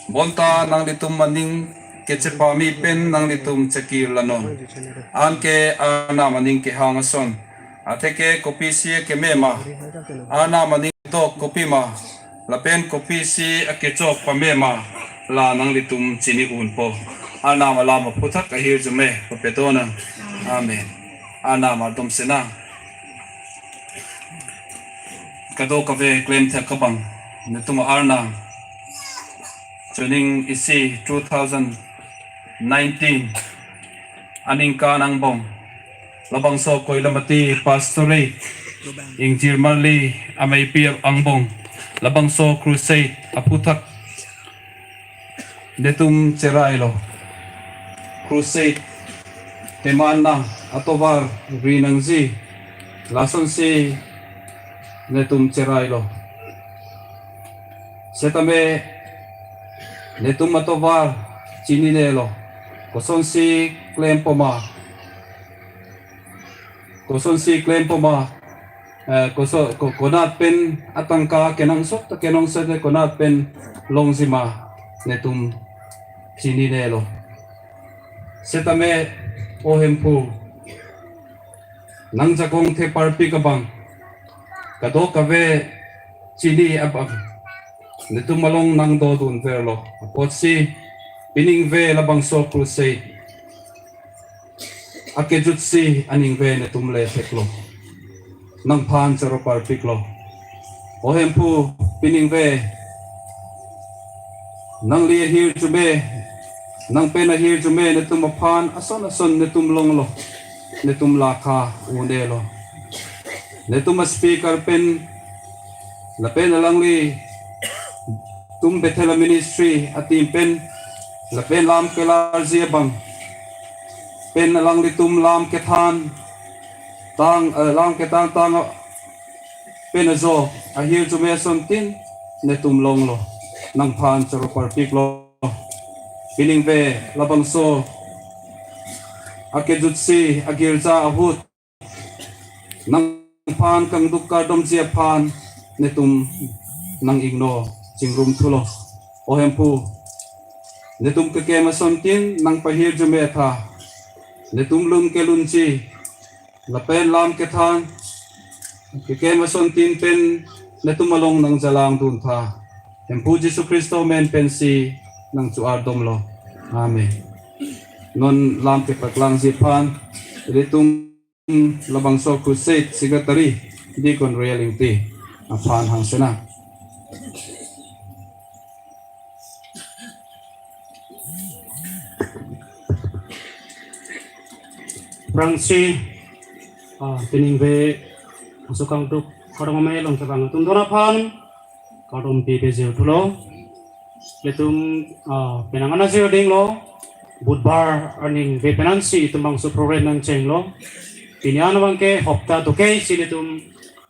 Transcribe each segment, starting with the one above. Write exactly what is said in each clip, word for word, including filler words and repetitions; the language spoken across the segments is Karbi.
Bonta nanglitum aning kechepame pen nanglitum chekirla non. Anke Arnam aning kehang ason. Atheke kopisi keme ma? Arnam aning dok kopima? Lapen kopisi akechok pame ma? La nanglitum chini unpo. Arnam alam aphuthak ahirjume papetonang. Amen. Arnam ardomsinang. Kadokave klemthek abang, netum Arnam, chuning isi two thousand nineteen aningkan angbong, labangso Koilamati Pastorate ingjirmarli ameipi angbong, labangso crusade aphuthak netum cherailo. Crusade teman nang atovar ri nangji, lasonsi netum cherailo. Setame netum atovar chininelo. Kosonsi klempoma? Kosonsi klempoma? Eh, koso, ko, konat pen atangka kenangsot, kenangsot konat pen longji ma, netum chininelo. Setame O Hemphu, nangjakong theparpik abang, kadokave chini abang, netum along nangdodunverlo. Apotsi piningve labangso crusade akejutsi aningve netum letheklo. Nangphan choroparpiklo. O Hemphu, piningve nangli ahirjume, nangpen ahirjume netum aphan ason ason netum longlo, netum lakha un'elo. Netum a-speaker pen, lapen alanglitum Bethel ministry a-team pen, lapen lam kelarji abang pen, alanglitum lam kethan tang, eh, lam kethan tang pen ajo ahirjume asontin netum longlo. Nangphan choroparpiklo. Piningve labangso akejutsi agirja ahut nangphan kangduk kardomji aphan netum nang-ingno chingrumthulo. O Hemphu, netum kekem asontin nangpahirjume tha, netum lun kelunji lapen lam kethan kekem asontin pen netum along nangjalangdun tha. Hemphu Jisu Khristo amen pensi nangcho-ardomlo. Amen. Non lam kepaklangji aphan ilitum labangso crusade secretary Deacon Royal Ingti aphan hangsenang. Aphrangsi, ah, piningve asukang duk kardom amei along kevang atum don aphan kardom pipejirthulo. Ilitum, ah, penang an ajir dinglo, Budhbar aningve penansi itum bangso program nangchenglo. Pini an abangke hopta dokeisi ilitum,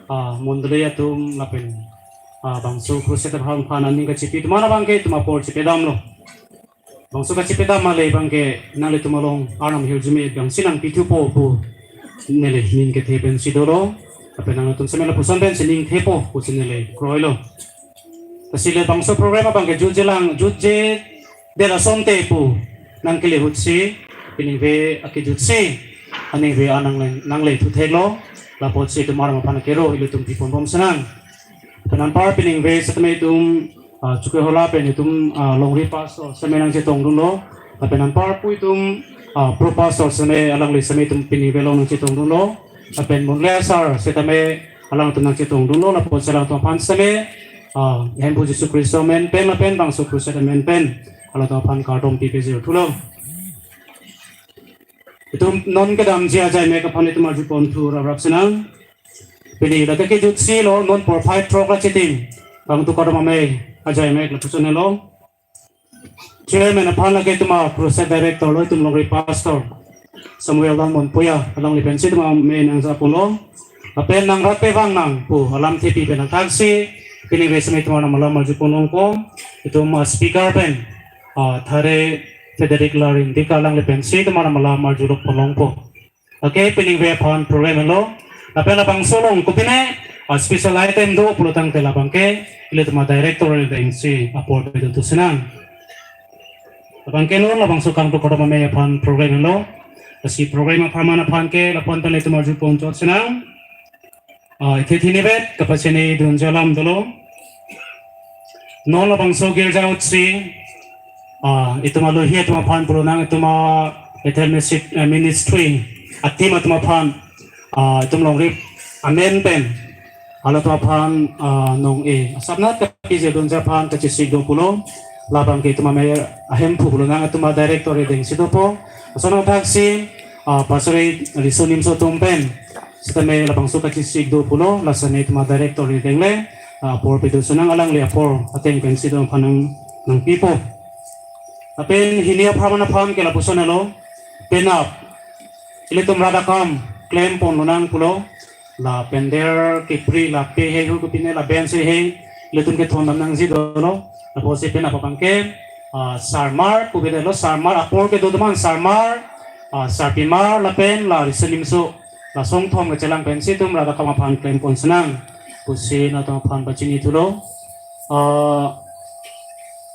ah, mondoli atum lapen, ah, bangso crusade aphan aning kachipi atum an abangke itum apor chipedamlo. Bangso kachipedam ale abangke nanglitum along Arnam ahirjume bangsi nangpithupo pu neli ning kethe pensi dolo. Lapen nangtum seme lapuson pensi ning thepo pusi neli kroilo. Lasi le bangso program abangke jutjelang, jutjedet asonte pu nangkele ahutsi, piningve akejutsi aningve an nangle, nanglethut theklo. Lapotsi itum Arnam aphan akero ilitum piponbomsinang. Lapen anpar piningve setame itum, ah, Chokihola pen itum, ah, longri pastor seme nangchetongdunlo. Lapen anpar pu itum, ah, pro pastor seme alangli seme itum piningve along nangchetongdunlo. Lapen munle asar setame alangtum nangchetongdunlo. Lapotsi alangtum aphan seme, ah, Hemphu Jisu Khristo amen pen lapen bangso crusade amen pen alangtum aphan kardom pipejirthulo. Itum non kedamji ajaimek aphan itum arjuponthu raprapsinang. Pini lake kejutsilo, non porphai throk ra chitim kangduk kardom amei ajaimek lapuson helo. Chairman aphan lake itum a-crusade director lo, itum longri pastor Samuel Dangmon puya, alangli pensi itum amei nangjaponlo. Lapen nangrap pevang nang pu alamthe pi pen athaksi piningve seme itum Arnam alam arjupon longpo. Itum a-speaker pen, ah, Thare Frederick Larin Dika alangli pensi itum Arnam alam arjulok pon longpo. Okay, piningve aphan program lo. Lapen labangso along kopine, ah, special item do pulotangte labangke ilitum a-director pensi apor pedun thusinang. Labang ke non labangso kangtu kardom amei aphan program lo. Lasi program apharman aphan ke lapu-an ta ilitum arju pon chot sinang. Ah, ithe thini vet kapachini dunji alam dolo. Non labangso girja uthi, ah, itum alohi atum aphan pulo nang itum a Bethel Minis-, eh, Ministry a-team atum aphan, ah, itum longri amen pen halatum aphan, ah, nong-e asapnat kapije dunji aphan kachesik do pulo. Labang ke itum amei ahemphu pulo nang itum a-director rideng si dopo. Lason athaksi, ah, Pastor Riso Nimso atum pen sitame labangso kachesik do pulo, lason itum a-director rideng le, ah, apor pido sinang, alangli apor ateng pen si itum aphan nang, nangpipo. Lapen hini apharman aphan ke lapuson lo, penap ilitum rat akam klem pon lonang pulo, la pandal kepri, la pe hei hu kopine, la bench hei, ilitum kethondam nangji dolo. Lapusi penap abang ke, ah, sarmar puvedetlo, sarmar apor kedo atum an, sarmar, ah, sarpimar lapen la Riso Nimso, la songthom kechelang pensi itum rat akam aphan klem pon sinang pusi nangtum aphan pachini thulo. Ah,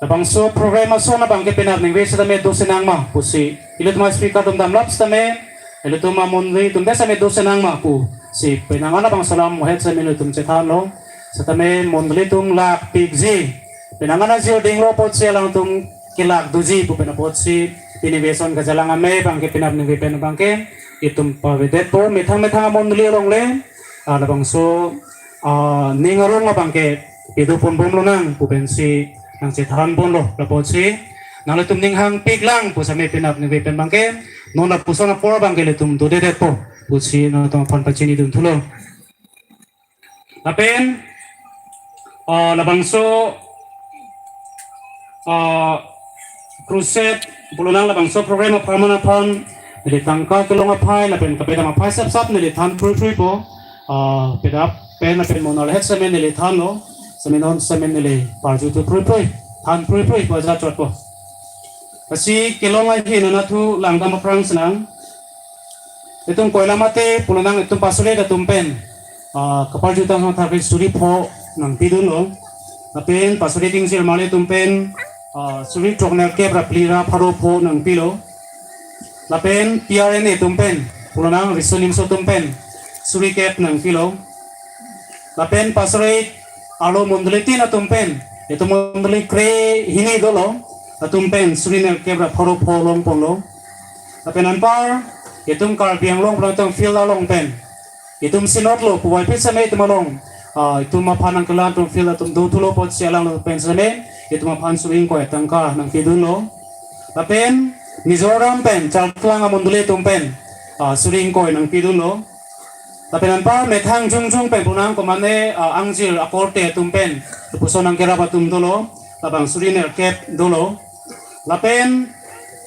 labangso program ason abang ke penap ningve sitame do sinang ma pusi ilitum a-speaker atum damlap sitame, ilitum amondoli atum ta sitame do sinang ma pusi penang an abang salam mohet sitame ilitum chethanlo. Sitame mondoli atum lakpikji, penang an ajir dinglo apotsi alangtum kelak doji pu pen apotsi pini ason kachelang amei abang ke penap ningve pen abang ke itum pavedetpo, methang methang amondoli along le, ah, labangso, ah, ning arong abang ke pido ponbom lonang pu pensi nangchethan ponlo. Lapusi nanglitum ning hangpik lang pu sitame penap ningve pen abang ke non lapuson apor abang ke ilitum dodedetpo pusi nangtum aphan pachini dun thulo. Lapen, ah, labangso, ah, crusade pulo nang labangso program apharman aphan neli tangka kelong aphai lapen kapedam aphai sapsap neli than pruipruipo. Ah, pedap pen lapen monol het sitame neli thanlo, sitame non sitame neli parju thu pruiprui, than pruipruipo, ajat chotpo. Lasi kelong ahin anatthu langdam aphrang sinang. Itum koila mate pulo nang itum Pastor atum pen, ah, kaparjutang hang tharpi suri pho nangpidunlo. Lapen Pastor Ingjir Marli atum pen, ah, suri throk nerkep ra phli ra pharo pho nangpilo. Lapen P R N A atum pen pulo nang Riso Nimso atum pen suri kep nangpilo. Lapen Pastor arlo mondoli tin atum pen, itum mondoli krehini dolo, atum pen suri nerkep ra pharo pho longponlo. Lapen anpar itum Karbi Anglong Protecting Field along pen itum Synod lo puvoiphit sitame itum along, ah, itum aphan nangkelang atum field atum do thulo apotsi alangtum pen sitame itum aphan suri ingkoi tangka nangpidunlo. Lapen Mizoram pen Chartlang amondoli atum pen, ah, suri ingkoi nangpidunlo. Lapen anpar methang jongjong pen pulo nang komane, ah, angjir akorte atum pen lapuson nangkerap atum dolo, labang suri nerkep dolo. Lapen,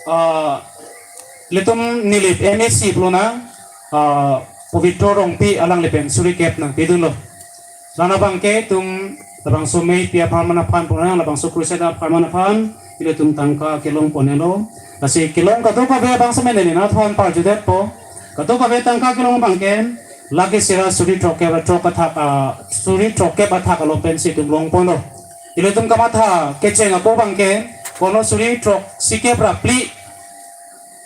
ah, ilitum Nilip M A C pulo nang, ah, Pobitro Rongpi alangli pen suri kep nangpidunlo. La-an abang ke itum labangso amei pi apharman aphan pulo nang, labangso crusade apharman aphan ilitum tangka kelong ponnelo. Lasi kelong kadokave abang sitame neli nangthan parjudetpo. Kadokave tangka kelong abang ke lake sira suri throkkep, throk athak, ah, suri throkkep athak along pensi itum longponlo. Ilitum kamatha kecheng ako abang ke, kono suri throksikep ra phli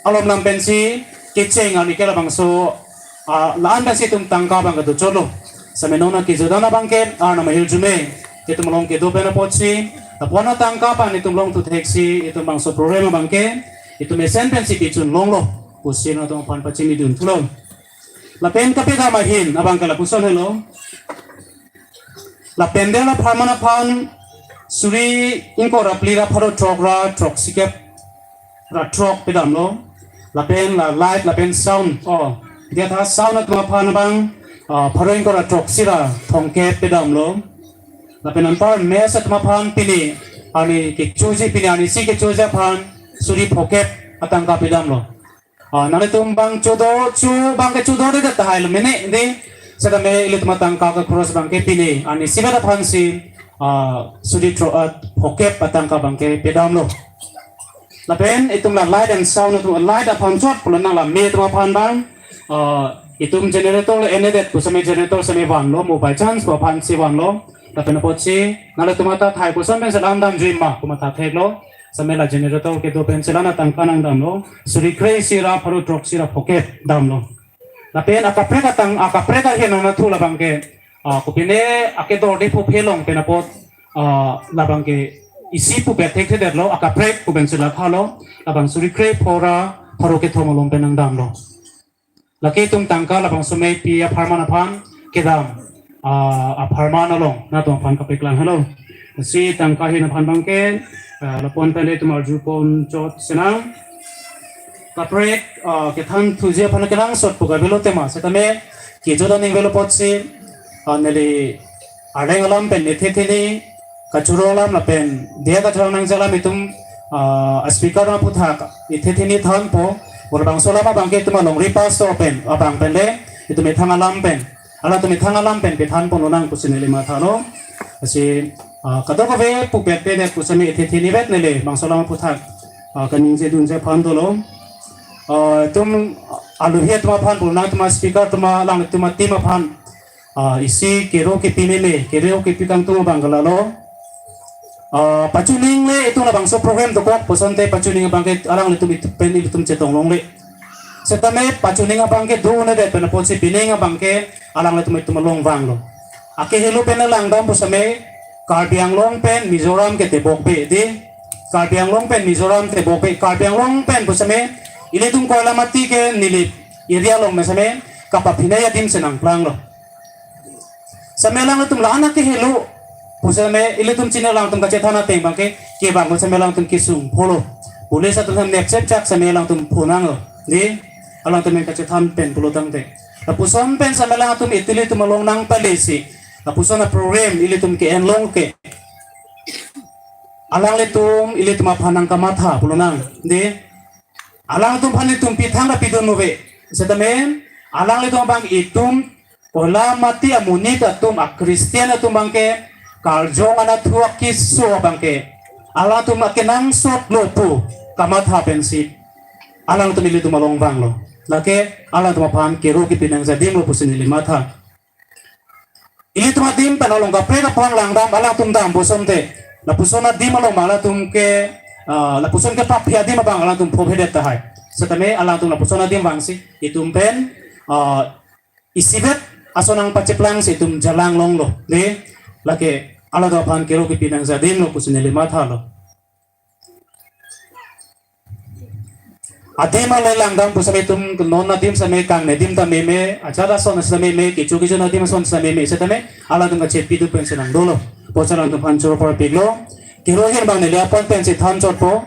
alom lam pensi kecheng arni ke labangso, ah, la-an pensi itum tangka abang kedo chotlo. Sitame non akejut an abang ke Arnam ahirjume itum along kedo pen apotsi, lapu-an atangka aphan itum longthu theksi itum bangso program abang ke itum mesen pensi pichun longlo pusi nangtum aphan pachini dun thulo. Lapen kapedam ahin abang ke lapuson helo. La pandal apharman aphan suri ingkoi ra phli ra pharo throk ra throksikep ra throk pedamlo. Lapen la light lapen sound, oh, diatha sound atum aphan abang, ah, pharo ingkoi ra throksi ra thomkep pedamlo. Lapen anpar mess atum aphan pini arni kechoji, pini arnisi kechoji aphan suri phokep atangka pedamlo. Ah, nanglitum abang chodo, cho abang ke chododedet tahai lo mene dei. Setame ilitum atangka ke cross abang ke pini arnisi vet aphansi, ah, suri throk, ah, phokep atangka abang ke pedamlo. Lapen itum la light and sound atum, light aphan chot pulo nang la me atum aphan abang, ah, itum generator le enedet pu sitame generator sitame vanlo, mo by chance pu aphansi vanlo. Lapen apotsi nanglitum ata thai koson pen selam damjui ma pu matha theklo. Same la generator kedo pen chelang atangka nangdamlo. Suri kre-isi ra pharo throksi ra phokep damlo. Lapen akaprek atang, akaprek ahin anatthu labangke, ah, kopine akedorde phophe long pen apot, ah, labangke isi pupet thekthedetlo, akaprek pu pen chela thalo, labang suri kre pharo ra pharo kethom along pen nangdamlo. Lake itum tangka labangso meipi apharman aphan kedam, ah, apharman along nangtum aphan kapeklang helo. Si tangka ahin aphan abangke, ah, lapu-an pen le itum arjupon chot sinang. Kaprek, ah, kethan thuji aphan kenangsot pu kavelo tema. Setame kejut aning avelo apotsi, ah, neli arleng alam pen nithe thini kachoro alam lapen diya kachoro nangji alam itum, ah, speaker aputhak nithe thini thanpo. Labangso alam abangke itum alongri pastor pen abang pen le itum ithang alam pen, alangtum ithang alam pen pethan pon lonang pusi neli mathalo. Lasi, ah, kadokave pupet pedet pusitame nithe thini vet neli bangso alam aputhak, ah, kaningje dunje aphan dolo. Ah, itum aluhi atum aphan, pulonang atum, speaker atum, alangtum ateam aphan, ah, isi kero kepi meme, kero kepi kangtung abang ke lalo. Ah, pachuning le itum labangso program dokok pusonte pachuning abangke alanglitum itum pen ilitum chetong longle. Setame pachuning abangke do-un-edet pen apotsi pining abangke alanglitum itum along vanglo. Akehelo pen langdam pusitame Karbi Anglong pen Mizoram ketebok be, dei. Karbi Anglong pen Mizoram tebok be. Karbi Anglong pen pusitame ilitum Koilamati ke Nilip area along me setame kapaphinai adim si nangplanglo. Setame alangtum la-an akehelo pusitame ilitum chini alangtum kachethan ateng abangke kevang pusitame alangtum kesung pholo. Police atum setame nepchepchak setame alangtum phonanglo, dei. Alangtum pen kachethan pen pulo tangte, lapuson pen setame alangtum ilitum along nangpale si, lapuson aprogram ilitum ke-en long ke, alanglitum ilitum aphan nangkamatha pulonang, dei. Alangtum aphan itum pithang ra pidun nove. Setame alanglitum abang itum Koilamati amonit atum, a-Christian atum abangke karjong anatthu akeso abangke alangtum akenangsot lo pu kamatha pensi alangtum ilitum along vanglo. Lake alangtum aphan kero kepi nangji adim lo pusi neli matha. Ilitum adim pen along kaprek aphan langdam, alangtum dam pusonte, lapuson adim along ma alangtum ke, ah, lapuson kepaphi adim abang alangtum phophedet tahai. Setame alangtum lapuson adim vangsi itum pen, ah, isivet ason nangpacheplang si itum jalang longlo, dei. Lake alangtum aphan kero kepi nangji adim lo pusi neli mathalo. Adim ale langdam pusitame itum non adim setame kangni adim ta meme, ajat ason setame meme, kecho kejun adim ason setame meme, setame alangtum kachepi tu pensi nangdolo. Pusi alangtum aphan choro parpiklo. Kero ahin abang neli apon pensi than chotpo.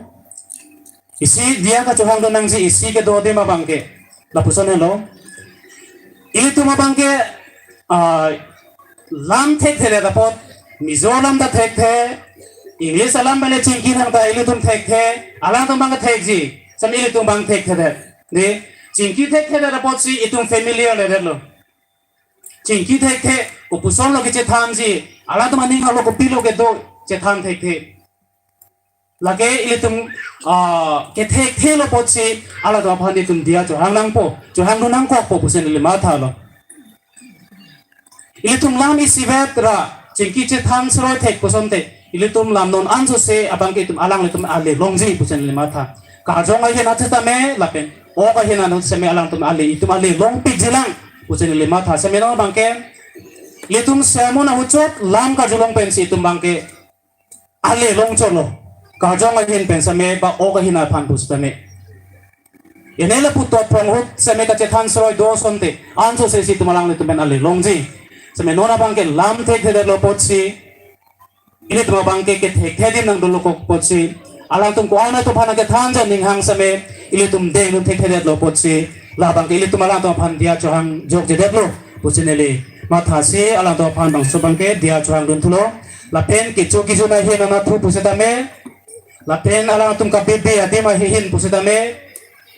Isi diya kachohang dun nangji isi kedo adim abangke, lapuson helo. Ilitum abangke, ah, lam thekthedet apot, Mizo alam ta thekthe, English alam pen le chingki thangta ilitum thekthe, alangtum abang thekji, setame ilitum abang thekthedet, dei. Chingki thekthedet apotsi itum familiar ledetlo. Chingki thekthe, kopuson lo kechethanji, alangtum aning arlo kopilo kedo, chethan thekthe. Lake ilitum, ah, kethekthelo apotsi alangtum aphan itum diya chohang nangpo, chohang dun nangkokpo pusi neli mathalo. Ilitum lam isivet ra chingki chethan seroi thek pusonte, ilitum lam non ansose abangke itum alanglitum ale longji pusi neli matha. Karjong ahin an setame lapen ok ahin an setame alangtum ale, itum ale longpikjilang pusi neli matha. Setame non abangke ilitum sermon ahut chot lam karjulong pensi itum abangke ale longchotlo. Karjong ahin pen setame ba ok ahin aphan pusitame, ene lapu tot prong ahut setame kachethan seroi do asonte ansose si itum alanglitum pen ale longji. Setame non abangke lam thekthedetlo apotsi, ilitum abangke kethekthe adim nangdolokok apotsi, alangtum ko-an atum aphan kethanji aning hang setame ilitum dengdun thekthedetlo apotsi, labangke ilitum alangtum aphan diya chohang jokjedetlo pusi neli mathasi alangtum aphan bangso abangke diya chohang dunthulo. Lapen kecho kejun ahin anatthu pusitame, lapen alangtum kabibi adim ahin pusitame,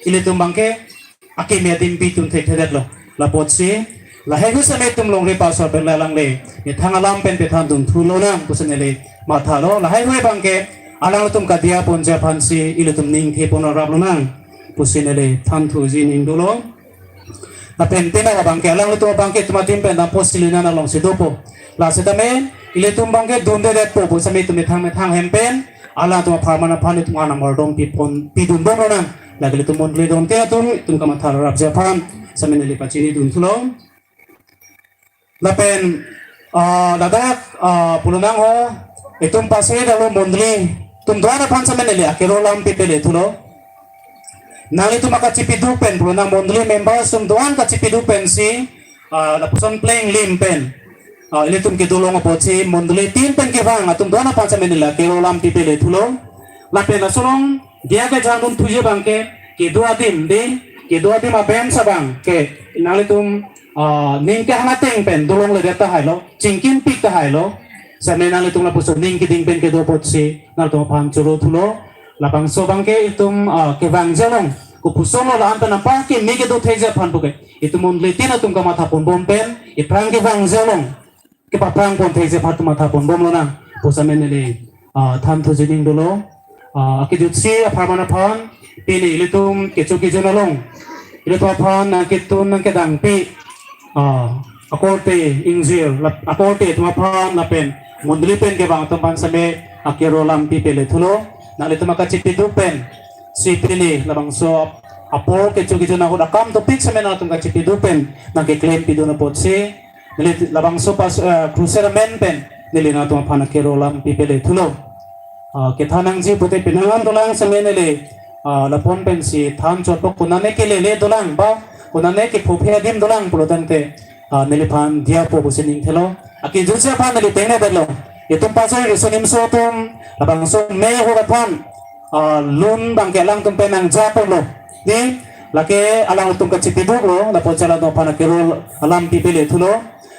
ilitum abangke akeme adim bidun thekthedetlo. Lapotsi lahai ahut setame itum longri pastor pen le alangle methang alam pen pethan dunthulonang pusi neli mathalo. Lahai ahut abangke alangtum kadiya ponji aphansi ilitum ning thepon raplonang pusi neli thanthuji ning dolo. Lapen pena abangke alanglitum abangke itum adim pen dampo silina alongsi dopo. La setame ilitum abangke dundedetpo pusitame itum methang methang hem pen alangtum apharman aphan itum arnam kardom pipon pidun bom lonang. Lake ilitum mondoli atum te atum itum kamatha rapji aphan sitame neli pachini dun thulo. Lapen, ah, ladak, ah, pulonang ho, itum pasai dalo mondoli atum do-an aphan sitame neli akero alam pipele thulo. Nanglitum akachipiduk pen, pulonang mondoli members atum do-an kachipiduk pensi, ah, lapuson pleng lim pen, ah, ilitum kedolong apotsi mondoli tin pen kevang atum do-an aphan sitame neli akero alam pipele thulo. Lapen laso along diya kejang dun thuji abang ke, kedo adim di, kedo adim abem sa abang ke, nanglitum, ah, ning kehang ateng pen dolongledet tahai lo, chingkipik tahai lo. Sitame nanglitum lapuson ning keding pen kedo apotsi nanglitum aphan choro thulo. Labangso abang ke itum, ah, kevangji along, kopuson lo la-an pen apa kimi kedo thekji aphan puke, itum mondoli tin atum kamatha pon bom pen, iphrang kevangji along kepaphrang pon thekji aphan itum matha pon bom lonang pu sitame neli, ah, than thuji ning dolo. Ah, akejutsi apharman aphan, pini ilitum kecho kejun along ilitum aphan nangketun nangkedangpi, ah, akorte ingjir, lap-, akorte atum aphan lapen mondoli pen kevang atum aphan sitame akero alam pipele thulo. Nanglitum akachipiduk pensi pini labangso apor kecho kejun ahut akam topik sitame nanglitum kachipiduk pen nangkeklem pidun apotsi neli labangso pas, eh, crusade amen pen neli nanglitum aphan akero alam pipele thulo. Ah, kethan nangji pute penang an dolang sitame neli, ah, lapu-an pensi than chotpo, konane kelele dolang ba konane kephophe adim dolang pulotangte, ah, neliphan diyapo pusi ning thelo. Akejutsi aphan neli tengnedetlo. Itum pasai riso nimso atum labangso mei ahut aphan, ah, lun abang ke alangtum pen nangjaponlo. Di, lake alangtum kachipiduklo, lapu-an si alangtum aphan akero alam pipele thulo.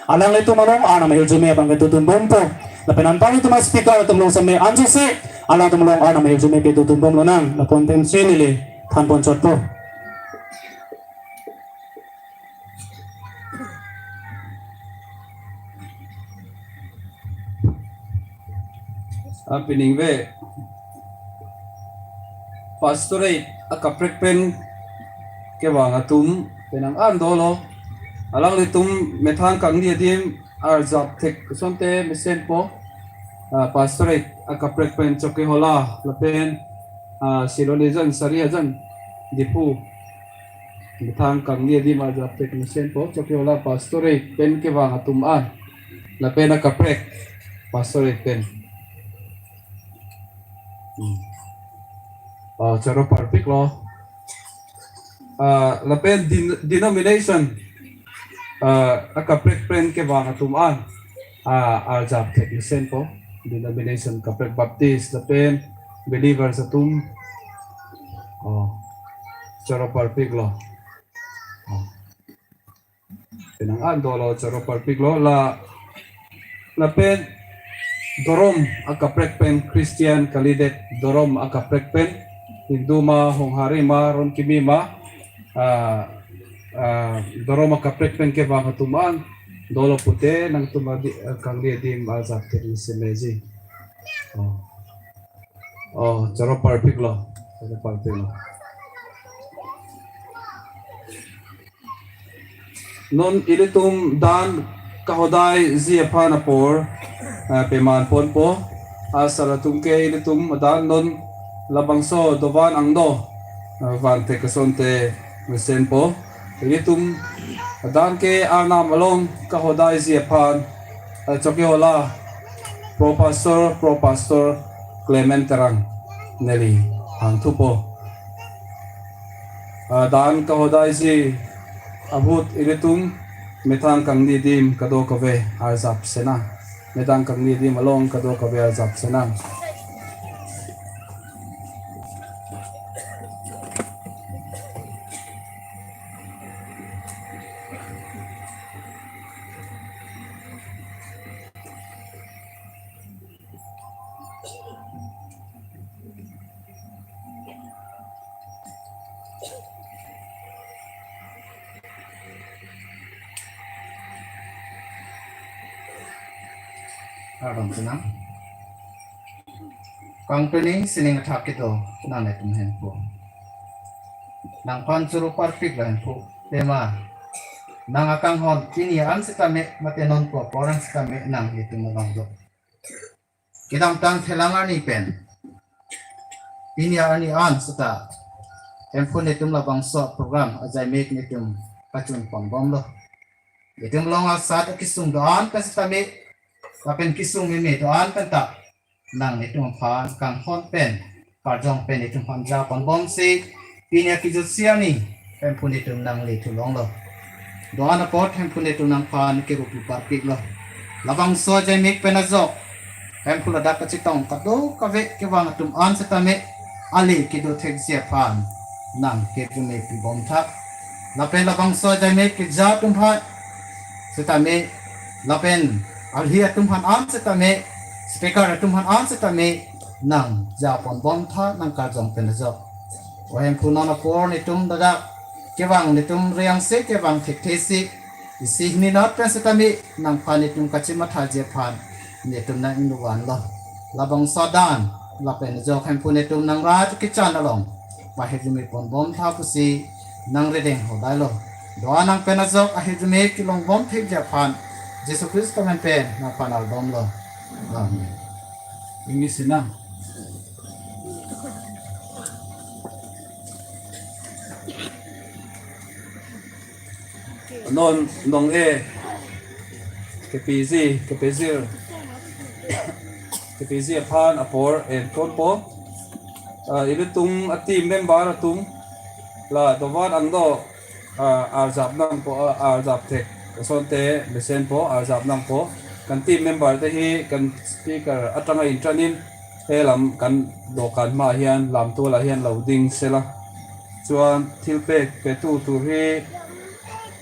Alanglitum along arnam ahirjume abang ke dodun bompo. Lapen anpar itum aspeaker atum along sitame ansi si alangtum along arnam ahirjume kedodun bom lonang. Lapu-an pensi neli than pon chotpo. Ah, pining ve pastorate akaprek pen kevang atum penang an dolo. Alanglitum methang kangni adim arjap thek asonte mesenpo. Ah, pastorate akaprek pen Chokihola lapen, ah, Silonijan, Sariajan, Diphu. Methang kangni adim arjap thek mesenpo, Chokihola pastorate pen kevang atum an. Lapen akaprek pastorate pen. Hmm. Ah, choro parpiklo. Ah, lapen din-, denomination, ah, akaprek pen kevang atum an. Ah, arjap thek mesenpo. Denomination kaprek Baptist, lapen believers atum. Oh, choro parpiklo. Oh. Penang an dolo choro parpiklo la, lapen dorom akaprek pen Christian kalidet, dorom akaprek pen Hindu ma, Honghari ma, Ronkimi ma, ah, ah, dorom akaprek pen kevang atum an dolo pute nangtum adi, ah, kangni adim arjap thek mesenji. Oh. Oh, choro parpiklo. Choro parpiklo. Non ilitum dan kahodaiji aphan apor, eh, peman ponpo. Asar atum ke ilitum dan non labangso dovan angno, eh, van thek asonte mesenpo. Ilitum dan ke arnam along kahodaiji aphan, eh, Chokihola Pro Pastor, Pro Pastor Clement Terang neli hangthupo. Ah, dan kahodaiji ahut ilitum methang kangni adim kadokave arjap senang. Methang kangni adim along kadokave arjap senang. Kardom senang. Kangpini sining athak kedo nanglitum henpo. Nangphan choro parpiklo henpo. Tema, nang akanghon pini an sitame mate nonpo porang sitame nanglitum along do. Kedamtang thelang arni pen pini arni an seta Hemphu netum labangso program ajaimek netum kachun ponbomlo. Netum long asat kesung do-an pen setame, lapen kesung meme do-an pen ta nang netum aphan kanghon pen, karjong pen netum aphan ja ponbomsi, pini akejutsi arni Hemphu netum nangle thulonglo. Do-an apot Hemphu netum nangphan kerup parpiklo. Labangso ajaimek pen ajok Hemphu ladak kachetong kadokave kevang atum an setame, ale kedo thekji aphan nang kephume pibomtha. Lapen labangso ajaimek keja atum aphan setame, lapen alhi atum aphan an setame, speaker atum aphan an setame, nang ja ponbomtha nang karjong pen ajok. O Hemphu, non apor netum ladak kevang netum reyangse kevang thekthesi, isi hini nat pen setame nangphan netum kachimathaji aphan netum nang ingnuvanlo. Labangso adan lapen ajok Hemphu netum nang rat kechan along pahirjume ponbomtha pusi nang redeng hodailo. Do-an nang pen ajok ahirjume kelongbom thekji aphan Jisu Khristo amen pen nangphan ardomlo. Amen. English na. Non nong e kepiji, kepijir, kepiji aphan apor entonpo. Ah, ilitum a-team member atum la dovan angdo, ah, arjap nangpo, ah, arjap thek. Asonte mesenpo, arjap nangpo. Kan team member te hi kan speaker atang a-intran in he lam kan dokan ma hian lam tu la hian lo ding sela. Chuan thilpek petu tur hi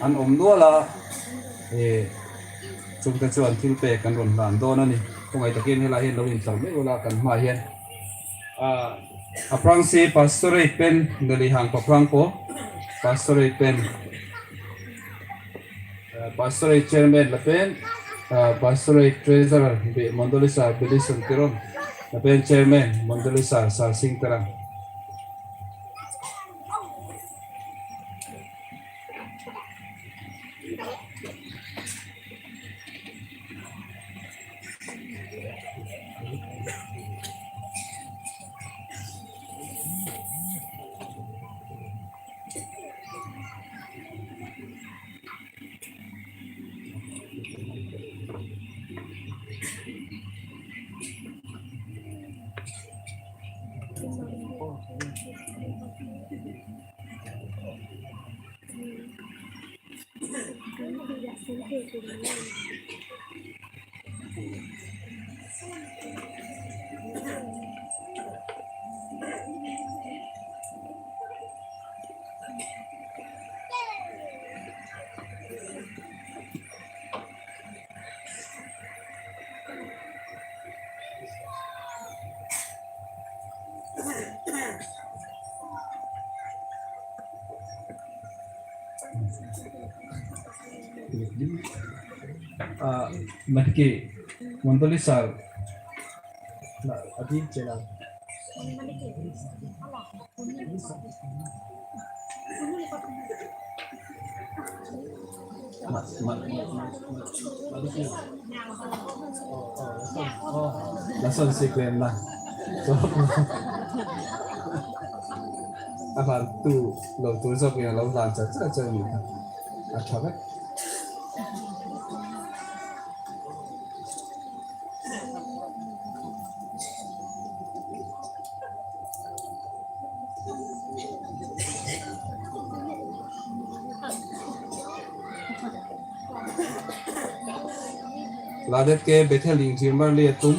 an om nual a, eh, chungte chuan thilpek kan rawn hlan dawn a ni. Khawngai takin hela hian lo inthar mai ula kan hma hian. Ah, aphrangsi pastorate pen neli hang paphrangpo. Pastorate pen, ah, pastorate chairman lapen, ah, pastorate treasurer bi Mondoli sir Bilisung Teron lapen chairman Mondoli sir Sarsing Terang. Ah, matiki, Mondoli sir. Na, adi channel. Ma, ma, ma, ma, ma, oh, oh, lason, oh, lason si klem na. So, ahan tu lo tu sok ya lo lan cha cha cha ni. Acha ba. Ladet ke Bethel Ingjirmarli atum,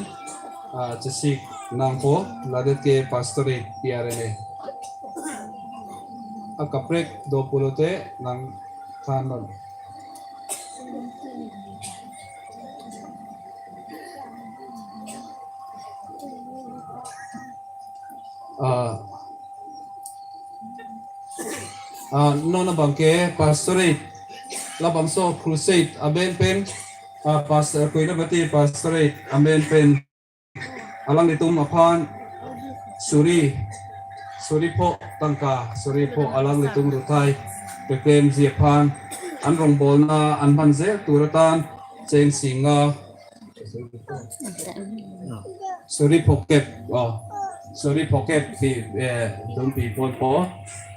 ah, chesik nangpo, ladet ke pastorate P R N A. Akaprek do pulote nangthannon. Ah, ah, non abang ke pastorate, labangso crusade amen pen, ah, pas-, Koinamati pastorate amen pen alanglitum aphan suri, suri pho tangka, suri pho alanglitum ruthai peklemji aphan an rongbolna an manjel turatan cheng singa suri pho kep, oh, Suri pocket ti, eh, dun pi ponpo.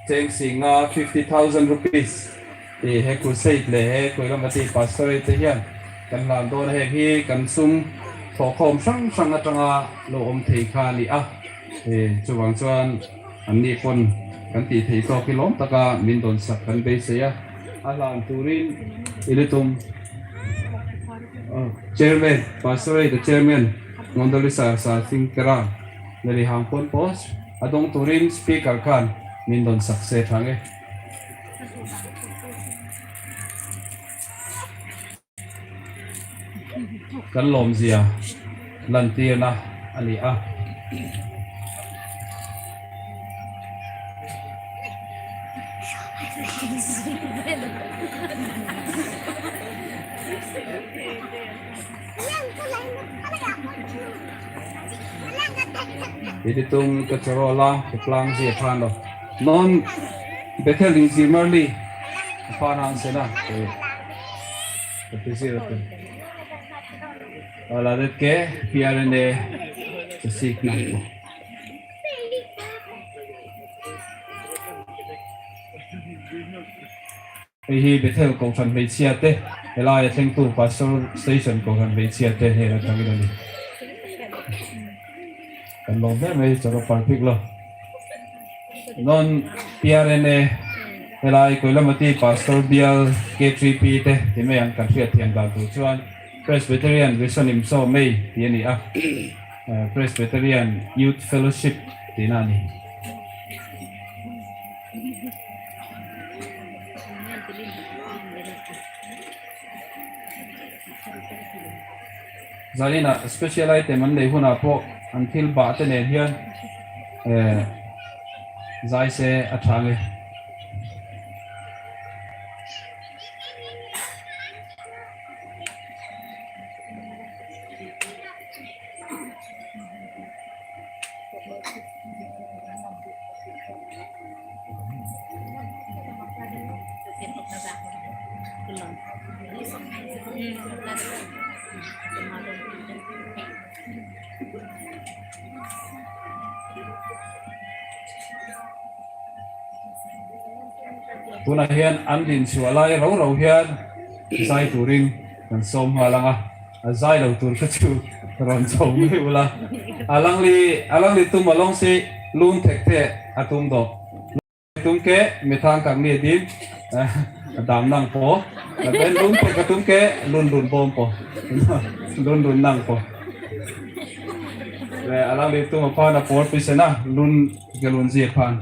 Cheng sing a fifty thousand rupees. Ti he crusade le he Koilamati pastor te hian. Kan lan don he hi kan sum tho khom sang sang atanga lo om thei kha ni a. Eh, chuvang chuan an ni pon kan ti thei to kilom taka min don sak kan be se ya. A lan turin ilitum, oh, chairman, pastor te chairman, Ngondoli sa sa sing kera. Nari hang ponpo, adong turin speaker khan min don sak se thang e. Kan lom zia, lantir na, ani a. Ilitum kachoro la, keplang zi aphan lo. Non Bethel Ling Zimar li aphan ang sena. Eh, kapisi lo tu. Ala det ke P R N A sik na. Hei hi Bethel Kohhran Veichia te, helai athengtu Pastor Station Kohhran Veichia te, he la thang dali. Kan long me me choro parpik lo. Non P R N A, helai Koilamati Pastor Bial K three P te, ti me yang kan fiat thiang dan tu chuan Presbyterian Vision Imso Mei, ti ani a, eh, Presbyterian Youth Fellowship, ti na ni. Zalina special item an nei huna po an thil ba te nen hian, eh, zai se a thang e. Tuna hian an din su alai rau rau hian zai turin kan som ha langa. A zai lo tur ka chu ron chom ni ula. Alangli, alangli tum along si lun thek the atum do. Tum ke methang kangni din, eh, dam nangpo. Lapen lun thek atum ke lun lun bompo. Lun lun nangpo. Le alangli tum aphan apor pi sena lun ke lun zi aphan.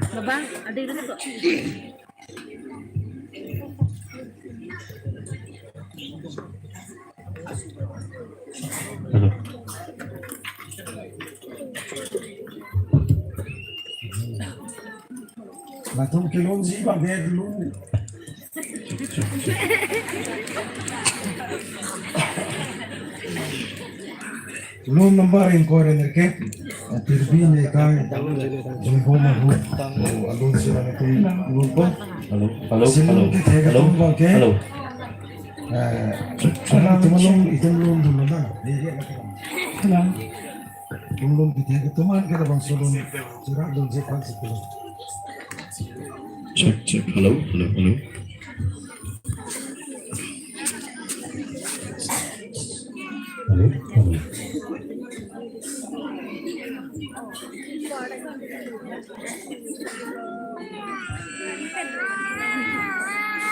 Baba, ada itu tuh. Hello. Latum kelun zi bang dia dulu. Lun number ingkoi ra nerkep, Tirbi Nekai Jumbo Mahu, alun si latum lunpo. Hello, hello, si lun hello, kethek hello, atum bang ke. Hello. Eh, alang itum along itum lun dun lang. Hello. Itum lun kethek atum an ke labangso lun, sira lun si pan si pulang. Check, check. Hello, hello, hello. Hello, hello.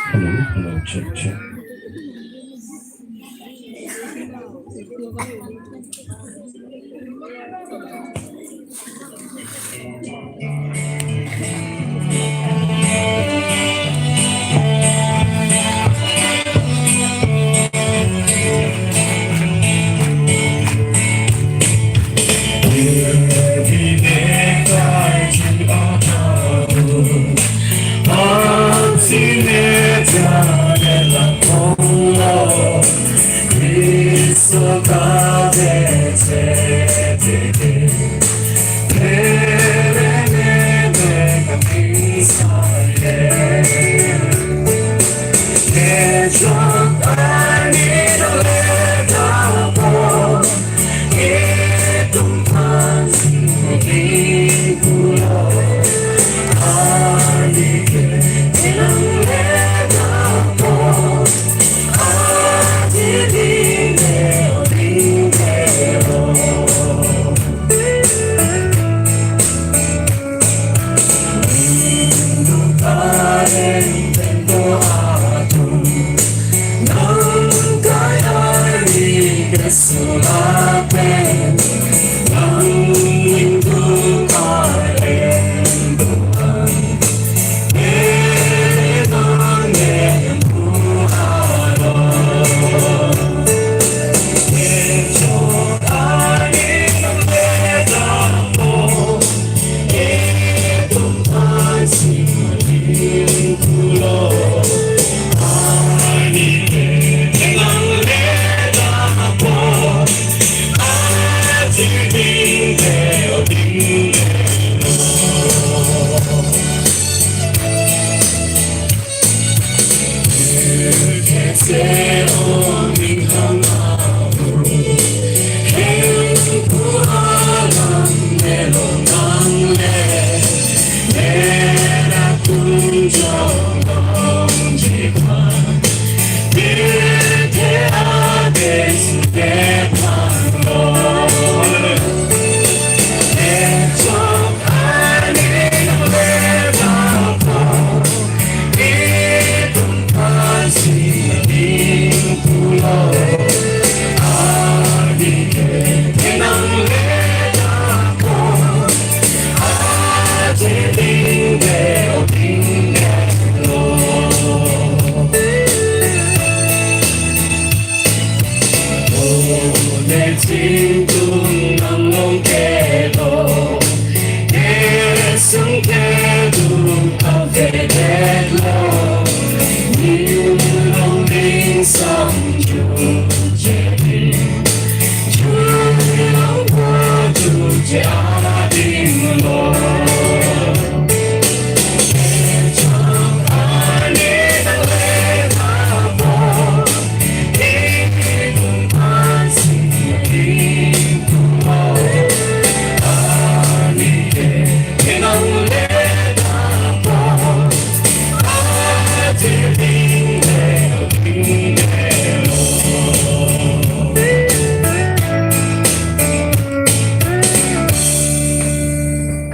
Hello, hello, check, check.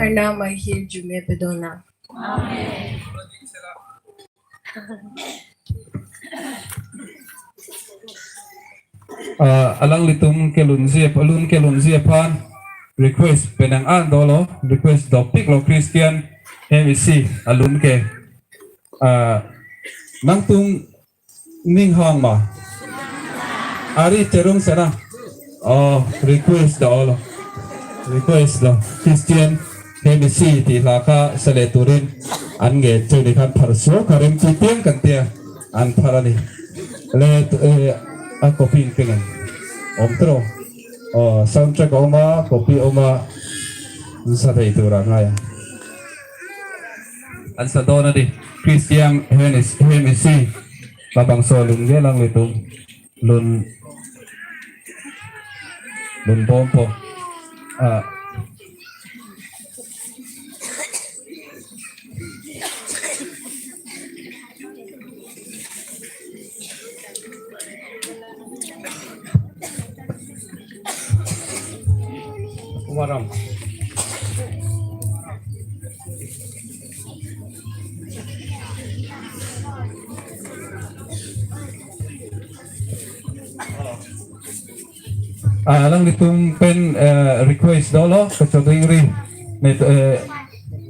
Arnam ahirjume pedonang. Amen. Ah, alanglitum kelunji, lun kelunji aphan request penang an dolo, request dopiklo Christian hem isi alun ke. Ah, nangtum ning hang ma? Ari cherung sena. Oh, request dolo. Request do. Christian hem isi ti laka sele turin an ge chuni kan pharso karim ti tiang kan tiang an pharani. Le, eh, a copy penang. Om tro. Oh, sound track oma, copy oma. Sa thai tu rang ai. An sa dona di. Christian hem is-, hem isi. Labangso lun ge alanglitum. Lun, lun bompo. Ah. Umaram. Ah, alanglitum pen, eh, request dolo, kachoningri. Net, eh,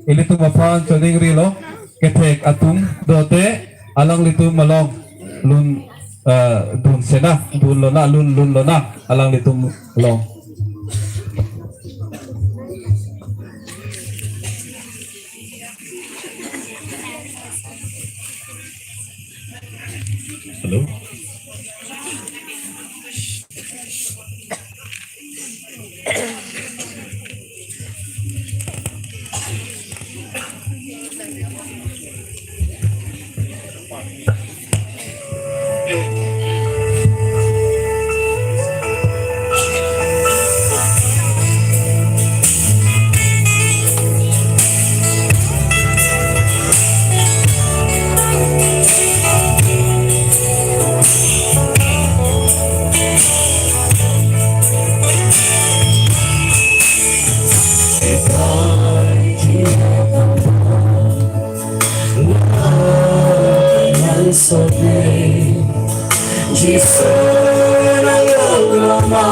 ilitum aphan choningrilo, kethek atum dote, alanglitum along lun, eh, dun sena, dun lona, lun, lun lona, alanglitum along. Hello? Jisu nanglong ma,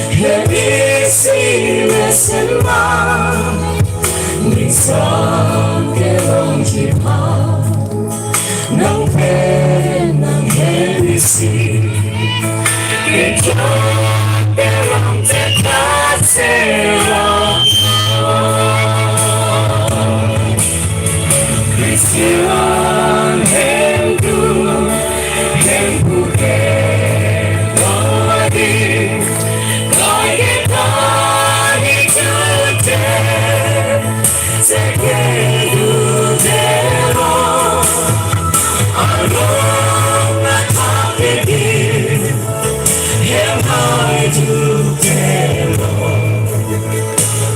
hem isi mesen ma, ningsam kelongji aphan, nang pen nang hem isi. Kejak terang tekase ra. Christian hem tu, hem puke wadi, kai ke kai chute. Seke dudelo, arong athak keki, hem hai dudelo,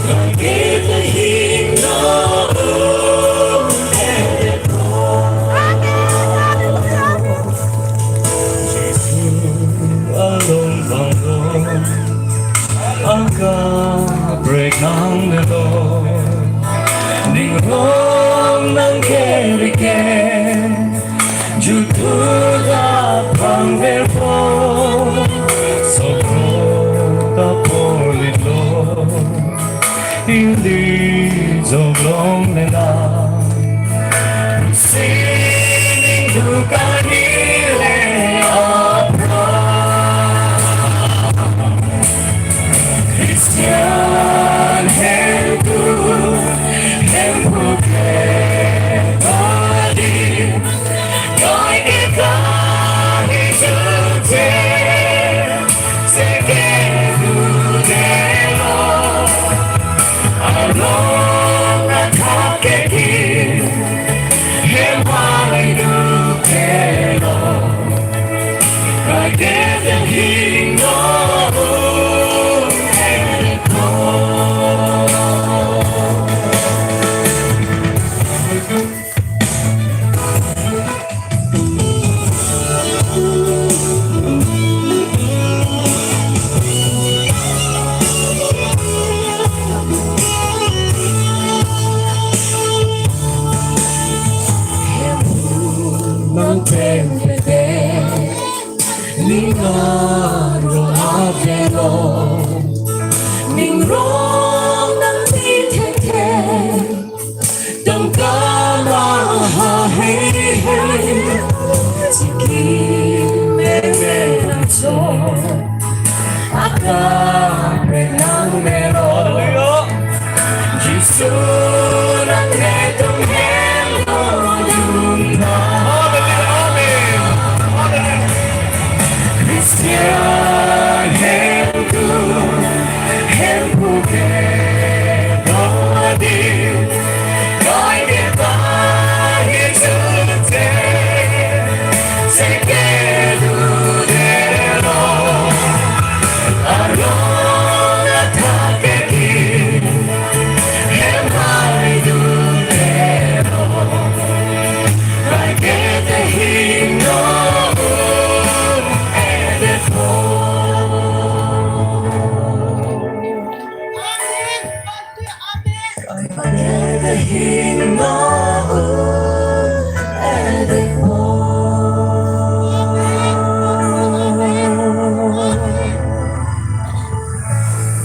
langit hingno. Jisu along vanglo, akaprek nanglelo, ning rong nangkerike, jutut aphan verpo, sokro kapolitlo. Ili joglong nena. Sining dukan ile apra. Christian hem tu, hem puke wadi. Kai ke kai chute. Seke dudelo, arong athak keki, hem hai dudelo,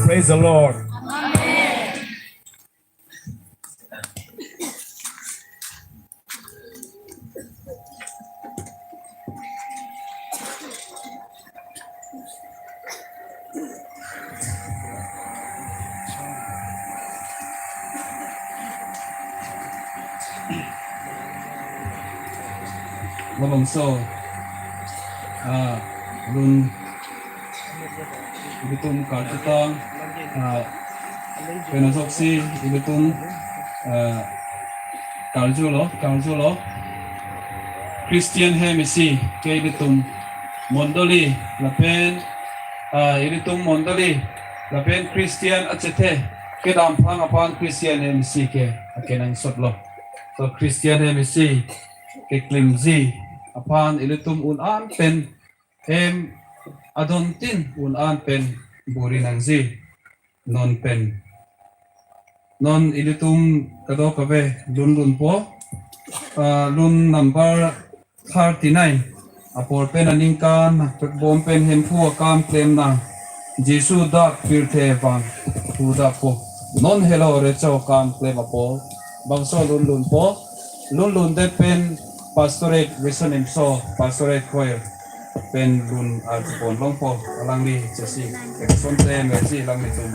Praise the Lord. Labangso, ah, lun ilitum karjutang, ah, pen ajoksi ilitum, ah, karjulo, karjulo. Christian hem isi ke ilitum mondoli lapen, ah, ilitum mondoli lapen Christian achethe kedam aphan aphan Christian hem isi ke akenangsotlo. So Christian hem isi keklimji aphan ilitum un-an pen hem adontin un-an pen buri nangji. Non pen, non ilitum kadokave lun lunpo, ah, lun number thirty-nine apor pen aningkan bom pen Hemphu akam klemnang, Jisu dak pirthe vang thu dakpo, non helo recho akam klem apor, bangso lun lunpo. Lun lundet pen Pastorate Vision Imso, Pastorate Choir pen lun arjupon longpo, alangli chesi ekson te mersi alanglitum.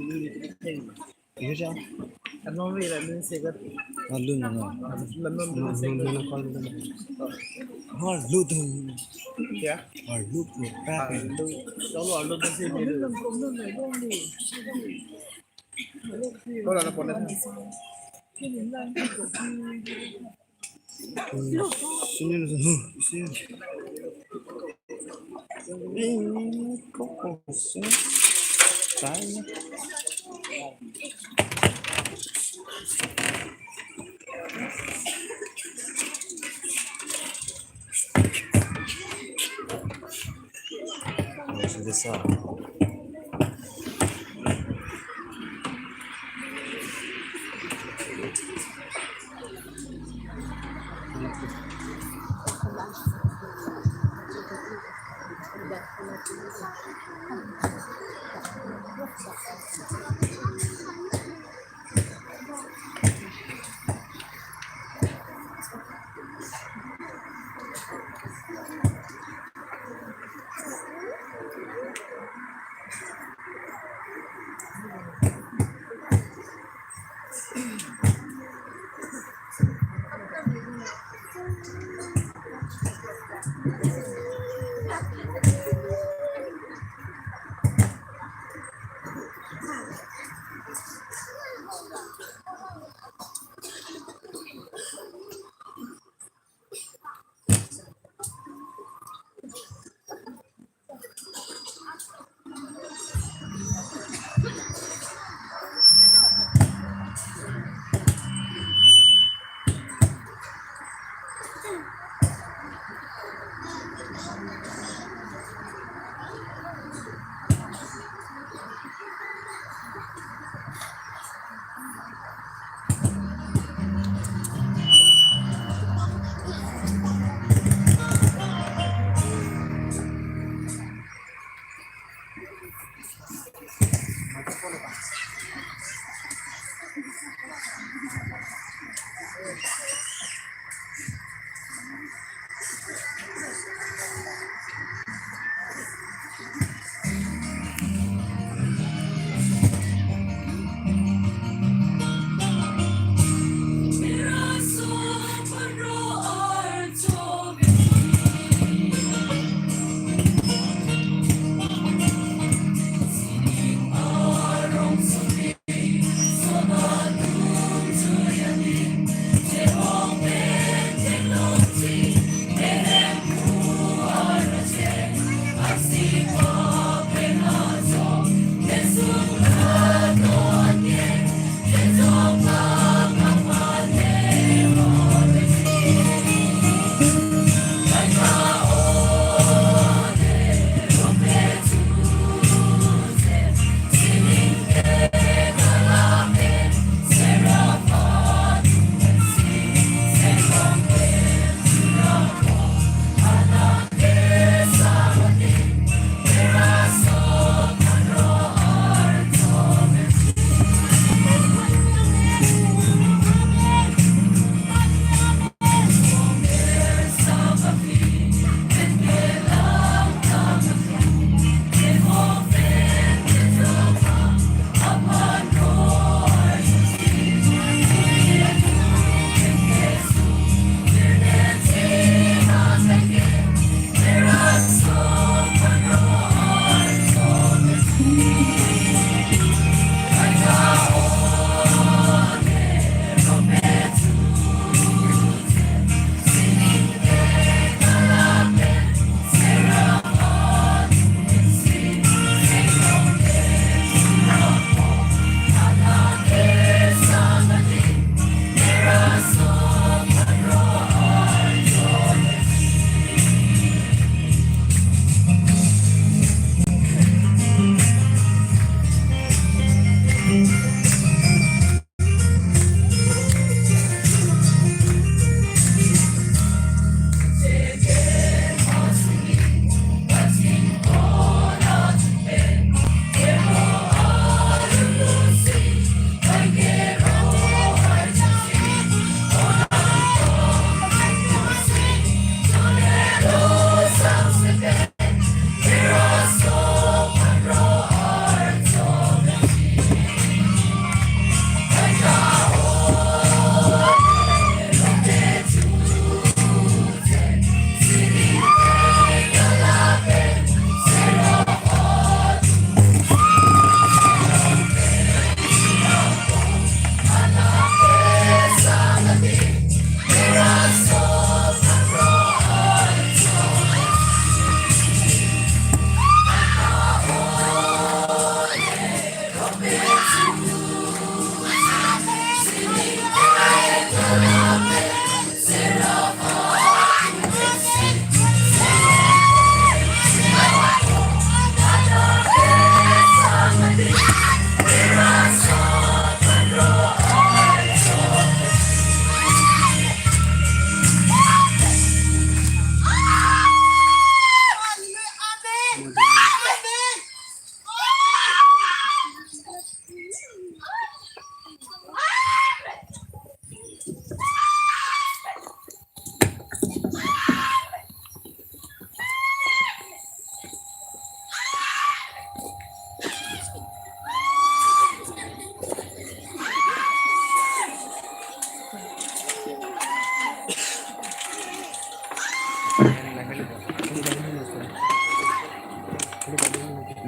Iya, Cak. Kan mau bilang dulu sih, kan? Lalu mana? Lalu dulu sih, kan? Lalu dulu. Lalu dulu. Ya? Lalu dulu. Lalu. Kalau lalu masih dulu. Kalau ada ponet. Sini, sini, sini. Ini kok kosong? Saya. Masih besar.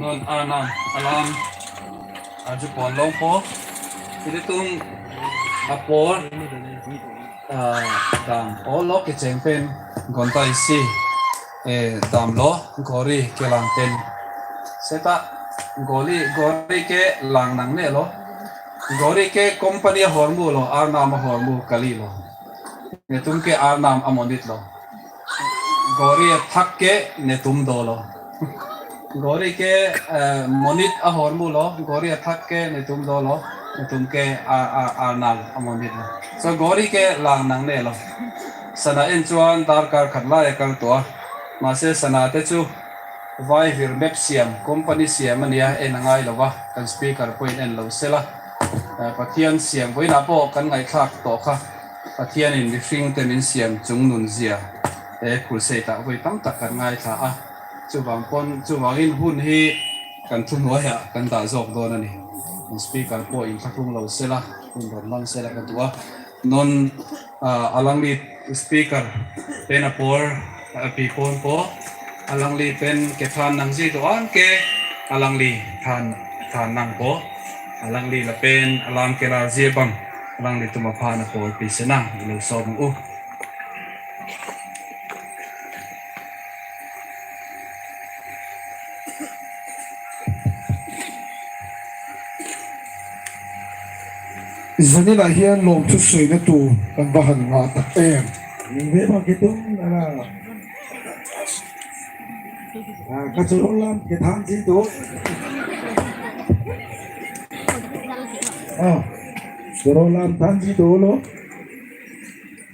Non Arnam alam arjupon longpo. Ilitum apor, ah, dam olok kecheng pen ghonta isi, eh, damlo, ghori kelang pen. Seta ghori, ghori kelang nangnelo. Ghori ke company ahormu lo, Arnam ahormu kalilo. Netum ke Arnam amonit lo. Ghori athak ke netum dolo. Ghori ke, eh, monit ahormu lo, ghori athak ke netum dolo, netum ke a, a, Arnam amonit lo. So ghori kelang nangnelo. Sana inchuan darkar khat la ya kang tua. Mase sana te chu vai vir mep siam, company siam ania en angai lo va, kan speaker point en lo sela. Eh, Pathian siam voi na po kan ngai thak to kha. Pathian in rihring te min siam chungnun jia. Eh, khulse ta voi tam tak kan ngai tha a. Chuvang pon, chuvang in hun hi kan thum lo ya, kan da jok do na ni. Speaker point in thak lo sela, hun ron lang sela kan tua. Non, ah, alangli speaker pen apor, ah, pi ponpo, alangli pen kethan nangji do-an ke alangli than, than nangpo, alangli lapen alam kelarji abang alanglitum aphan apor pi senang, ilo som u. Jani la hian longthu soi na tu kan bahan nga tak em. Ningve bang kitum, ala. Ah, kachoro lam kethanji tu. Ah, choro lam thanji tu lo.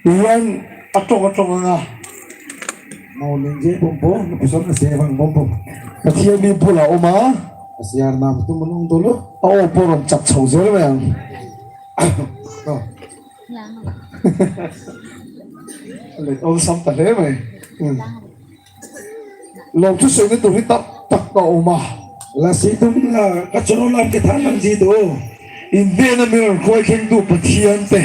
Ian atong atong anga. Mau ningje bombo, napuson na sevang bombo. Pathian ni pula oma. Asiar nam tu menung dulu. Oh, poron chap chau jel yang. Oh. Let all some tale mai. Hmm. Longthu soi na tu ri tap tak ta oma. Lasi tum la kachoro lam kethan nangji tu. India na mir koi kheng tu Pathian te.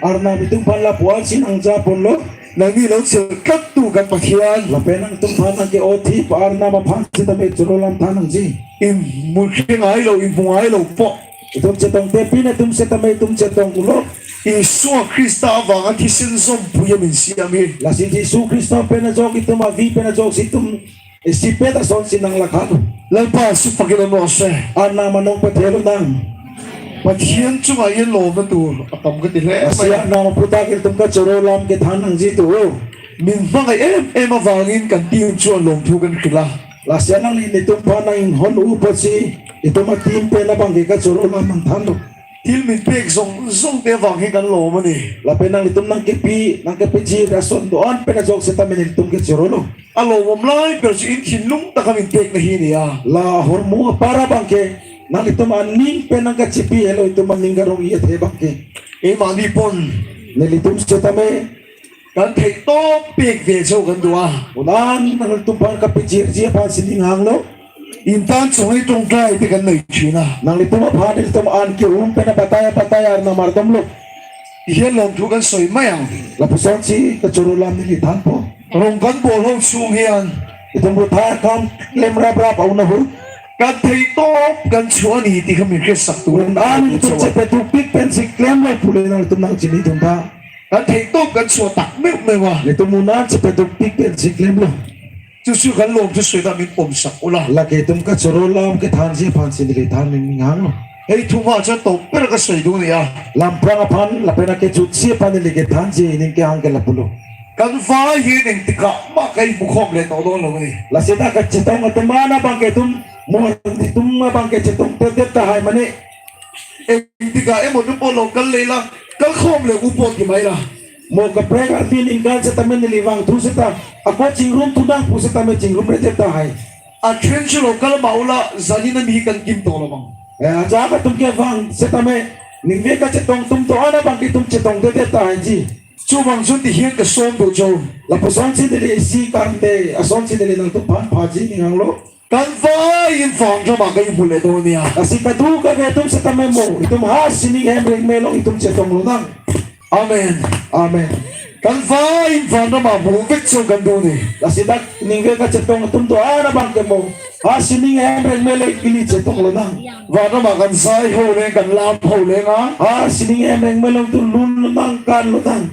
Arnam itum phan lapuan si nangja ponlo. Nangni long sel kat tu kan Pathian. Lapen nangtum phan nangke-ot hi pa Arnam aphan sitame choro lam than nangji. Imul kheng ai lo, imung ai lo po. Itum chetong te pin itum sitame itum chetong ulo. Jisu Krista vang athisen som puya min siam hi. Lasi Jisu Krista pen ajok itum avi pen ajok si itum isipet ason si nang lakhan. Lalpa si pakilom lo se. Arnam anong pathelo nang. Pathian chunga yen lo na tu akam ka tile. Lasi Arnam aputhak itum kachoro lam kethan nangji tu. Min vang ai em em avangin kan tin chuan longthu kan kila. Lasi nangli netum phan nang hon u pasi itum atim pen abang ke kachoro lam nangthan lo. Thil min pek jong jong te vang he kan lo mani. Lapen nanglitum nangkepi, nangkepi ji rason do-an pen ajok seta min itum kechoro lo. Alo vom lai per si in thinlung ta kamin pek na hi ni ya. La hormu apara bang ke nanglitum aning pen nangkachipi helo itum aning karong iya the bang ke. E mani pon. Nelitum seta me kan thei to pek ve jo kan dua. Unan nanglitum phan kapijirji aphan sining hang lo. Intan chongai tongklai te kan nai china. Nanglitum aphan itum an ke um pen apatai apatai Arnam ardom lo. Ihe longthu kan soi mayang. Lapuson si kachoro lam neli thanpo. Rong kan bol hong sung hian. Itum bu tha kam klem rap rap auna hu. Kan thei to kan chuan hi ti kami ke sak tu. Unan itum chepetuk pik pen si klem lo pule nangtum nangchini dun tha. Kan thei to kan chuan tak mek mek wa. Itum unan chepetuk pik pen si klem lo. Chuchu kan longthu soi ta min pom sak ula. Lake itum kachoro lam kethanji aphan si neli than ning hang lo. Hei thuma chan to per ka soi du ni ya. Lamprang aphan lapen akechutji aphan neli kethanji ning kehang ke lapulo. Kan vai hi ning tika ma kai bukhom le to don lo ni. Lasi ta kachetong atum ana bang ke itum mo itum abang ke chetong te te tahai mane. Ning tika emo tu polo kal le la kal khom le upot ki mai la. Mo kaprek arni ningkan seta me neli vangthu seta ako chingrum tu nang pu seta me chingrum re te tahai. A train chulo kal maula jani na mi kan kim to lo bang. Eh, ajak atum kevang seta me ningve kachetong tum to ana bang ke itum chetong te te tahai ji. Chubang chun ti hian kasom do jo. Lapuson si neli isi kante ason si neli nangtum phan phaji ning hang lo. Kan vai in vang drama ka imule do nia. Lasi kadu kave atum seta me mo itum ha sining hem reng me long itum chetong lo nang. Amen. Amen. Kan va in van rama mo vek so kan do ne. Lasi dak ningve kachetong atum do-an abang ke mo. Ha sining hem rengme le ili chetong lonang. Van rama kan sai ho le kan lam ho le nga. Ha sining hem rengme along tu lun lonang kan lonang.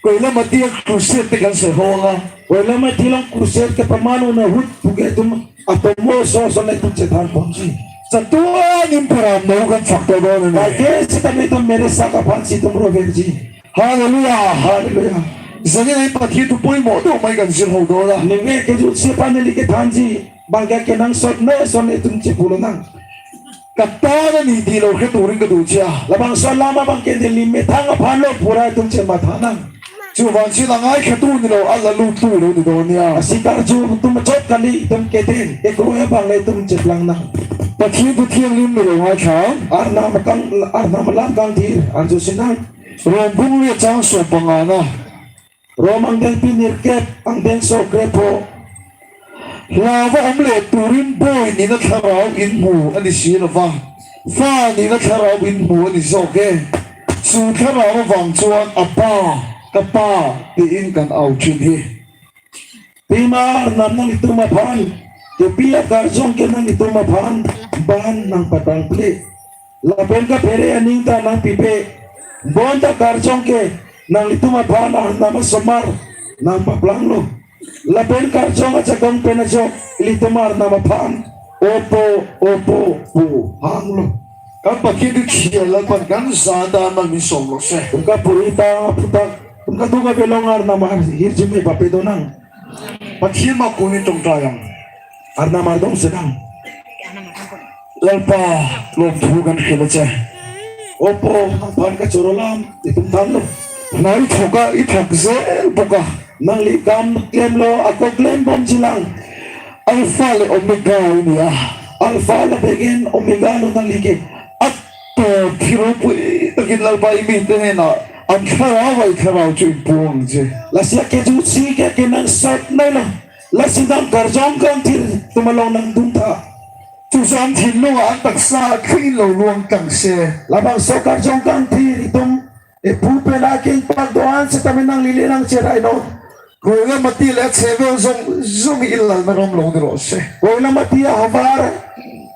Koila mati a crusade te kan sai ho nga. Koila mati along crusade ke paman una hut puke atum atomo so so le tum chethan ponji. Satu anim param no kan faktor do ne. Ake sitame tum mere saka pan si tum roverji. Hallelujah. Hallelujah. Jani nai Pathen thu poi mo do mai kan jir ho do la. Ningve kejutsi aphan neli kethanji. Bang ke kenangsot ne son ne tum chepu lonang. Kata na ni di lo ke turing kedu cha. Labangso alam abang ke neli methang aphan lo pura tum chematha nang. Chuvan si nangai ketu ni lo ala lu tu lo ni do nia. Asi karju tum chot kali tum keten. Ke kru abang le tum cheplang nang. Pathen thu thiang lim ni lo ngai kha. Arnam kang, arnam alam kangthir arjusi nang. Rom bung le chang so pangana. Rom angdengpi nerkep angdengso krepho. Lava om le turin boi ni na thlarau in mu ani si lava. Fa ni na thlarau in mu ani so ke. Su thlarau vang chuan apa kapa ti in kan au chin hi. Pima arnam nanglitum aphan, kepi akarjong ke nanglitum aphan, ban nangpatang ple. Lapen kaphere aning ta nangpipe. Bonta karjong ke nanglitum aphan arnam asomar nangpaplanglo. Lapen karjong ajakong pen ajok ilitum arnam aphan opo opo pu hanglo. Kan pakin di chia lapan kan zada man mi somlo se. Tum kapuri ta putak, tum katu kavelong arnam ahirjume pape donang. Pathen ma kuni tong tayang. Arnam ardom sedang. Lalpa lom thu kan khela che. Opo, aphan kachoro alam itum thanlo. Na ithok a, ithok je boka. Nangli kam klemlo, ako klem bomji lang. Alpha le Omega ini ya. Alpha lapen Omega lo nangli ke. Ato thiro pui takin Lalpa imi te na. An thlarau vai thlarau chu impuang je. Lasi akejutsi ke kenangsot nai lo. Lasi nang karjong kangthir atum along nangdun tha. Chujan thinlong an taksa khin lo luang tangse. Labangso karjong kangthir itum epu pen akeng pak do-an setame nangli le nangcherai non. Koila mati le cheve jong jong ilal na rom long diro se. Koila mati ahavar,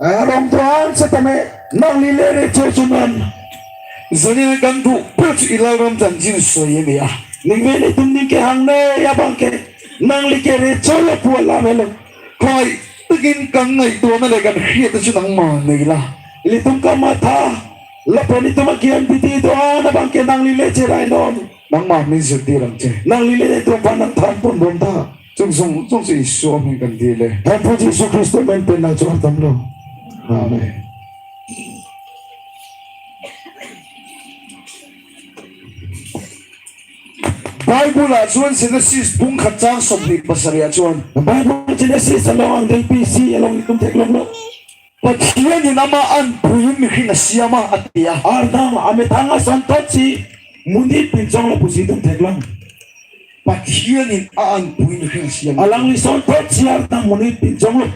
eh, rom do-an setame nangli le recho chunon. Jani kan tu put ilal ram tan jin so ye ya. Ningve ilitum ning kehang ne abang ke nangli ke recho lapu alam helo. Khoi takin kangngaito na le kan khriet chu nangma ne la. Ilitum kamatha lapen itum akian biti do-an abang ke nangli le cherai non. Nangma min zirti rang che. Nangli le itum aphan nangthan pon bom tha. Chung chung chung si Isu amin kan di le. Thanpo Jisu Khristo amen pen nangchor tamlo. Amen. Bible a chuan Genesis bung khat chang somni pasari a chuan. Bible Genesis along angdengpi isi along itum theklonglo. Pathian in ama anpui in mihring asiam a ati a. Arnam amethang asonthotsi monit pinchonglo pusi itum theklong. Pathian in a anpui in mihring asiam. Alangli sonthotsi Arnam monit pinchonglo.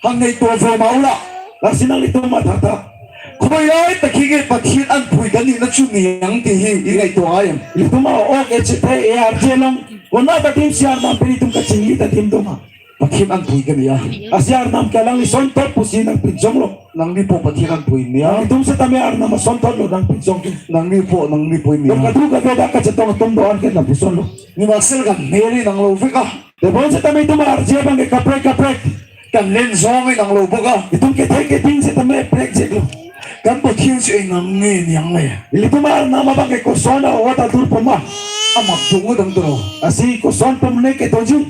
Hang nai to vo maula. Lasi nanglitum matha tha. Khoi ai ta khinge Pathian anpui kan ni na chu ni ang ti hi i ngai to ai. Ilitum a ok e chethe e arje long. Konat adim si Arnam pen itum kachingli ta dim doma. Pathian anpui kan ni ya. Asi Arnam ke alangli sonthot pusi nangpinchonglo. Nangli po Pathian anpui ni ya. Itum setame Arnam asonthotlo nangpinchong ke. Nangli po, nangli po ni ya. Kadokave dak kachetong atum do-an ke nangpusonlo. Ni maksel kan neli nanglo vek a. Tebon setame itum arje abang ke kaprek kaprek. Kan len jong e nanglo boka. Itum kethe keding setame prekjeklo. Kan Pathian si e nang nge ni ang le. Ilitum Arnam abang ke koson a ot atur poma. Amak dungo dang turo. Asi koson pemne ke toji.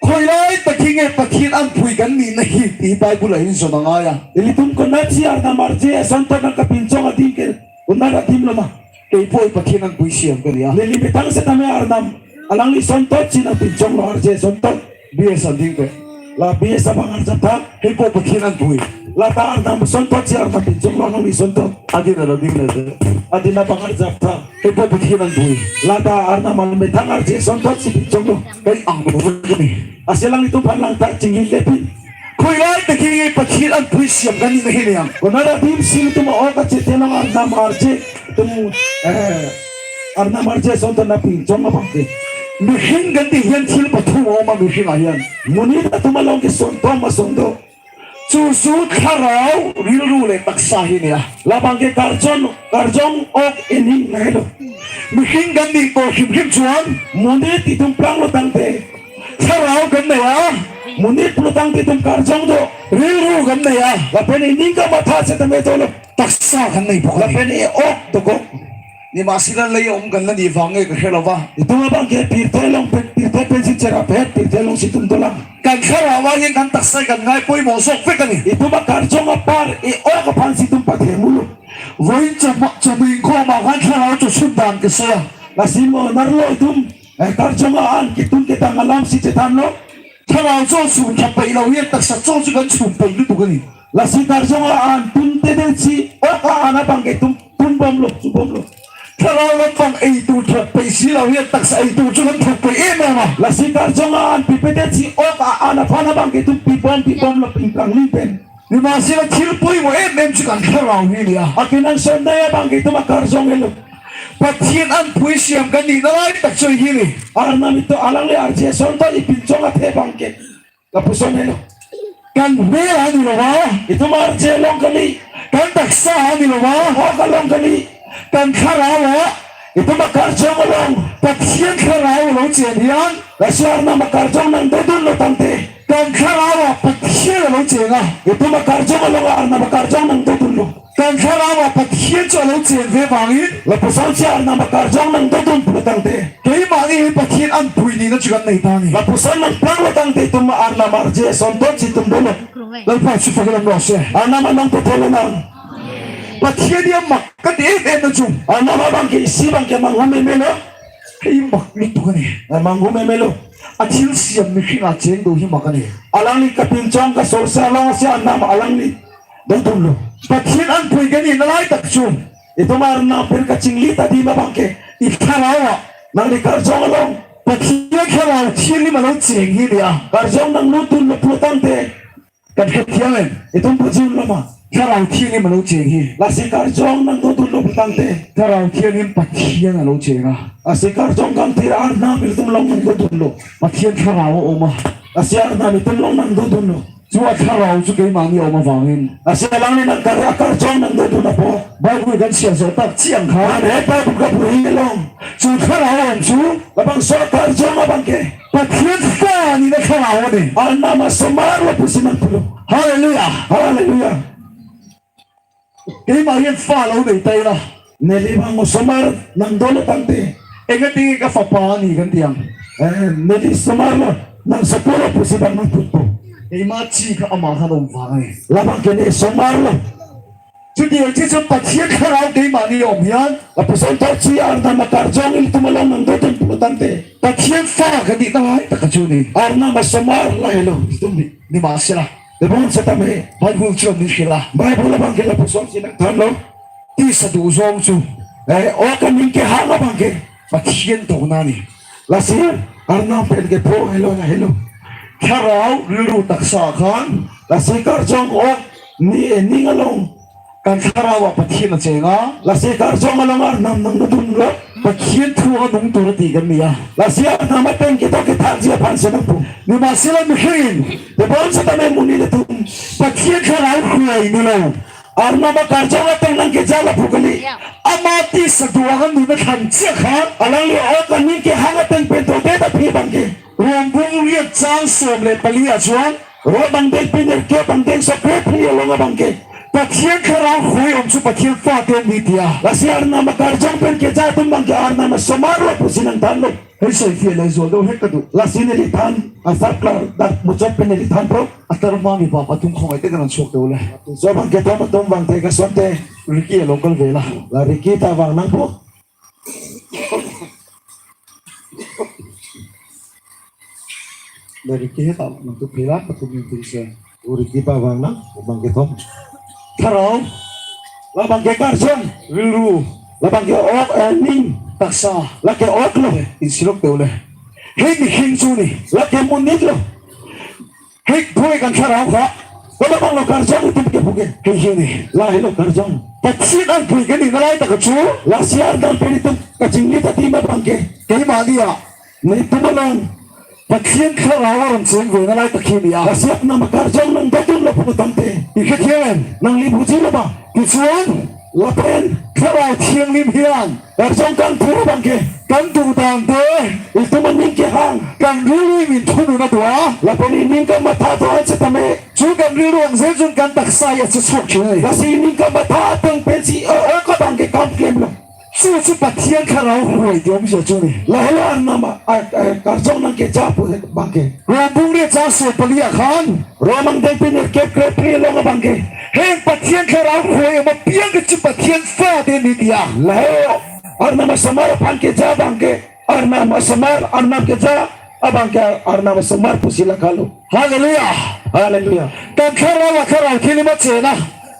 Khoi lai ta khinge Pathian anpui kan ni na hi ti Bible a hin so nang aya. Ilitum konatsi Arnam arje asonthot nangkapinchong adim ke konat adim lo ma. Kei po Pathian anpui siam kan ya. Neli methang setame Arnam alangli sonthotsi nangpinchonglo arje sonthot. B S ading pe. La B S abang arjap tha. Hei po Pathian anpui. La ta Arnam sonthotsi Arnam pinchonglo alangli sonthot. Adin ada ding le. Adin abang arjap tha. Hei po Pathian anpui. La ta Arnam amethang arje sonthotsi pinchonglo. Hei ang po ni. Asi alanglitum aphan lang ta chingin lepin. Khoi lai ta khinge Pathian anpui siam kan ni na hi liang. Konat adim si itum a ok kachethe long Arnam arje. Itum, eh, Arnam arje sonthot nangpinchong abang ke. Mihring kanti ahin thil pathum oma mihring ahin. Monit atum along ke son tom ason do. Chusu thlarau rilru le taksa hini a. Labang ke karjong, karjong ok ening lahelo. Mihring kanti ko himhim chuan. Monit itum planglo tangte thlarau kan naya. Monit pulo tangte itum karjong do. Rilru kan naya. Lapen ening kamatha setame dolo. Taksa kan nai pok. Lapen e-ok dokok. Ni masila lei om kan la ni vang e ka helo va. Itum abang ke pirthe along pen, pirthe pen si cherapet, pirthe alongsi itum dolang. Kan thlarau ahin kan taksa kan ngai poi mo sok pe kan ni. Itum akarjong apar e-ok aphansi itum pathe mulo. Voin chama, chama ingko ma kan thlarau cho sundan ke saya. Lasi mo narlo itum, eh, karjong an kitum ketang alamsi chethanlo. Thlarau cho sum thap pei lo ahin taksa cho chu kan sum pei lu tu kan ni. Lasi karjong an tun te den si ok an abang ke itum tun bomlo, chu bomlo. Thlarau lam abang eitu thap pei si lo ahin taksa eitu chu kan thap pei e mama. Lasi karjong an pipe den si ok an aphan abang ke itum pi bom, pi bomlo ingkangli pen. Ni masila thil poi mo em em chu kan thlarau hini a. Akinang son dai abang ke itum akarjong helo. Pathen an pui siam kan ni nalai tak choi hini. Arnam itum alangli arje son to ipinchong athe abang ke. Lapuson helo. Kan ve ani lo va. Itum arje along kali. Kan taksa ani lo va. Ok along kali. Kan thlarau a. Itum akarjong along. Pathen thlarau lo chen hian. Lasi arnam akarjong nangdodunlo tangte. Kan thlarau a Pathen lo chen a. Itum akarjong along arnam akarjong nangdodunlo. Kan thlarau a Pathen cho lo chen ve vangin. Lapusonsi arnam akarjong nangdodun pulo tangte. Keima ni Pathen an pui ni na chu kan nai ta ni. Lapuson nangplanglo tangte itum arnam arje son dotsi itum dolo. Lalpa chu phakelang lo se. Arnam anong puthelo nang. Pathen dia mak kan em em na chu. Arnam abang ke isi abang ke manghumeme lo. Hei mak ni tu kan ni. Ah, manghumeme lo. Athil siam mihring acheng do hi mak kan ni. Alangli kapinchong kasorsa alongsi arnam alangli dodunlo. Pathen an pui kan ni nalai tak chu. Itum arnam pen kachinglit adim abang ke. I thlarau a. Nangli karjong along. Pathen thlarau thir ni ma lo cheng hi dia. Karjong nangdodunlo pulo tangte. Kan khethiang em. Itum buji-unlo ma. Thlarau thir ni ma lo cheng hi. Lasi karjong nangdodunlo pulo tangte. Thlarau thir ni Pathen a lo cheng a. Lasi karjong kangthir arnam itum along nangdodunlo. Pathen thlarau oma. Lasi arnam itum along nangdodunlo. Chu a thlarau chu keima ni oma vangin. Lasi alangli nangkar akarjong nangdodun apot. Bible kan sia so tak chiang kha. Ane Bible kapuri along. Chu thlarau om chu. Labangso akarjong abang ke. Pathen fa ni na thlarau ni. Arnam asomar lo pusi nangpulo. Hallelujah. Hallelujah. Keima ahin fa lo dei tai la. Neli abang osomar nangdolo tangte. Enga ti ka fa pa ni kan tiang. Eh, neli somar lo nangsopo lo pusi abang nangpupo. Keima chi ka ama khan om vang ni. Labang ke ne somar lo. Chuti ang chi chun Pathen thlarau keima ni om hian. Lapuson thotsi arnam akarjong ilitum along nangdodun pulo tangte. Pathen fa kan ni nalai tak chu ni. Arnam asomar lahelo itum ni. Ni ma sila. Tebon setame. Bible chu ni sila. Bible abang ke lapusonsi nangthanlo. Tisa du jong chu. Eh, ok aning kehang abang ke. Pathen dona ni. Lasi arnam pen kepho helo lahelo. Thlarau rilru taksa khan. Lasi karjong ok ni ening along. Kan thlarau a Pathen acheng a. Lasi karjong along arnam nangdodunlo. Pathen thu anung tur ti kan ni a. Lasi arnam ateng ketok kethanji aphansi nangpu. Ni ma sila mihring. Tebon setame monit atum. Pathen thlarau khuai ni lo. Arnam akarjong ateng nangkeja lapu kali. Ama tisa du ang nu na than chek ha. Alangli ok aning kehang ateng pen to de ta phi abang ke. Rom bung riat chang som le pali a chuan. Rom bang deng piner ke bang deng so ke phi along abang ke. Pathen thlarau khuai om chu Pathen fa te ni tia. Lasi arnam akarjong pen keja atum abang ke arnam asomar lo pusi nangthanlo. Hei soi fia le zo do hek ka du. Lasi neli than asap klar dak muchot pen neli thanpo. Atar ma mi pa patum khong ai te kan sok do le. Zo abang kethom atum abang te kasonte. Ricky a local vela. La Ricky ta vang nangpo. La Ricky he ta nangtum vela patum nangtum se. Uri kipa vang nang, abang kethom. Thlarau. Labang ke karjong. Rilru. Labang ke ok, eh, ning. Taksa. Lake ok lo. Insilok te le. Hei mihring chu ni. Lake monit lo. Hei boi kan thlarau kha. Ko labang lo karjong itum kepu ke. Hei hini. Lahelo karjong. Pathen an pui ke ni nalai tak chu. Lasi arnam pen itum kachinglit adim abang ke. Keima ni a. Nelitum along Pathen Thlarau aron chengvoi nalai ta khim ya. Lasi Arnam akarjong nangdodunlo pulotangte, ikhe thiem, nangli bujilo ma? Kechuan. Lapen Thlarau Thienghlim hian karjong kangthir abangke kangtung tangte, itum aning kehang kangrilu, imin thunu na do-a. Lapen ining kamatha do-an setame, chu kangrilu angse jun kan taksai achesok chunai. Lasi ining kamatha ateng pensi o, o kabangke kam klemlo. Chu chu Pathen Thlarau khuai diom jo chuni. Lahelo Arnam a, a, a, karjong nangkeja pu abangke. Rom bung kre, chang so pali akhan. Rom angdeng pen nerkep kre phli along abangke. Heng Pathen Thlarau khuai ama piang ke chu Pathen Pha de ni dia. Lahelo Arnam asomar aphan keja abangke, Arnam asomar, Arnam keja abangke Arnam asomar pusi la kalo. Hallelujah. Hallelujah. Kan Thlarau, Thlarau Thienghlim ma chena.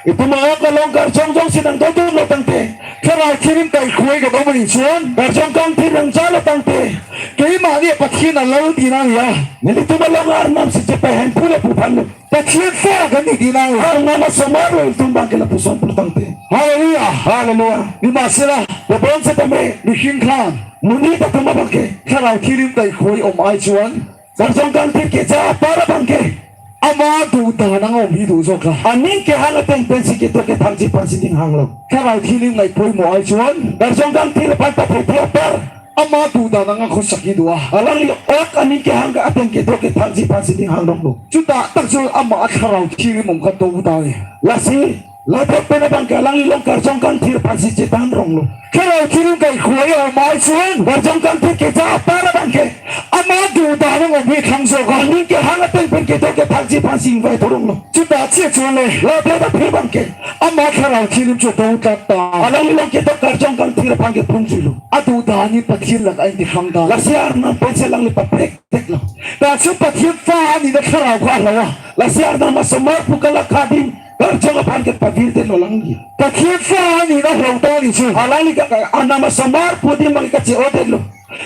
Itum a-ok along karjong jongsi nangdodunlo tangte, Thlarau Thienghlim ta ikhuai kadom ni chun, karjong kangthir nangjalo tangte, keima ni Pathen alangli nang ya. Nelitum along Arnam si chepa Hemphu lapu aphanlo. Pathen Pha kan ni nang ya. Arnam asomar lo itum abangke lapuson pulotangte. Hallelujah. Hallelujah. Ni masela. Tebon setame, ni khingkhan, monit atum abangke Thlarau Thienghlim ta ikhuai om ai chuan, karjong kangthir keja apar abangke, ama duda nang om hi do jok la. Aning kehang ateng pensi kedo kethangji aphansi ninghanglo. Thlarau Thienghlim nangkoi mo ai chuan, karjong kangthir aphan pathethe apar, ama duda nang akhosak hi do-a. Alangli ok aning kehang ateng kedo kethangji aphansi ninghang longlo. Chuta tak chu ama Thlarau Thienghlim om kado ta ni. Lasi ladak pen abangke alangli along karjong kangthir aphansi chethan ronglo. Thlarau Thienghlim kaikhuai om ai chuan, karjong kangthir keja apar abangke, ama duda nang om hi thang jok a. Aning kehang ateng pen kedo kethakji aphansi ingvai thuronglo. Chuta che chuan le, ladak aphi abangke, ama Thlarau Thienghlim chu do ta ta, alangli along kedo karjong kangthir aphan ke phungjuilo. Aduda ni Pathen lak ain ti khang ta. Lasi Arnam pensi alangli paprek detlo. Ta chu Pathen Pha ani na Thlarau kha lo a. Lasi Arnam asomar pu kalakha adim karjong aphan ke pavirdetlo alangli. Pathen Pha ani na hlau ta ni chu. Alangli ka, ka, Arnam asomar pu adim alangli kache-odetlo.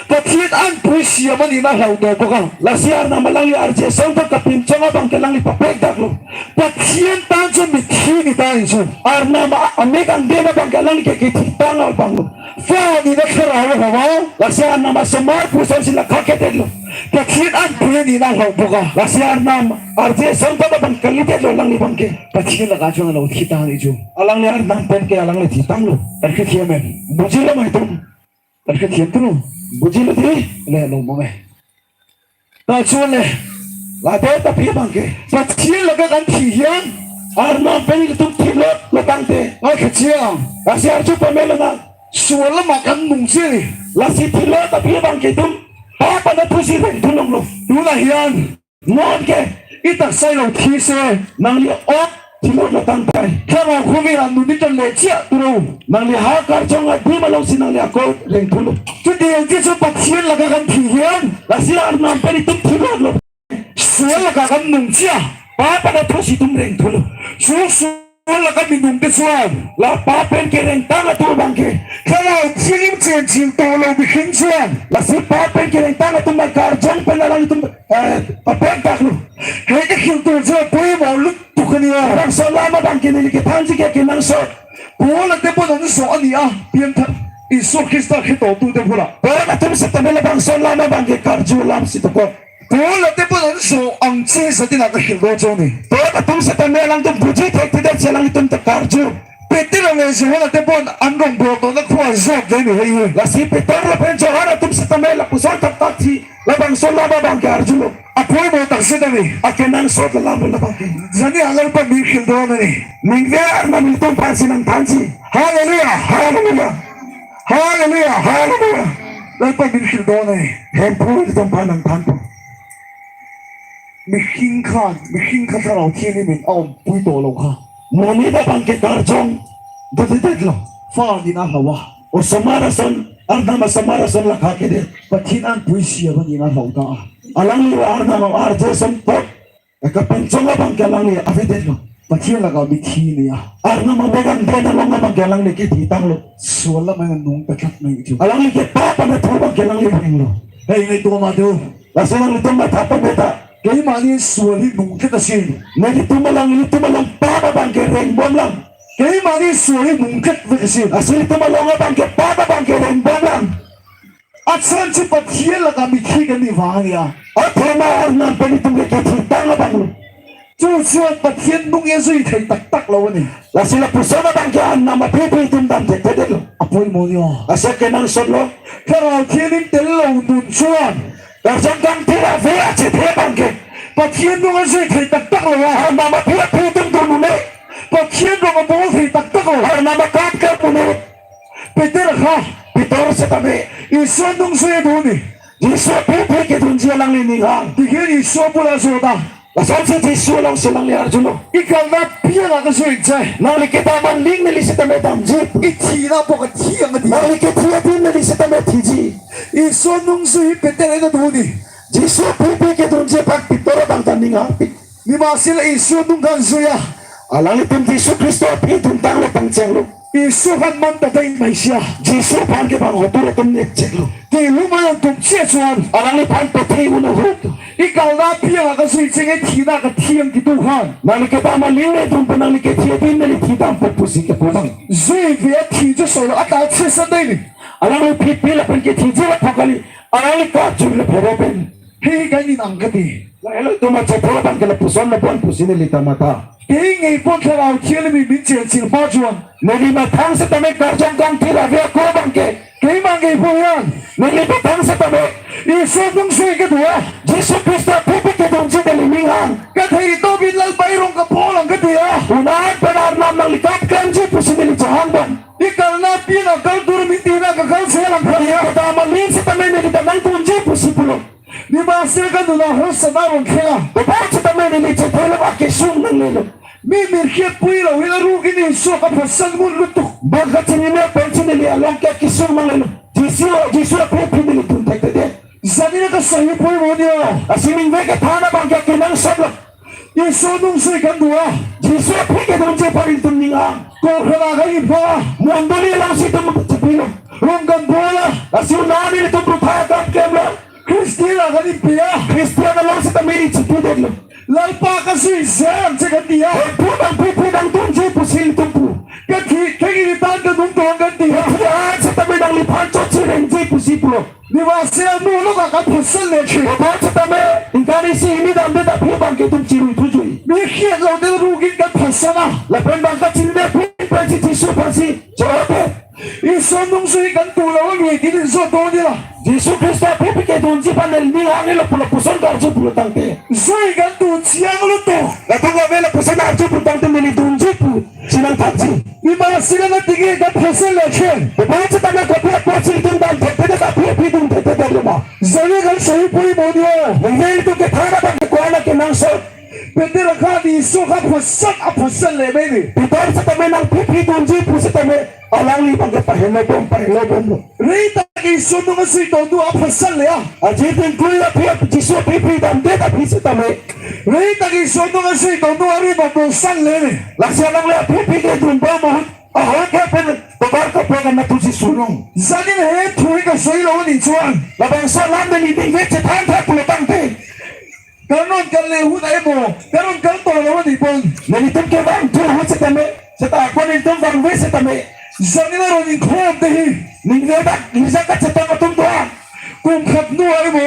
Pathen an puisi ama ni na hlau do pu ka. Lasi Arnam alangli arje song ta kapinchong abangke alangli paprek daklo. Pathen tan chu mithi ni ta ni chu. Arnam a, amek angden abangke alangli ke kethitang abanglo. Pha ani na Thlarau hava. Lasi Arnam asomar pu sonsi lakha kedetlo. Pathen an pu ani na hlau pu ka. Lasi Arnam arje song ta abang kalidetlo alangli abangke. Pathen lak achuan lo thi ta ni chu. Alangli Arnam pen ke alangli thitanglo. Arkhe thiam em. Bujilo ma itum? Arkhe thiam tu lo. Bujilo di? Le lo mo me. Ta chuan le. Ladak aphi abangke, Pathen lak akan thi hian, Arnam pen itum thilot lo tangte, ngai khachiang, lasi arju pamelo nang. Sual lama kan nung che. Lasi thilot aphi abangke itum pap anatthu si rengthu longlo. Tuna hian, non ke, itaksai lo thi se, nangli ok thilot lo tangte, Thlarau khuvi an nu ni tan le chia tu lo. Nangli ha karjong adim alongsi nangli ako rengthulo. Chudin Jisu Pathen lak akan thi hian, lasi Arnam pen itum thilot lo. Sual lak akan nung chia, pap anatthu si itum rengthulo. Su sual lak akan mi nung te chuan, la pap pen kerengtang atum abangke, Thlarau Thienghlim chen ching to lo mi khing chuan. Lasi pap pen kerengtang atum abang karjong pen alanglitum, eh, paprek daklo. He ke khil to je pui mo lut tu khani a. Bangso alam abangke neli kethangji ke kenangsot. Paul atebon an so ani a pian tha Isu Khrista khito tu te pula. Paul atum setame labangso alam abangke karju alam si tokok. Paul atebon an so angche sa tin a kakhil do choni. Paul atum setame alangtum buji thek tidak si alangtum ta karju. Peter le Johan atebon an rong bo to na khua jok de ni hei. Lasi Peter lapen Johan atum setame lapuson thakthak si labangso alam abangke arjulo. Apoi mo tak se ta ni. Akenangsot alam lo abangke. Jani alam pa mi khil do na ni. Ningve Arnam itum aphansi nangthanji. Hallelujah. Hallelujah. Hallelujah. Hallelujah. Alam pa mi khil do na ni. Hemphu itum aphan nangthanpo. Mi khing khan, mi khing khan Thlarau Thienghlim amen aum pui to lo kha. Monit abangke karjong dodedetlo. Pha ani na hava. Osomar ason, Arnam asomar ason lakha kedet. Pathen an puisi abang ani na hlau ta. Alangli Arnam arje song pot, kapinchong abangke alangli avedetlo. Pathen lak amithi ni a. Arnam amek angden along abangke alangli kethitanglo. Sual lama nung petlak nai chu. Alangli ke pap anatthu abangke alangli renglo. Hei, ngai tu ma tu. Lason nanglitum matha pame ta. Keima ni sual hi nungklet asi. Nelitum along, ilitum along pap abangke rengbomlang. Keima ni sual hi nungklet vek asi. Lasi ilitum along abangke pap abangke rengbomlang. Ason si Pathen la kami khi kani vang ya. Athema Arnam pen itum ke kethitang abang lo. Chuchu Pathen nung ejui thei taktak lo ni. Lasi lapuson abang ke Arnam aphi aphi itum dam thekthe lo. Apoi mo yo. Ason kenangsot lo. Klaralthe aning tel lo nun chuan. Karjong kangthir ave achethe abang ke. Pathen nung ejui thei taktak lo. Arnam aphi aphi itum dun un-e. Pathen rong abol thei taktak lo. Arnam akat ke un-e. Peter ha. Peter setame. Iso nung sui dun ni. Jisu aphi aphi kedunji alangli ning hang. Tikin Iso pula sota. Lason si Jisu along si alangli arjulo. Ikalna piang akasui chai. Nangli kethe aman aling neli setame damji. Ithina po kathi ang di. Nangli kethe adim neli setame thiji. Iso nung sui Peter ena dun ni. Jisu aphi aphi kedunji aphan Peter abang ta ning hang. Ni masila Iso nung kan suya. Alanglitum Jisu Khristo aphi dun tanglo pangchenglo. Iso aphan man ta dai maisia. Jisu aphan ke bang hotur atum nek cheklo. Te lu mayang tum che chuan. Alangliphan pathe un ahut. Ikalna piang akasui cheng ethina kathi ang kitu han. Nangli kethe aman aling neli dun pen nangli kethe adim neli thidam pen pusi kepu abang. Jui via thi jo solo ata che sa dai ni. Alangli aphi aphi lapen kethiji la phakali. Alangli kachun le phero pen. He kani nang kati. Lahelo itum achethe abang ke lapuson lapuan pusi neli ta matha. Kei ngai pon klaralthe alimi min cheng cheng pa chuan. Neli mathang setame karjong kangthir ave ako abang ke. Kei mang ngai pon yan. Neli mathang setame. Iso nung sui kedua. Jisu Khristo aphi aphi kedunji neli ning hang. Kathei to bin lal bai rong kapo lang kedua. Unan pen Arnam nangli kat klemji pusi neli chehang abang. Ikalna piang akal dur min tina kakal selang. Neli kethe aman aling setame neli ta nangdunji pusi pulo. Ni masila kan dun ahut sana rong khela. Bebak setame neli chethe lo akesung nanglelo. Mi mirkhiat pui lo hila ru kini Iso kaphasan mun lutuk. Bang kachinine pen si neli along ke akesung nanglelo. Jisu, Jisu aphi aphi neli dun thekthe. Jani na kasai pui mo ni o. Lasi ningve kethan abang ke kenangsot lo. Iso nung sui kan dua. Jisu aphi kedunji aphan itum ning hang. Ko khala ka ipa. Mondoli along si itum chepilo. Rong kan bola. Lasi unan nelitum rutha kam klemlo. Christian akan ipia. Christian along setame neli chepidetlo. Lalpa kasui jam che kan dia. Hemphu nang aphi aphi nangdunji pusi itum pu. Kathi kengiri tan kanung tong kan dia. Kathi an setame nangliphan chot chirengji pusi pulo. Ni masila nu lo ka kaphasan le che. Bebak setame ingkari si ini damde ta aphi abang ke itum chirui thujui. Mi khiat lo de ru gin kaphasan a. Lapen bang kachinine aphi pen si Jisu aphan si chorote. Iso nung sui kan tu lo ni kini so to ni la. Jisu Khristo aphi aphi kedunji aphan neli ning hang lo pulo lapuson karju pulo tangte. Sui kan tu chiang lo to. Latum ave lapuson arju pulo tangte neli dunji pusi nangthanji. Ni masila na tigi kaphasan le che. Bebak setame kopi apot si itum dam thekthe ta aphi aphi dun thekthe lo ma. Jani kan sai pui mo ni o. Ningve itum kethan abang ke ko-an akenangsot. Peter akha ni Iso kaphasan aphasan le me ni. Peter setame nang aphi aphi dunji pu setame alangli abang ke pahelo bom pahelo bomlo. Rei ta ke Iso nung asui tonu aphasan le a. Ajir tin klui aphi Jisu aphi aphi damde ta aphi setame. Rei ta ke Iso nung asui tonu ari bom lo san le ni. Lasi alangli aphi aphi kedun bom ahut. Ahok ke pen tobar kaprek an natu Jisu rong. Jani na he thui kasai lo ni chuan. Labangso alam neli ningve chethan tha pulo tangte. Kanon kale hu na emo. Kanon kal to lo ni pon. Nelitum kevang thu ahut setame. Seta ko nelitum vangve setame. Jani na ro ning khom te hi. Ningve dak ningja kachetong atum doan. Kum khat nu ai mo.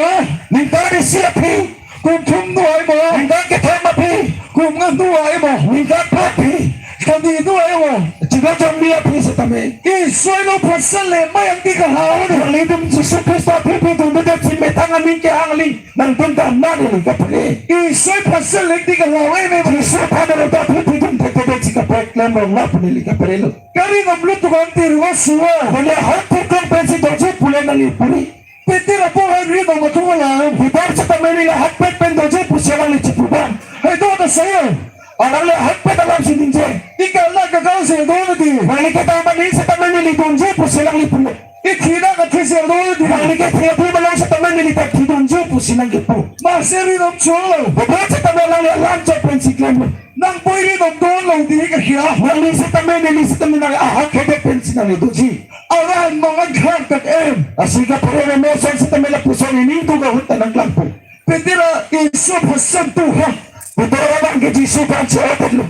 Ningkan isi aphi. Kum thum nu ai mo. Ningkan kethom aphi. Kum nga nu ai mo. Ningkan phli aphi. Kani nu ai mo. Chinglo jongni aphi setame. Iso lo phasan le mayang ti kahaw ni. Nelitum Jisu Khristo aphi aphi dunde si methang aning ke angli. Nangtum ta nang neli kapre. Iso phasan le ti kahaw e me. Jisu aphan lo ta aphi aphi dun thekthe si kaprek lam rong lap neli kapre lo. Kari ngam lutuk an ti ruwa suwa. Neli ahok thek kong pensi doji pule neli puri. Peter apo han ri bang mathung alam. Peter setame neli ahokpet pen doji pusi alangli chipu bang. Hai do ta sayo. Alangli ahokpet alam si ningje. Ikalna kakal se do na di. Nangli kethe aman aling setame neli dunji pusi alangli pu. Ithina kathi se do na di. Nangli kethe adim along setame neli ta thidunji pusi nangkepu. Maseri nom cholo. Bebak setame alangli alam chot pensi klemlo. Nang poi ri nom don lo di kakhia. Nangli setame neli setame nang ahok khedet pensi nangli doji. Aran mong an khang tak em. Lasi kaphere me son setame lapuson ining tu kahut ta nangklangpo. Peter a Iso phasan tu ha. Peter abang ke Jisu aphan che-odet lo.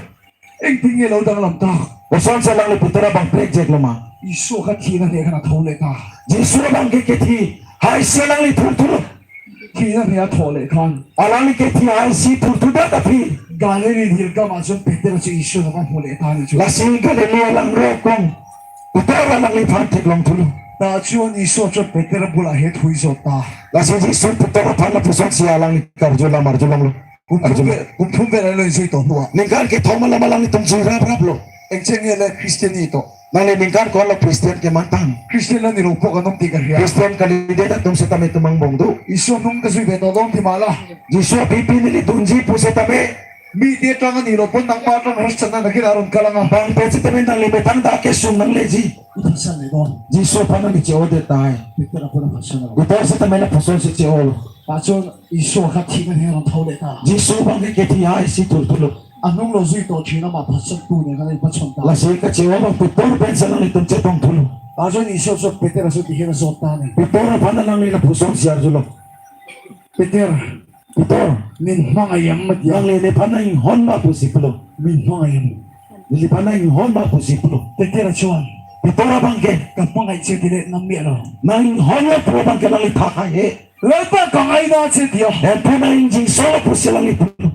Engting e lo dang lam ta. Lason si alangli Peter abang prekjek lo ma. Iso kathi na ne kana thole ta. Jisu abang ke kethi. Hai si alangli thurthulo. Thina thia thole than. Alangli kethi hai si thurthudet aphi. Galili hirkam ason Peter si Isu nang hole than chu. Lasi Galili alangroi akong Peter alangliphan theklong thulo. Ta chun Isu chot Peter bula het hui jota. Lasi Jisu Peter aphan lapuson si alangli karjulam arjulonglo. Kum thum Arjulong. Kum thum pen lo isi to hua. Ningkan kethom alam alanglitum jui rapraplo. Engcheng le Christian ni to. Nangli ningkan ko-an lo Christian kemantang. Christian lo ni rokok anom ti kahria. Christian kalidet atum setame tum angbong do. Isu nung kejui pen todong ti mala. Jisu aphi pini neli dunji pu setame. Mi dia tang ni lo pon nang ma tang ras chana na kira ron kalang. Bang pen setame nangli methang dak kesung nangleji. Ita san le don. Jisu aphan nangli che-odet tahai. Peter aphan aphan san lo. Peter setame lapuson si che-olo. Pachun Isu akhat thina thia rong thole ta. Jisu abang ke kethi hai si thurthulo. Anung lo jui to thina ma pachun tu ne kan pachun ta. Lasi kache-o abang Peter pen si alanglitum chetong thulo. Pachun Isu so Peter aso ti hera jota ne. Peter aphan alangli lapuson si arjulo. Peter, Peter, min mang ayam mat ya. Nangli nephan nanghon ma pusi pulo. Min mang ayam. Neliphan nanghon ma pusi pulo. Peter achuan. Peter abang ke. Kapangai che tile nang mi lo. Nanghon ma pu abang ke nangli thak hai he. Lapen kangai na che tiya. Nephan nangjinso pusi alangli pulo.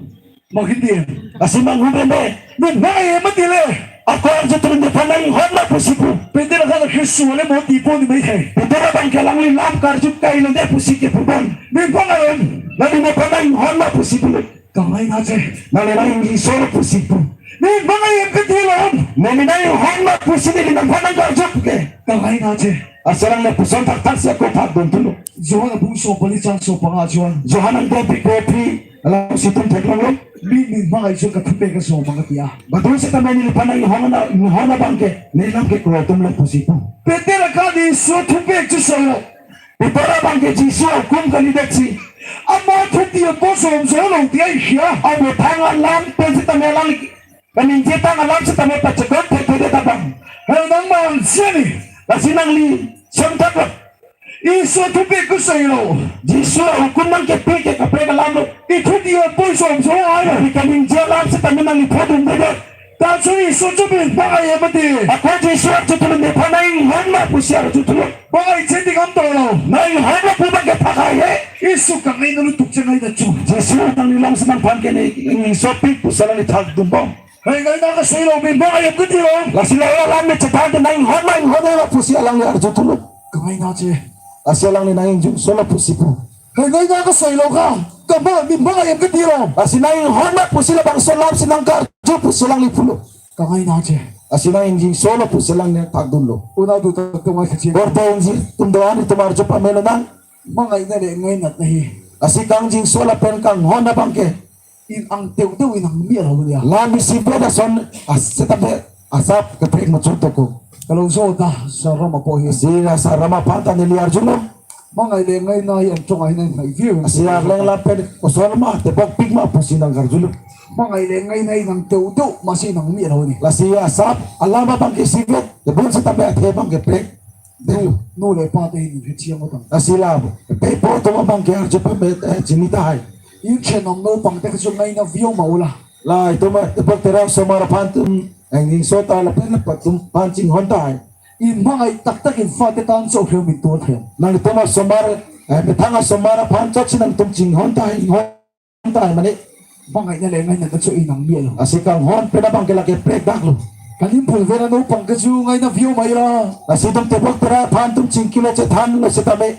Makin dia. Lasi manghumre me. Min mang ayam mat tile. Ako arju tun nephan nanghon ma pusi pu. Peter kan Jisu le mo ti po ni mai hai. Peter abang ke alangli lam karju kai lo de pusi kepubon. Min mang ayam. Nangli nephan nanghon ma pusi pulo. Kangai na che. Nangli nangjinso pusi pu. Min mang ayam ke tile. Neli nanghon ma pusi neli nephan nangkarju ke. Kangai na che. Lasi alang lapuson thakthak si ako thakdun thulo. Johan abung so pali chang so panga Johan. Johan angdeng phli kre phli, alam si itum theklonglo. Min min mang ayam ke thupe ke so mang tiya. Badu setame neliphan nanghon na, nanghon abang ke, nelam ke kro atum lo pusi pu. Peter akan Isu thupe ke so lo. Peter abang ke Jisu ahukum kalidet si. Amo thuti apo som so lo tiya isya. Amethang alam pen setame alang kaningje tang alam setame pachekot thekthedet abang. Hei nang mang seni. Lasi nangli semthak lo. Isu thupe ke so lo. Jisu ahukum nangkepi ke kaprek alam lo. Ithuti apo som so ai. Kaningje alam setame nangli phodun dedet. Laso Isu chot min mang ayam mat ti. Ako Jisu arju thulo nephan nanghon ma pusi arju thulo. Mang ayam che ti kam to lo. Nanghon ma pu abang ke thak hai he. Isu kangai na lo tuk chengai na chu. Jisu nangli long si nangphan ke ne, ne sopik pusi alangli thakdun bom. Hei ngai na kasoi lo min mang ayam ke tilo. Lasi la alam me chethan ke nanghon ma nanghon ma pusi alangli arju thulo. Kangai na che. Lasi alangli nangjinso lo pusi pu. Hei ngai na kasoi lo ka. Kama min mang ayam ke tilo. Lasi nanghon ma pusi labangso alam si nangkarju pusi alangli pulo. Kangai na che. Lasi nangjinso lo pusi alangli thakdunlo. Una du ta tung ai kachi. Korte ingjir atum do-an itum arju pamelo nang. Mang ayam le ngainat na hi. Lasi kangjinso lapen kanghon abang ke. In angteu teu in angmi alo ya. Lam isivet ason as- setame asap keprek muchot toko. Kalau so ta saram apo hi. Lasi la saram aphan ta neli arjulo. Mang ayam le ngainat yang chong ai nang hai view. Lasi arleng lapen koson ma tebok pik ma pusi nangkarjulo. Mang ayam le ngainat in angteu teu masi in angmi alo ni. Lasi asap alam abang ke isivet, tebon setame athe abang keprek. Dei. Nu le pa te hin he chiang utang. Lasi la pe po atum abang ke arju pame, eh, chini tahai. Inchen nom no pang te kachung ngaina view ma ula. La itum, eh, tebok terang osomar aphan atum, eh, ning sota lapen lapu atum aphan chinghon tahai. In mang ayam taktak in fa te tan so hem in to hem. Nangtum osomar, eh, methang osomar aphan chot si nangtum chinghon tahai, inghon tahai mane. Mang ayam le ngainat na cho in angmi alo. Lasi kanghon pen abang ke lake prekdak lo. Kalim phul vera no pang kachung ngaina view ma ila. Lasi itum tebok terang aphan atum chingkilo chethanlo setame.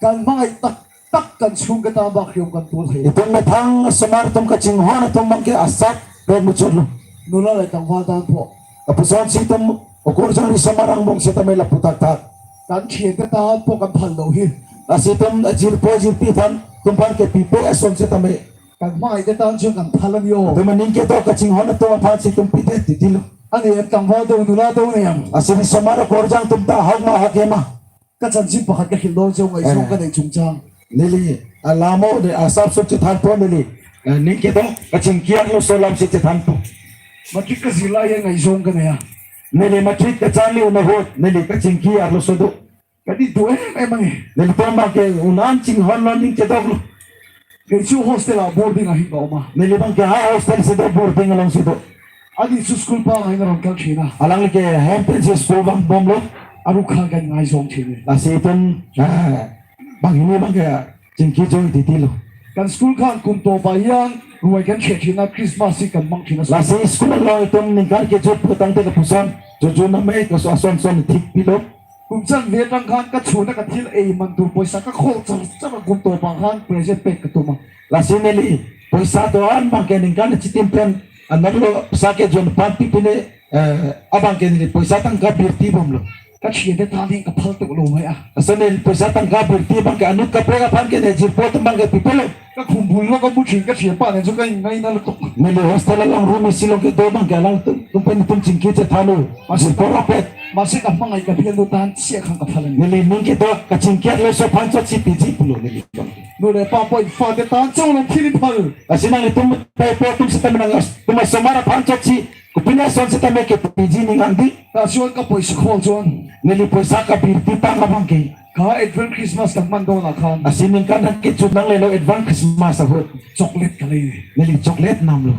Kan mang ayam taktak kan sung kata bak hiom kan tul hai. Itum methang osomar atum kachinghon atum abang ke asap prek muchot lo. Nula le tangval tan po. Lapuson si itum okorjang ri osomar angbong setame lapu taktak. Kan chie kata po kan phal lo hi. Lasi itum ajirpo ajirpi aphan atum aphan ke pipe ason setame. Kan mang ayam kata chun kan phal lo yo. Itum aning kedo kachinghon atum aphan si itum pite titilo. Ani em tangval do nula do ne em. Lasi ri osomar okorjang atum ta ahok ma ahok e ma. Kachan sim pakhat kakhil do jong ngai jong, eh, kanai chungchang. Neli alamo de asap sop chethanpo neli. Eh, ning kedo kachingki arloso alam si chethanpo. Matric kajila ya ngai jong kanai ya. Neli matric kacharli un ahut neli kachingki arloso do. Kadi do em em ani. Nelitum abang ke un-an chinghon lo ning kedok lo. Kecho hostel a boarding ahin ba oma. Neli abang ke ha hostel si do, boarding along si do. Adi su school pa ngai na rong kal china. Alangli ke hem pen si school vang bomlo. Aru kha kan ngai jong chini. Lasi itum, ah, Banghini abangke chingki joi titi lo. Kan school kan kumto pa yang ruai kan chet hina Christmas si kan mang hina. Lasi school along itum ningkan kejut putangte lapuson jujun name kaso ason son thik pilo. Kumchan vetang kan kachuna kathil e mantu poisa kakhol char char kumto pa kan present pek katuma. Lasi neli poisa do-an abangke ningkan chitim pen anerlo sake jon pan pipine, eh, abangke neli poisa tangka birti bomlo. Kachine ta ning kaphal tuk lo maya. Ason neli poisa tangka birti abangke anut kaprek aphan ke ne jirpo atum abangke pipelo. Kakhumbul lo kamuching kachine pa ne jukai ngai na lo tuk. Neli hostel along room isi along kedo abangke alangtum pen itum chingki chethanlo. Masih jirpo rapet. Masih kamangai kapian lo tan siak hang kaphalan. Neli ning kedo kachingki arloso aphan chotsi piji pulo neli. Nure pa poi fa de tan chong long phili phal. Lasi nanglitum pai po atum seta menang as. Tuma somar aphan chotsi. Kopine ason seta me kepiji ning angdi. Lasi on ka poisa khol chon. Neli poisa kabirti tang abangke. Ka Advent Christmas tang man do la kan. Lasi ningkan nang kejut nanglelo Advent Christmas ahut. Chocolate kali. Neli chocolate namlo.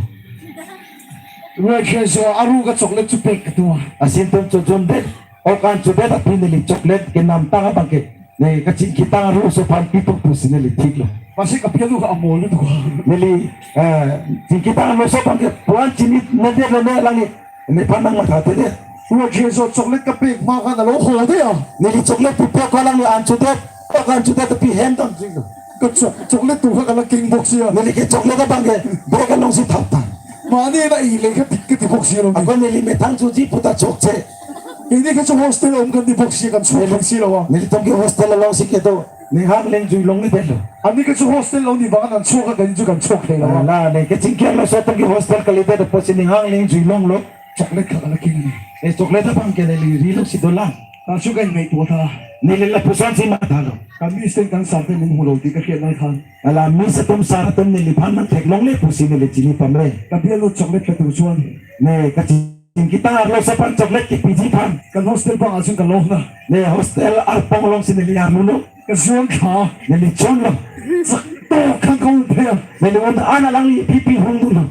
Ruai khe so aru ka chocolate chupek katuma. Lasi itum chojun det. O kan chudet aphi neli chocolate kenam tang abangke. Ne kachingki tang arloso aphan pipo pusi neli thiklo. Masih kapian lo ka amol lo duka. Neli, eh, chingki tang arloso abangke puan chini nede lo ne alang ne. Nephan nangmatha te de. Ruai khe so chocolate kapek ma kan alo ho de ya. Neli chocolate pipo ko alang ne an chudet. Ko kan chudet pi hem tam jing lo. Ka chok-, chocolate tu ka la king box ya. Neli ke chocolate abangke bag alongsi thap tang. Mane na ile ka tik tik box ya lo. Ako neli methang chuji puta chokche. Ini ka chok hostel om kan di box ya kan chok kan si lo wa. Nelitum ke hostel alongsi kedo. Ning hang ling jui long ni det lo. Ani ka chok hostel lo ni bang kan chok kan ju kan chok de lo wa. La ne kachingki arloso atum ke hostel kalidet apotsi ning hang ling jui longlo. Chocolate ka la king ni. E chocolate abangke neli rilo si dolang. Ka chok kan mai po ta. Neli lapuson si mathalo. Kami sing kan sampai mung hulo di ka khe nai khan. Ala miss atum sar atum neliphan nangtheklongle pusi neli chini pame. Kapian lo chocolate ka tu chuan. Ne kachingki tang arloso aphan chocolate kepiji aphan. Kan hostel bang asin ka lo na. Ne hostel arpong alongsi neli armulo. Ka chuan kha. Neli chonlo. Sak to kan kong phe. Neli un-an alangli pipi hung dunlo.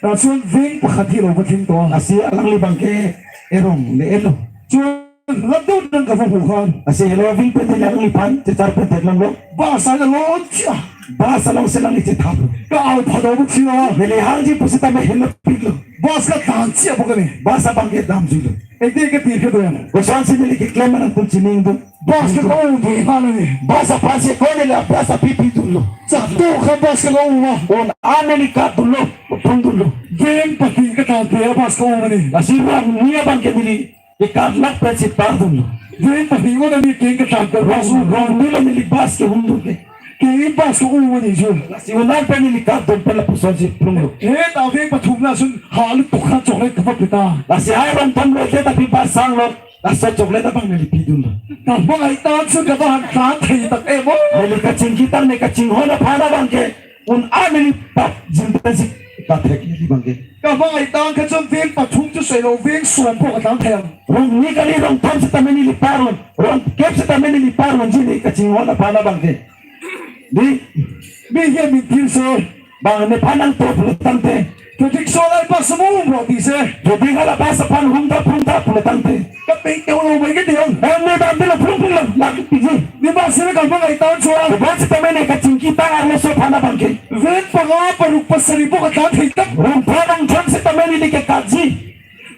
Ka chuan veng pakhat hilo pathim to. Lasi alangli abangke erong le elo. Chuan lamdun nang ka vo hu khan. Lasi helo veng pen neli alangliphan chechar pen theklonglo. Bus along chia. Bus alongsi alangli chethap. Ka al phado buk sila. Neli hangji pusitame helo piklo. Bus ka tan chia buk ni. Bus abangke damjuilo. Ekde ke tir ke doyan. Kosonsi neli keklem nangtum chining dun. Bus ka ko ni hana ni. Bus aphansi ko neli bus apipi dunlo. Sa to ka bus ka ko ma. Un-an neli kat dunlo, pung dunlo. Veng pati ka tan pe bus ka ko ma ni. Lasi rongni abangke neli ikat lak pensi par dunlo. Veng pati ko na ni keng ka tan pe bus. Rong, rongni lo neli bus kehum dunke. Keng bus ka ko ma ni ju. Lasi un-an pen neli kat dun pen lapusonsi plunglo. Eh, ta veng pathum lason halu tukha chocolate ka pita. Lasi hai rong thom lo te tapi bus sanglo. Laso chocolate abang neli pidunlo. Ka bang ai tan su ka bang tan thei tak e mo. Neli kachingki tang ne kachinghon aphan abangke un-an neli pap jin pensi kathek neli abangke. Ka bang ai tan ka chom veng pathum chu selo veng som po ka tan thei. Rongni kali rong thom sitame neli par un. Rong kep sitame neli par unji ne kachinghon aphan abangke. Di, di he min thil se. Bang nephan nangthe pulo tangte. Jodi so lai bus mo umro di se. Jodi hala bus aphan hum ta phum ta pulo tangte. Ka pe te ulo bai ke dion. Em ne dam dilo phum phum lo lak piji. Ni bus se ka bang ai tan so. Bus sitame ne kachingki tang arloso aphan abangke. Veng panga paruk pasari po ka tan thei tak. Rong pha nang thang sitame neli kekatji.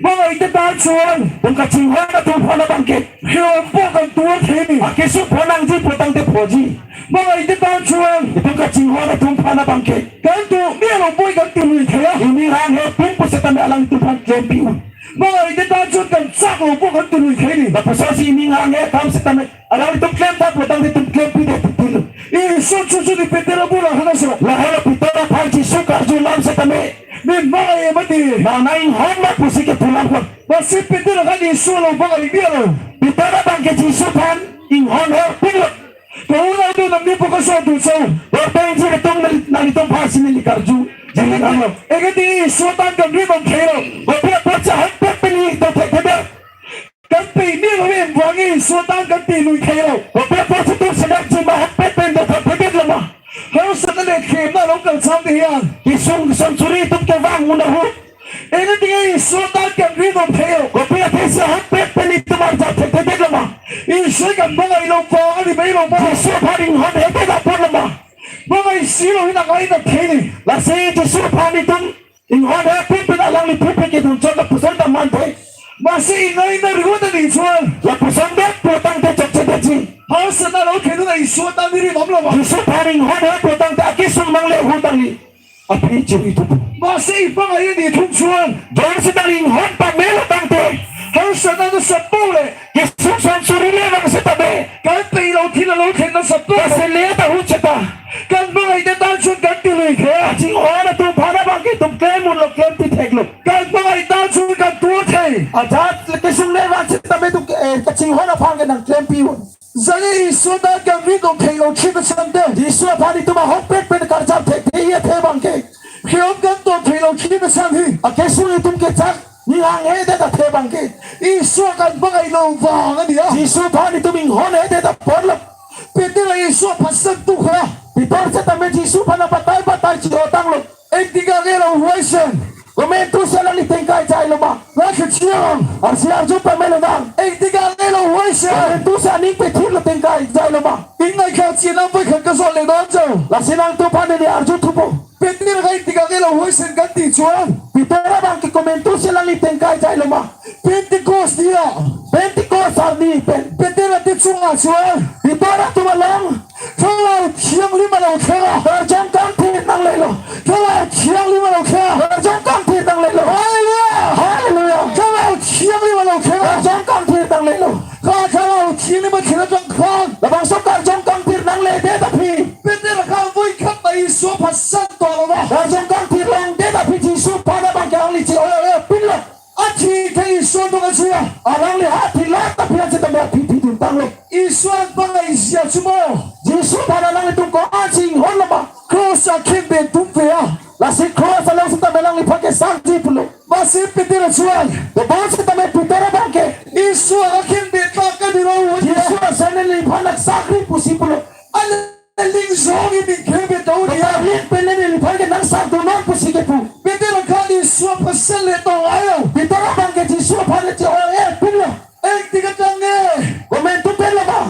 Bang ai te tan so. Bang kachinghon atum aphan abangke. Heo po kan tuan thei ni. Akeso phonangji putangte phoji. Bang ai te tan chuan. Itum kachinghon atum aphan abangke. Kan tu mi alo boi kan tu lui thaya. Ining hang he pin pusitame alangtum aphan klempi un. Bang ai te tan chuan kan chak lo boi kan tu lui thei ni. Lapusonsi ining hang he kam sitame alangtum klem ta putangte itum klempi det pilo. Iso chu chu ni Peter abula hana so. Lahelo Peter aphan Jisu karju alam sitame. Ni bang ai mati. Nang nang inghon ma pusi ke pulang kon. Basi Peter kan Isu along bang ai bialo. Peter abangke Jisu aphan inghon her pilo. Kaula do nang ni pokaso do so. Bor penji ketung nang, nanglitum aphansi neli karju. Jali kalo. Eke di Isu atan kan ri bang khelo. Kopi apotsi ahak pet pen neli do thek thek. Kan pe ni lo em bang Isu atan kan pe lui khelo. Kopi apotsi tu sedak jima ahak pet pen do thek thek lo ma. Hau sa na le khem na long kan sam de yan. Kisung kisung suri tum kevang muna hu. Eke di Isu atan kan ri bang khelo. Kopi athesi ahak pet pen itum arjap thek thek lo ma. Isoi kan bang ai lo pa, ani bai lo pa. Jisu aphan inghon hede ta apor lo ma? Bang ai si lo hin akai ta theni. Lasi Jisu aphan itum inghon hepin pin alangli phephe kedun chot lapuson ta manthe. Masi ingai na rigo ta ni chuan. Lapuson bek pu tangte chokche daji. Harsatna lo kenu na Isua ta ni ri mam lo ma? Jisu aphan inghon hepu tangte akesung nangle hu tangli aphi chiri thupo. Masi ipang aye ni thung chuan. Jongsi tangli inghon pamelo tangte. Harsatna ta sapo le. Kesung son suri le bang seta be. Kan pe lo thila lo thena sapo. Kase le ta hu cheta. Kan bang ai ta tan chuan kan ti lui khe. Kachingho atum aphan abang ke itum klem un lo, klem ti thek lo. Kan bang ai ta chuan kan tu thei. Ajat le kesung le bang seta be tu, eh, kachingho aphan ke nang klempi un. Jani Isua ta kan ri dom thei lo thip asam te. Jisu aphan itum ahokpet pen karjap thekthei athe abang ke. Khiom kan dom thei lo thip asam hi. Akesung itum kechak ni hang hede ta athe abang ke. Isua kan bang ai lo vang ani a. Jisu aphan itum inghon hede ta apor lo. Peter Isua aphan sang tu kha. Peter setame Jisu aphan abatai batai chi-o tanglo. Ek dikak elo huaisen. Komantu si alangli tengkai jai lo ma? Lake chiang. Arsi arju pamelo nang. Ek dikak elo huaisen. Komantu si aning pethir lo tengkai jai lo ma? Ingnai kha chinam pai khan kasol le don jo. Lasi nangtum aphan neli arju thupo. Peter hai dikak elo huaisen kan ti chuan. Peter abang ke komantu si alangli tengkai jai lo ma? Pentecost dia. Pentecost arni pen. Peter ate chunga chuan. Peter atum along. Thangla thiang lima lo khenga. Karjong kangthir nanglelo. Thangla thiang lima lo khenga. Karjong kangthir nanglelo. Hallelujah. Hallelujah. Thangla thiang lima lo khenga. Karjong kangthir nanglelo. Kha thangla thiang lima khenga jong khang. Labangso karjong kangthir nangle det aphi. Peter kha voi khat ta Isua aphan sang to lo ba. Karjong kangthir long det aphi Jisu aphan abang ke alangli chi-o, o, o, pin lo. Athi khe Isua atum asui a. Alangli athi la ta phian setame aphi phi dun tanglo. Isua bang ai sia chumo. Jisu aphan alanglitum ko-an si inghon lo ma? Cross akhenbe tum ve a. Lasi cross along setame alangliphan kesangji pulo. Masi Peter achuan. Tebon setame Peter abang ke. Isua akhenbe ta ka diro. Jisu asen neliphan nang sakri pusi pulo. An Ling zong i ning khe beto dia. Ling pen neliphan ke nang sar do non pusi kepu. Peter khan Isua aphan sang le tong ayo. Peter abang ke Jisu aphan le chi-o e pin lo. Ek dikak tang e. Komantu pen lo ma?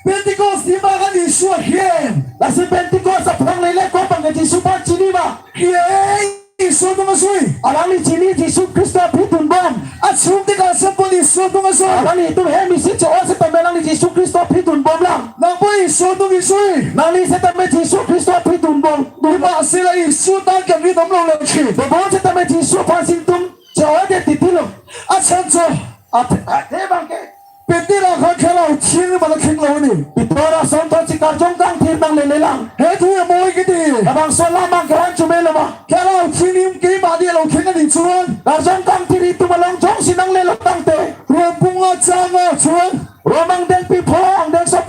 Pentecost di ma khan Isua khe. Lasi Pentecost aphrang lele ko abang ke Jisu aphan chini ma? Khe. Isua atum asui. Alangli chini Jisu Khristo aphi dunbom. Achung te ka sepon Isua atum asui. Alanglitum hem isi cho setame alangli Jisu Khristo aphi dunbom lang. Nangpo Isua atum isui. Nangli setame Jisu Khristo aphi dunbom. Duma sila Isua ta kan ri dom lo lo chi. Tebon setame Jisu aphan si itum cho de titi lo. Achan cho. Athe, athe abang ke. Peter akhan Kherao Thiang Lima lo kheng lo ni. Peter asonthotsi karjong kangthir nanglele lang. He thu ya moi kiti. Labangso alam abang ke rang chume lo ma? Kherao Thiang Lima ke ma dia lo kheng ani chuan. Karjong kangthir itum along jongsi nanglelo tangte. Rom pung achanga chuan. Rom angdengpi pho angdengso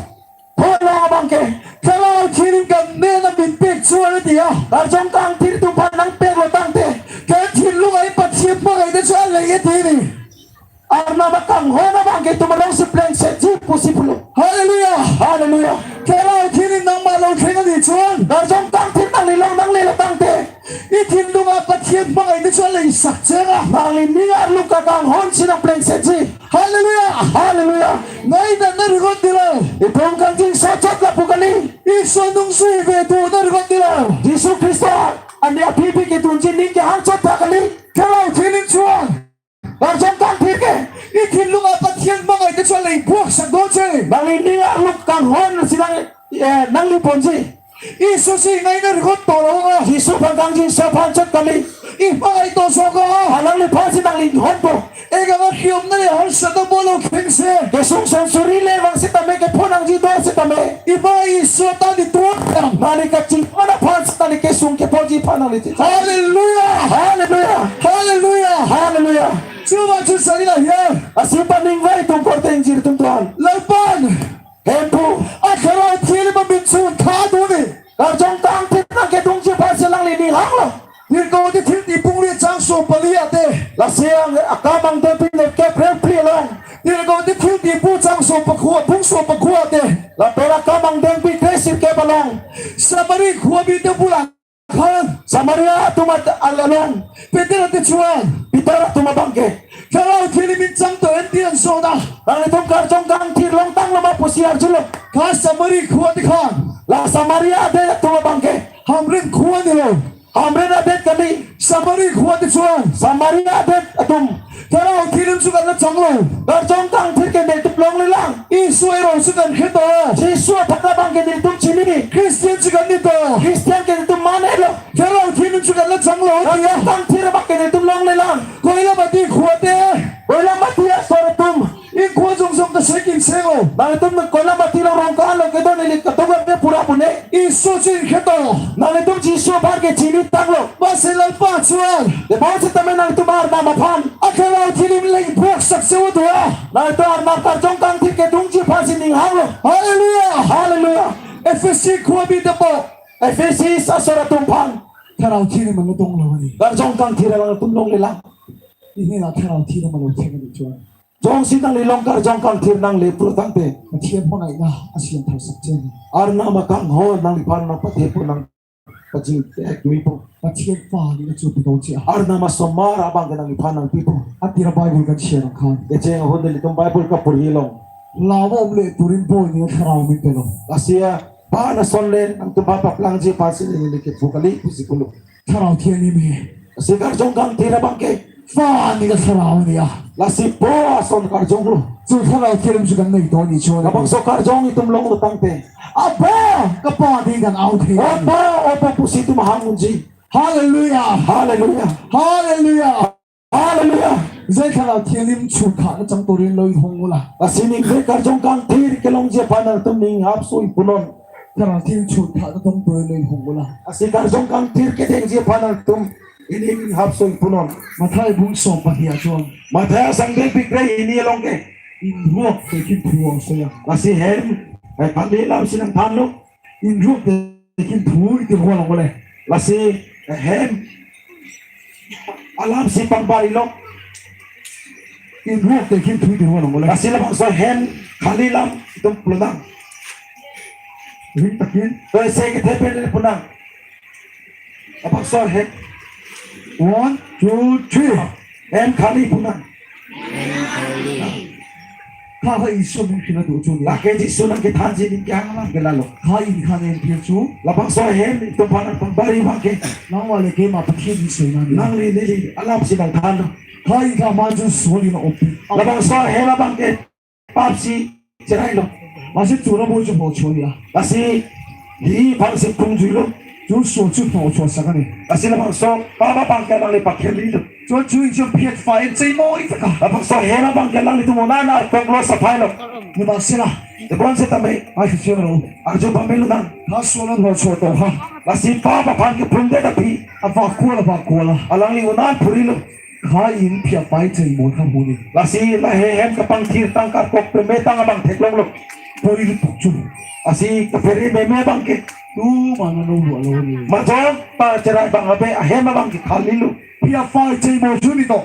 pho along abang ke. Kherao Thiang Lima kan ne na min pek chuan dia. Karjong kangthir itum aphan nangpek lo tangte. Kan thinlung ai Pathian bang ai de chuan le ye ti ni. Arnam akanghon abang ke itum alongsi plengsetji pusi pulo. Hallelujah. Hallelujah. Kherao Thiang Lima nangma lo kheng ani chuan. Karjong kangthir nangli along nanglelo tangte. I thinlung a Pathian bang ai ni chuan le isak cheng a. Nangli ning arlo kakanghon si nang plengsetji. Hallelujah. Hallelujah. Ngai na na ringot dilo. Itum kangjingsot chot lapu kali. Isua nung sui ve tu na ringot dilo. Jisu Khristo ani aphi phi kedunji ning kehang chot ta kali. Kherao Thiang Lima chuan. Karjong kangthir ke. I thinlung a Pathian bang ai te chuan le ibuak sak do che. Nangli ning arlo kanghon si nang, eh, nangli ponji. Isu si ngai na ringot to lo nga. Jisu aphan kangjingsot aphan chot kali. I bang ai to so ko. Alangliphan si nangli honpo. E ka ma khiom na le harsatna bolo kheng se. Kesung son suri le bang setame kepho nangji do setame. I bang Isua ta ni tuak. Nangli kachinghon aphan si nangli kesung kephoji aphan nangli ti. Hallelujah. Hallelujah. Hallelujah. Hallelujah. Chuba chu sari la hiya. Asi pa ning vai tum korte ingjir tum tuan. Lapan. Hemphu. Akherao Thiang Lima min chun tha do ni. Karjong kangthir nangkedungji aphan si alangli ning hanglo. Thirkau te thil ti pung ri chang so pali ate. Lasi ang akam angdengpi nerkep rengphli along. Thirkau te thil ti pu chang so pakhu, pung so pakhu ate. Lapen akam angdengpi kre sirkep along. Samari khua bi te pu lang khan. Samaria atum at-, al-, along. Peter ate chuan. Peter atum abang ke. Kherao Thiang Ilimin chang to enti an so da. Nanglitum karjong kangthir longtanglo ma pusi arjulo. Ka Samari khuati khan. La Samaria adet atum abangke. Hamren khuanilo. Hamren adet kali. Samari khuati chuan. Samaria adet atum. Tharau thirim sukan na changlo. Karjong kangthir ke nelitum longlelang. Isu ero sukan khito. Jisu athak abangke nelitum chini. Christian sukan nito. Christian ke nelitum manelo. Tharau thirim sukan na changlo. Karjong kangthir abangke nelitum longlelang. Koilamati khuate. Koilamati asor atum. Ingkho jong jong ta sekin selo. Nanglitum Koilamati along rong ka-an lo kedo neli kedo ke pura pune. Isu chin khito. Nanglitum Jisu aphan ke chinitanglo. Masi Lalpa chuan. Tebon setame nanglitum Arnam aphan. Atharau thirim leng buak sak sewa dua. Nanglitum Arnam karjong kangthir kedungji aphansi ning hanglo. Hallelujah. Hallelujah. Ephesi khuabi tepo. Ephesi asor atum aphan. Tharau thirim an longtanglo ni. Karjong kangthir alangtum longlelang. Ini la tharau thirim an longtanglo chuan. Jongsi nangli long karjong kangthir nangle pulotangte. Pathian pon ai na asian thar sak chen. Arnam akanghon nangliphan nangpathe pon nang pajing tek dui po. Pathian pa ni na chu pitong chi a. Arnam asomar abangke nangliphan nangpipo. Atira Bible kan share khan. Kecheng ahut nelitum Bible kapuri long. Lawa umle turin po ni tharau min pelo. Asia pa na sonle nangtum ba paplangji aphansi neli kepu kali pusi pulo. Tharau thirim an ni. Lasi karjong kangthir abangke. Fa ni ka tharau ni a. Lasi po ason karjonglo. Chu tharau thirim sukan nei to ni chuan. Labangso karjong itum longlo tangte. Aba, kapa di kan au the. Opa, opa pusi itum hang unji. Hallelujah. Hallelujah. Hallelujah. Hallelujah. Jai tharau thirim chutha na chang turin lo inghong ula. Lasi ningve karjong kangthir kelongji aphan nangtum ning hapso ipunon. Tharau thirim chutha na chang turin lo inghong ula. Lasi karjong kangthir kedengji aphan nangtum ining hapso ipunon. Mathai bung som pahi achuan. Mathai asangdeng phlikre hini along ke. Inruak te khin thu ang soya. Lasi hem, eh, pangli lam sinang thanlo. Inruak te khin thu iti ruang along le. Lasi, eh, hem. Alam si pangbar ilok. Inruak te khin thu iti ruang along le. Lasi labangso hem khali lam itum pulonang. Ring takin. To ese kethe pen le punang. Labangso hem. One, two, three. Hem khali punang. Kha kha Isu min khina tu chu ni. Lake Jisu nangkethanji aning kehang alam ke lalo. Kha in khan en phir chu. Labangso hem itum aphan nangpangbar abangke. Nang wale ke ma Pathian Isu nang. Nangli neli alam si nangthan. Kha in kha ma chu soli na opi. Labangso hem abangke. Pap si cherailo. Masi chura bo chu bo choli a. Lasi hi pang si pung juilo. Chu so chu bo chu sakani. Lasi labangso pap abangke nangli pakherlilo. Chu chu chu phiat fai chei mo i taka. Labangso hem abangke nanglitum ona na koklo saphailo. Ni ba sila. Tebon setame. Ai si chelo. Arju pamelo nang. Ha so lo ho so to ha. Lasi pap aphan ke pung de tapi. Apa kuala apa kuala. Alangli unan phurilo. Kha in phiat fai chei mo kha huni. Lasi lahe hem kapangthir tang karkok peme tang abang theklonglo. Pori tuk chu. Lasi kaphere meme abangke. Tu mana no lu alo ni. Majok pa cherai abang abe ahem abangke khalilo. Phiat fai chei mo chu ni to.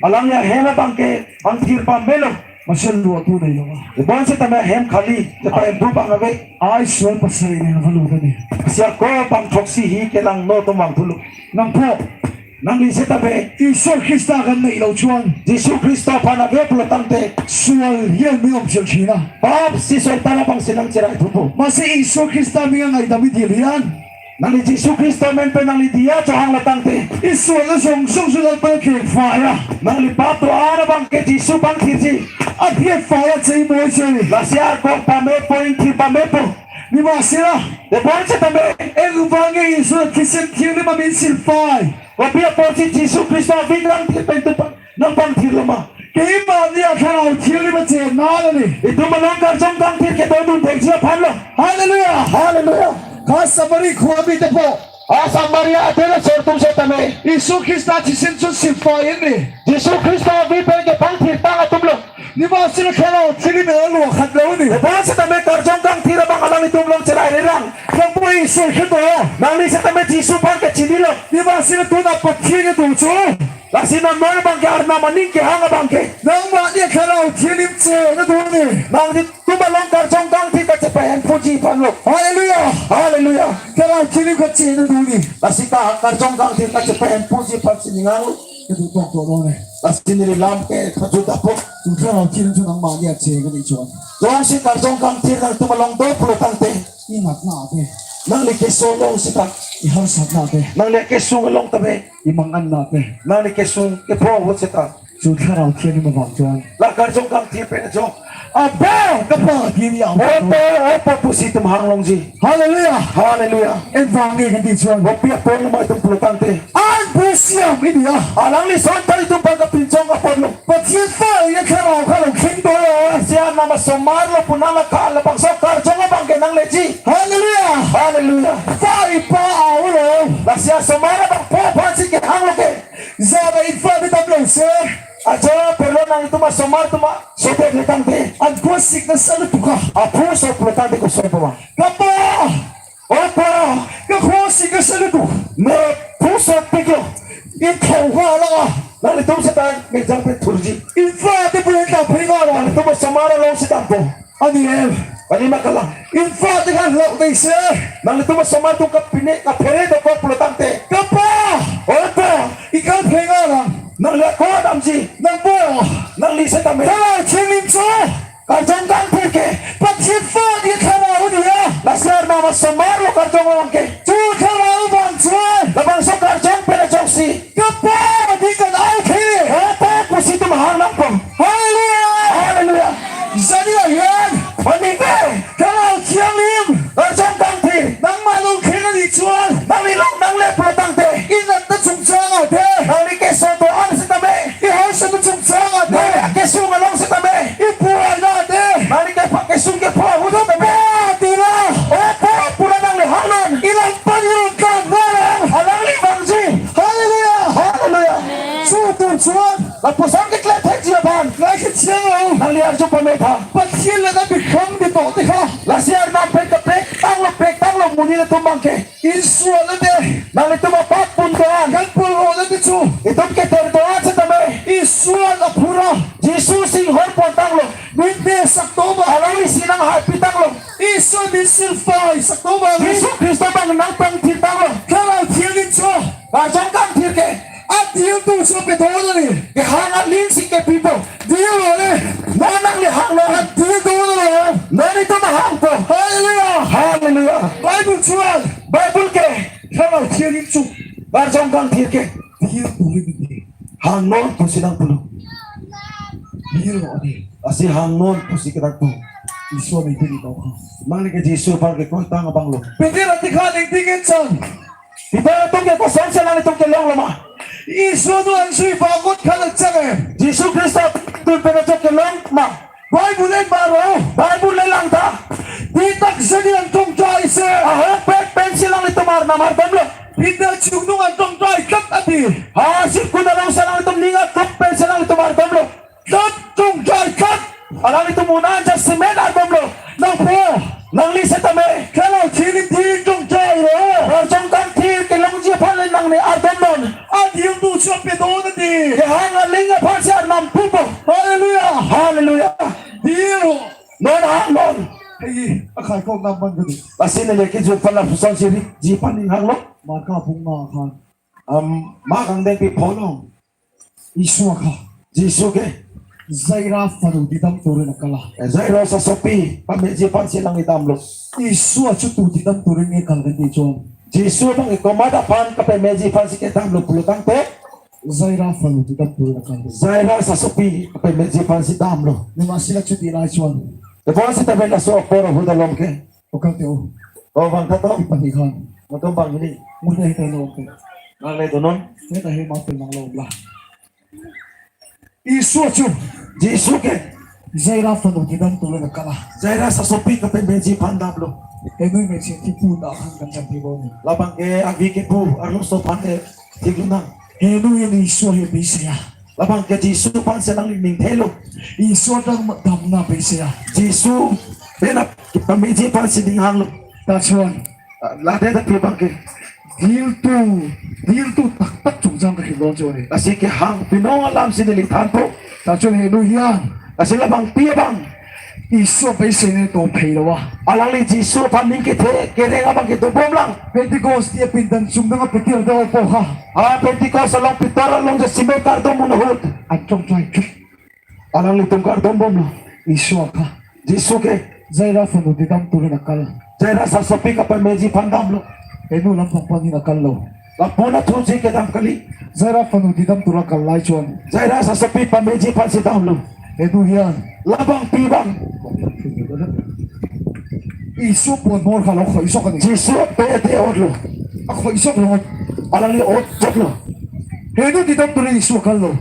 Alangli ahem abangke pangthir pamelo. Masel lu atu nei lo. Tebon setame ahem khali. Tepa empu abang abe. Ai so pasai ni na lu ni. Sia ko pangthoksi hi kelang no to mangthulo. Nangpho. Nangli setame. Isu Krista kan nei lo chuan. Jisu Krista aphan ave pulotangte. Sual hian mi om chel china. Pap si Soitan abang si nangcherai thupo. Masi Isu Krista mi ngai dami dilian. Nangli Jisu Krista amen pen nangli diya chohang lotangte. Isu lo song song su lo pa ke fire. Nangli pap do-an abangke Jisu pangthirji. Aphi fire chei mo chei. Lasi arkok pamepo ingthir pamepo. Ni ma sila. Tebon setame. Eng ubange Isu kisen thir ni ma min silfai. Kopi apotsi Jisu Krista avik nangthir pen tu pa nangpangthirlo ma. Keima ni atharau thirim an che na ni. Itum along karjong kangthir kedodun thekji aphanlo. Hallelujah. Hallelujah. Kha Samari khuabi tepo. A Samaria adet asor atum setame. Isu Krista chisen chun silfai ni. Jisu Krista avi pen kepangthir tang atumlo. Ni ma sila tharau thirim an lo khat lo ni. Tebon setame karjong kangthir abang alanglitum along cherai rerang. Kangpu Isu khito. Nangli setame Jisu aphan kechinilo. Ni ma sila tuna pathin ni tu chu. Lasi non non abangke Arnam aning kehang abangke. Nangma ni tharau thirim che na duni. Nanglitum along karjong kangthir kachepahemphuji aphanlo. Hallelujah. Hallelujah. Tharau thirim kache na duni. Lasi ka karjong kangthir kachepahemphuji aphansi ning hanglo. Kadu tok to lo ne. Lasi neli lam ke khajut apot. Tu thera thir chu nangma ya che kani chon. Jongsi karjong kangthir nangtum along do pulo tangte, inatna ave. Nangli keso along seta, iharsatna ave. Nangli kesung along ta ave. Imanganna ave. Nangli kesung kepho ahut seta, tu thera thir ni mabang chon. La karjong kangthir pen ajok, Aba, Kapa, kiri ya. Opo, opo pusi itum hang longji. Hallelujah. Hallelujah. En vang ni kan di chon. Kopi apot ma itum pulo tangte, an pusi am ini ya. Alangli son ta itum bang kapinchong apotlo. Pathian aphan ya kharau kharau khing do. Lasi Arnam asomar lo pu nangkha, labangso karjong abang ke nangleji. Hallelujah. Hallelujah. Pha ipa aolo. Lasi asomar abang pho aphansi kehang lo ke. Jada ipa di tam lo se. Ajo pherlo nangtum asomar atum asote le tangte, an ko sikna salu tuka. Aphu so pulo tangte koson puma. Kapa. Opo. Ka ko sikna salu tu. Me phu so piklo. Ithau ha la. Nanglitum seta me jang pen thurji. Ipa di pulo ta phi la. Nangtum asomar along seta po. Ani em. Ani ma kalang. Ipa di kan lok dei se. Nanglitum asomar atum kapine kaphere dokok pulo tangte, Kapa. Opo. Ikan phenga lang. Nangli ako damji. Nangpo. Nangli seta me. Kala chingin cho. Karjong kangthir ke. Pathian aphan ya kharau ni ya. Lasi Arnam asomar lo karjong abang ke. Tu kharau bang chon. Labangso karjong pen ajoksi, Kapa, di kan au the. Opo pusi itum hang nangpo. Hallelujah. Hallelujah. Jadi ayan. Mane ke. Kala chiang lim. Karjong kangthir. Nangma along kheng ani chon. Nangli long nangle pulo tangte, inatna chungchang ave. Nangli keso do-an seta me. Iharsatna chungchang ave. Nangli kesung along seta me. Ipu aina ave. Nangli kepha kesung kepho ahut seta me. Kapa di la. Opo pura nangli hang non. Ilang pan ilang kan nang. Alangli vangji. Hallelujah. Hallelujah. Chu tu chon. Lapuson keklem thekji aphan. Nai ke chiang lo. Nangli arju pame tha. Pathian le na bikhang di to ti kha. Lasi Arnam pen kaprek tanglo, prek tanglo monit atum abang ke. Isor le de. Nanglitum apap pon do-an. Kan pon lo le de chu. Itum keter do-an seta me. Isor apura. Jisu singhor pon tanglo. Witness sak to ba. Alangli si nangharpi tanglo. Isor ni silpai sak to ba. Jisu Khristo abang nangpangthir tanglo. Kala thir ni cho. Karjong kangthir ke. Adil tu so pe do ni. Kehang aling si kepipo. Dil lo ni. Non nangli hang non. Adil tu lo. Non itum hangpo. Hallelujah. Hallelujah. Bible chon. Bible ke. Kala thir ni chu. Karjong kangthir ke. Dil tu ni. Hang non pusi nangpulo. Dil lo ni. Lasi hang non pusi ke nangpu. Isor ni dil lo. Mane ke Jisu aphan kekroi tang abang lo. Peter ati kha ning tingin chang. Peter atum ke kosonsi nanglitum kelong lo ma? Isor do ansui bangot khalat chang e. Jisu Khristo atum pen ajok kelong ma? Bible le baro. Bible le lang tha. Pi tak seni ang tong jai se. Ahokpet pensi nanglitum Arnam ardomlo. Peter chungnung ang tong jai kat ati. Ha, sip kun alongsi nanglitum ning akok pensi nanglitum ardomlo. Kat tong jai kat. Alanglitum un-an jasemet ardomlo. Nangpo. Nangli seta me. Kala thir ni dil tong jai lo. Karjong kangthir kelongji aphan le nangli ardom non. Adil tu cho pe do na di. Kehang aling aphansi Arnam pupo. Hallelujah. Hallelujah. Dil lo. Non hang non. Ai, akhai kok nam ban kadi. Lasi neli kejut aphan lapusonsi rikji aphan ning hanglo. Marka bung ma khan. Am, Mark angdengpi pho along. Isor kha. Jisu ke. Jairus aphan uti dam turin akala. Eh, Jairus asopi, pameji aphansi nangli damlo. Isor chu tu uti dam turin nge kal kan di chon. Jisu abang ke komat aphan kapameji aphansi kedamlo pulo tangte. Jairus aphan uti dam turin akala. Jairus asopi, kapameji aphansi damlo. Nima sila chuti lai chon. Tebonsi taben laso apor ahut along ke. Okang te o. O bang tha to. Ipan ikhan. Nangtum bang hini. Muna hita no ke. Nangle donon. Hita he ma pen nanglo la. Isor chu. Jisu ke. Jairus aphan uti dam turin akala. Jairus asopi kapameji aphan damlo. Henu meji kipu ta han kan jam pi boni. Labang ke avi kipu arloso aphan ke thik lo nang. Henu henu Isor he bisa ya. Labang ke Jisu aphansi nangli ning thelo. Isor dam damna bisa ya. Jisu pen a pameji aphansi ning hanglo. Ta chon. Ah, lade ta pi bang ke. Dil tu, dil tu tak tak chungjang ka hilo chon e. Lasi kehang pinong alamsi neli thanpo. Ta chon henu hian. Lasi labangpi abang. Isu apei sene to phei lo va. Alangli Jisu aphan ning kethe kereng abang kedo bom lang. Pentecost dia pintan sungdang apetir do po ha. Ah, Pentecost along Pitor along je sime kardom ahut. Atong trai. Alanglitum kardom bom lo. Isu aka. Jisu ke. Jairus aphan nudi damthu ri akal. Jairus asopi kapameji aphan damlo. Henu lam pangpang in akal lo. Lapu na thuji kedam kali. Jairus aphan nudi damthu ri akal lai chon. Jairus asopi pameji aphansi damlo. Henu hian. Labangpi abang. Isu apon mor khalo khoi sok ani. Jisu ape ate otlo. Akhoi sok lo. Alangli ot choklo. Henu nudi damthu ri Isu akal lo.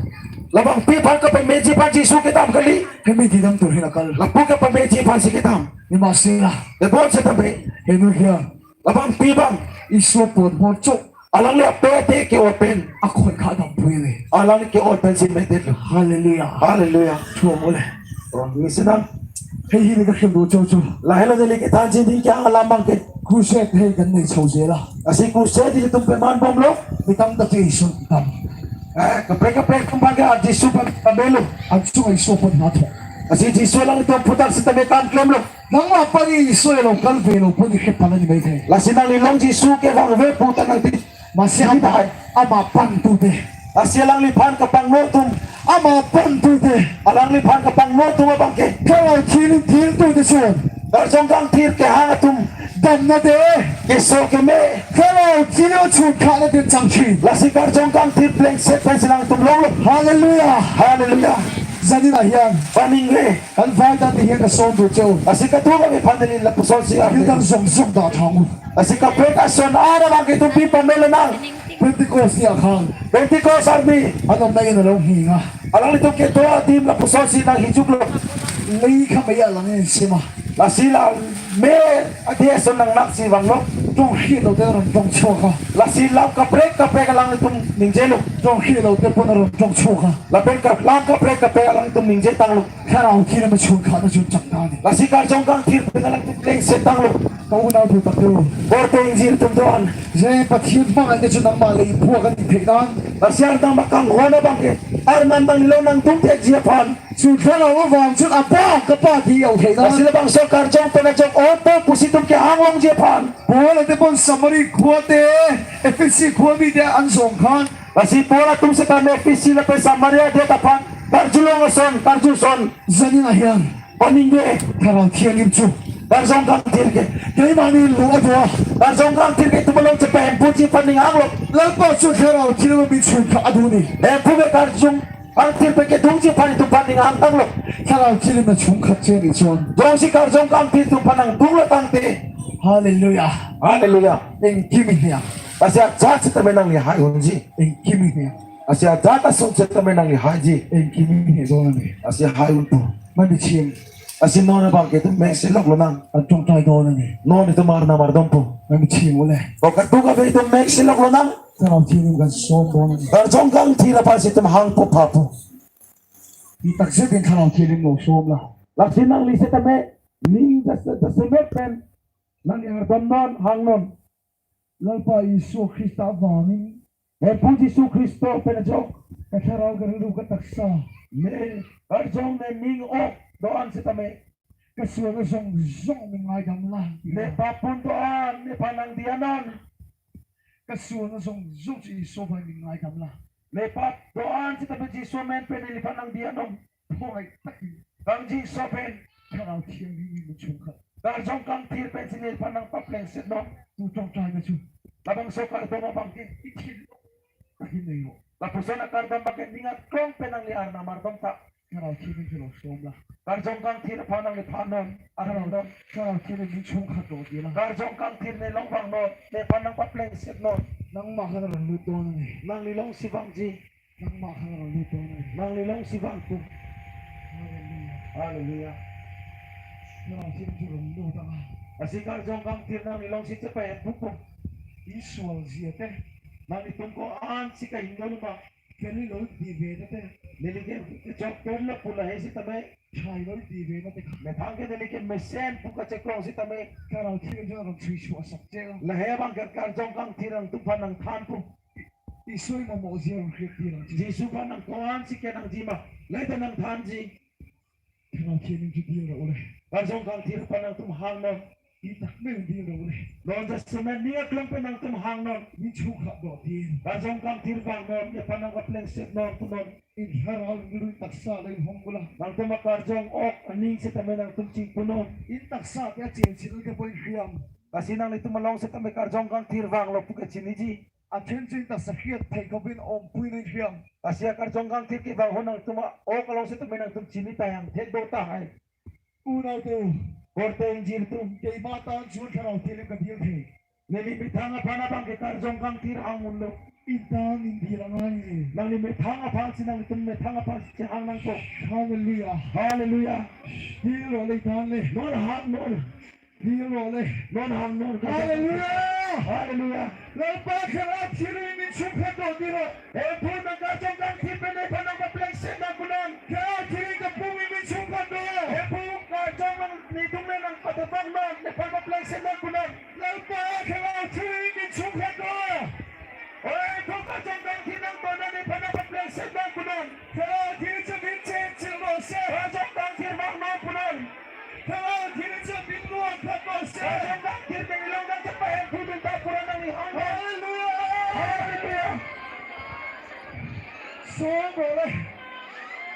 Labangpi aphan kapameji aphan Jisu kedam kali. Hemi nudi damthu ri akal. Lapu kapameji aphansi kedam. Ni masila. Ebon setame. Henu hian. Labangpi abang. Isu apon mor chok. Alangli ape ate ke-ot pen. Akhoi kha dampu le. Alangli ke-ot pensi medet lo. Hallelujah. Hallelujah. Thuam ole. Oh, ni senang. Hei hini ka khem do cho cho. Lahelo neli kethanji ning ke alam abang ke. Crusade hei kan nei chau je la. Lasi crusade ilitum peman bom lo. Mitang ta te isun tam. Eh, kaprek kaprek atum abang ke Jisu pa pamelo. Angsung Isu apon na tho. Lasi Jisu alanglitum aphuthak setame kam klemlo. Nangma aphan Isu elo kalvelo pu ni khepala ni mai the. Lasi nanglilong Jisu kevangve pu ta nangti. Masi ama, ama aphan tu te. Lasi alangliphan kapangno atum. Ama aphan tu te. Alangliphan kapangno atum abang ke. Kalo thil thil tu te chun. Karjong kangthir kehang atum. Damnat te. Keso keme. Kalo thil chun kha na te changchi. Lasi karjong kangthir plengset pensi nangtum longlo. Hallelujah. Hallelujah. Jani na hian. Paning le. Kan vai dan ni hian kason do cheu. Lasi katu kami pandeli lapusonsi. Hian dan zong zong da thang. Lasi kaprek ason ara abang ke itum pi pamelo nang. Pentecost ni akhang. Pentecost arni. Anom na ina long hinga. Alanglitum kedo adim lapusonsi nang hijuklo. Lei khamei alang en sima. Lasi la me adi ason nangnaksi vanglo. Tong hilo te ron tong choka. Lasi lam kaprek kaprek alanglitum ningjelo. Tong hilo te pon ron tong choka. Lapen ka lam kaprek kaprek alanglitum ningje tanglo. Kharau thir ma chun kha na chun chak ta ni. Lasi karjong kangthir pen alangtum klengset tanglo. Ka unau thu tak tu. Korte ingjir atum doan. Je Pathen abang ante chun nangma le iphu kan iphe dan. Lasi Arnam akanghon abang ke. Arnam nanglilo nangtum thekji aphan. Chun kharau vang chun apa kapati au the dan. Lasi labangso karjong pen ajok opo pusi itum kehang longji aphan. Paul ante pon Samari khua te, Ephesi khua mi te an jong khan. Lasi Paul atum setame Ephesi lapen Samaria adet aphan karjulong ason, karju ason. Jani na hian. Paning le. Kharau thir alim chu. Karjong kangthir ke. Kei mani lo adua. Karjong kangthir ke itum along chepa Hemphu ji aphan ning hanglo. Lalpa chu kharau thir alim chun kha adu ni. Hemphu ke karjong kangthir pen kedungji aphan itum aphan ning hang tanglo. Kharau thir alim chun kha che ni chon. Jongsi karjong kangthir itum aphan nangdunglo tangte. Hallelujah. Hallelujah. Engkimi hian. Lasi ajat setame nangli hai unji. Engkimi hian. Lasi ajat ason setame nangli haiji. Engkimi hian do nang. Lasi hai unpo. Mami chim. Lasi non abang ke itum mengsi loklo nang. Atong tai do nang. Non itum Arnam ardompo. Mami chim ole. Ko katu kave itum mengsi loklo nang. Kharau thir alim kan som do nang. Karjong kangthir aphansi itum hangpo phapo. Itak se din kharau thir alim lo som la. Lasi nangli setame ning das das met pen. Nangli ardom non hang non. Lalpa Isu Khrista vangin. Hemphu Jisu Khristo pen ajok. Kacharau kariru kataksa. Ne karjong ne ning ok do-an setame. Kasuan zong zong ne ngai damlang. Ne papun do-an nephan nangdi anon. Kasuan zong zong si Isu aphan ne ngai damlang. Ne pap do-an setame Jisu amen pen neliphan nangdi anon. Poi taki. Kangji sopen. Kharau thir alim ni chun kha. Karjong kangthir pensi nephan nangpaplengset non. Tu tong tai na chu. Labangso kardom abang ke. Itin. Taki nei lo. Lapuson akardom abang ke ning aklong pen nangli Arnam ardom ta. Kharau thir alim kilo som la. Karjong kangthir aphan nangliphan non. Arnam non. Kharau thir alim ni chun kha do di la. Karjong kangthir ne long vang non. Nephan nangpaplengset non. Nangma khan ron lut do nang. Nangli longsi vangji. Nangma khan ron lut do nang. Nangli longsi vangpo. Hallelujah. Hallelujah. Kharau thir alim chu ron lut ta. Lasi karjong kangthir nangli longsi chepa Hemphu ko. Isu alji ate. Nanglitum ko-ansi kahingno ma. Kali lo di ve na te. Neli ke chok pen lo pu lahei setame. Chai lo di ve na te. Methang ke neli ke mesen pu kachekrong setame. Kharau thir alim chu ron chui chu asak che. Lahei abang ke karjong kangthir nangtum aphan nangthanpo. Isu imo mo ji ron khrip di nang. Jisu aphan nang ko-ansi kenangji ma. Lahei ta nangthanji. Kharau thir alim chu di ra ole. Karjong Kangthir aphan nangtum hangnon. Itak meng ding dong re. Non jasemet ning aklong pen nangtum hangnon. Ning chukha do ding. Karjong Kangthir vangnon, nephan nangpaplengset non punon. Inherhal ngiru taksa le hong kula. Nangtum akarjong ok aning setame nangtum chingpunon. In taksa ke chingsil ke poin hiam. Lasi nanglitum along setame Karjong Kangthir vanglo pu ke chiniji. Athen ching ta sakhiat thai kobin om pui nang hiam. Lasi akarjong Kangthir kevang ho nangtum ok along setame nangtum chini tayang thek do tahai. Unau tu. Korte ingjir atum. Keima tan chun kharau telip ka dir the. Neli methang aphan abang ke Karjong Kangthir ang unlo. Intan indi langai. Nangli methang aphan si nangtum methang aphan si hang nangkok. Hallelujah. Hallelujah. Dilo le tan le. Non hangnon. Dilo le. Non hangnon. Hallelujah. Hallelujah. Lalpa khela thiri ni chungkha do dilo. Hemphu nang Karjong Kangthir pen nephan nangpaplengset nang punon. Khela thiri kapung ni chungkha do. Hemphu Karjong nang netum le nangpatapang non, nephan paplengset nang punon. Lalpa khela thiri ni chungkha do. Oi, hemphu Karjong Kangthir nang dona nephan nangpaplengset nang punon. Khela thiri chubin chen chilmo se. Karjong Kangthir vangnon punon. Khela thiri chubin nuan phatmo se. Karjong Kangthir pen ilong nangchepahem pudun ta pura nangli hang. Hallelujah. Hallelujah. Song bole.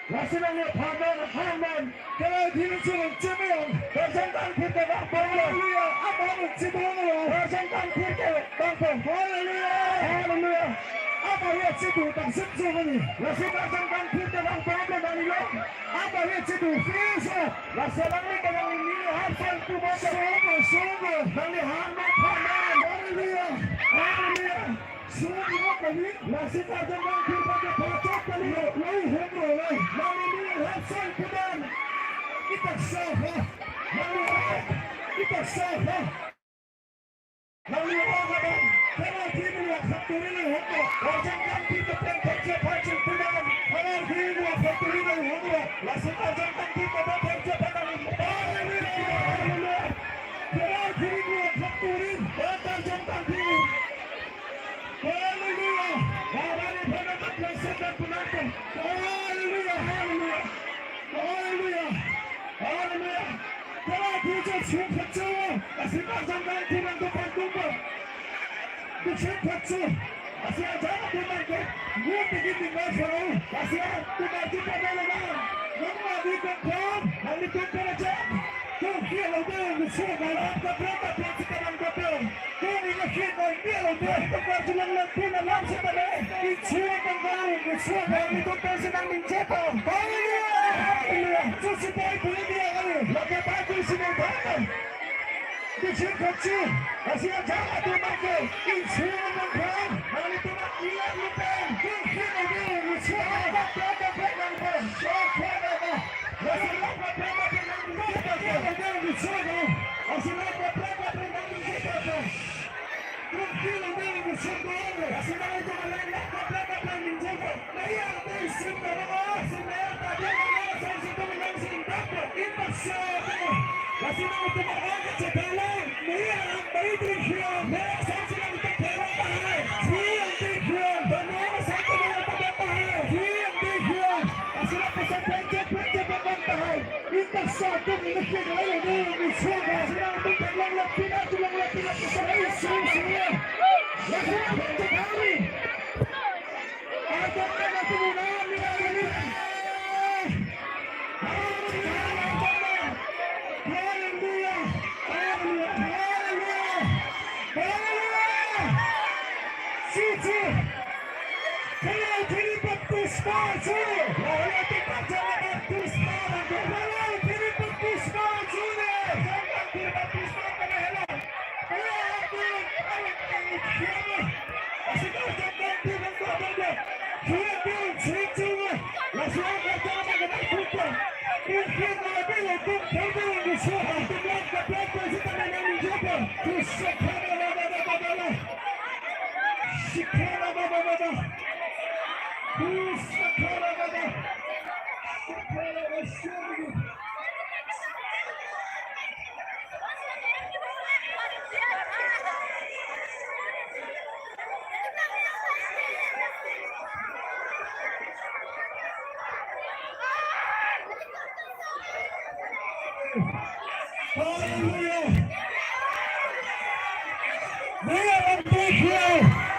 Lasi nangli aphan nang hangnon. Khela thiri chulong chemeyong. Karjong Kangthir kevang polo. Hallelujah. Amang chibolo. Karjong Kangthir kevang polo. Hallelujah. Hallelujah. Amang ya chidu tang sip chumani. Lasi Karjong Kangthir kevang polo nangli long. Amang ya chidu fiso. Lasi nangli kevang ni ni hap sang tu mo. Sobo, sobo. Nangli hangnon phanan. Hallelujah. Hallelujah. Sumut mo kali. Lasi Karjong Kangthir pen kepachok kali. Lo, lo, hum lo, lo. Nangli ni hap sang pudan. Itak sa ha. Nangli hap. Itak sa ha. Nangli hap kadang. Khela thiri ni hap turi ni hum lo. Karjong Kangthir keprek thekje pachok pudan. Khela thiri ni hap turi ni hum lo. Lasi Karjong Kangthir keprek thekje pachok pudan. Hallelujah. Hallelujah. Khela thiri ni hap turi. Karjong Kangthir. Hallelujah. Baba nephan nangpaplengset nang punon. Hallelujah. Hallelujah. Hallelujah. Hallelujah. Khela thiri chungkha cho. Lasi Karjong Kangthir nangtum phan tumpo. Chungkha cho. Lasi ajat atum nangke. Ngut tiki tinggal sarau. Lasi atum nangtum phan nang. Nang mati kongkong. Nanglitum phan ajat. Kong kialo dong, suka. Kaprek kaprek si kanang kaprek. Kong ini kiat nang kialo dong. Tukar julang nang puna lam si kanang. Ichua kang kang, ichua kang. Itu pensi nang minjepo. Haleluya. Haleluya. Susi pai puli dia kali. Lagi pai puli si nang kang. Di sini kecil. Kasih aja tu pakai. Ichua kang kang. Nanglitum nang kiat lupen. Kong kialo dong, ichua kang. Kaprek kaprek nang kang. Oke, oke. Haleluya. Haleluya. Haleluya. Haleluya. Suci. Khela thiri baptisma chule. Khela thiri baptisma chule. Khela thiri baptisma chule. Khela thiri baptisma chule.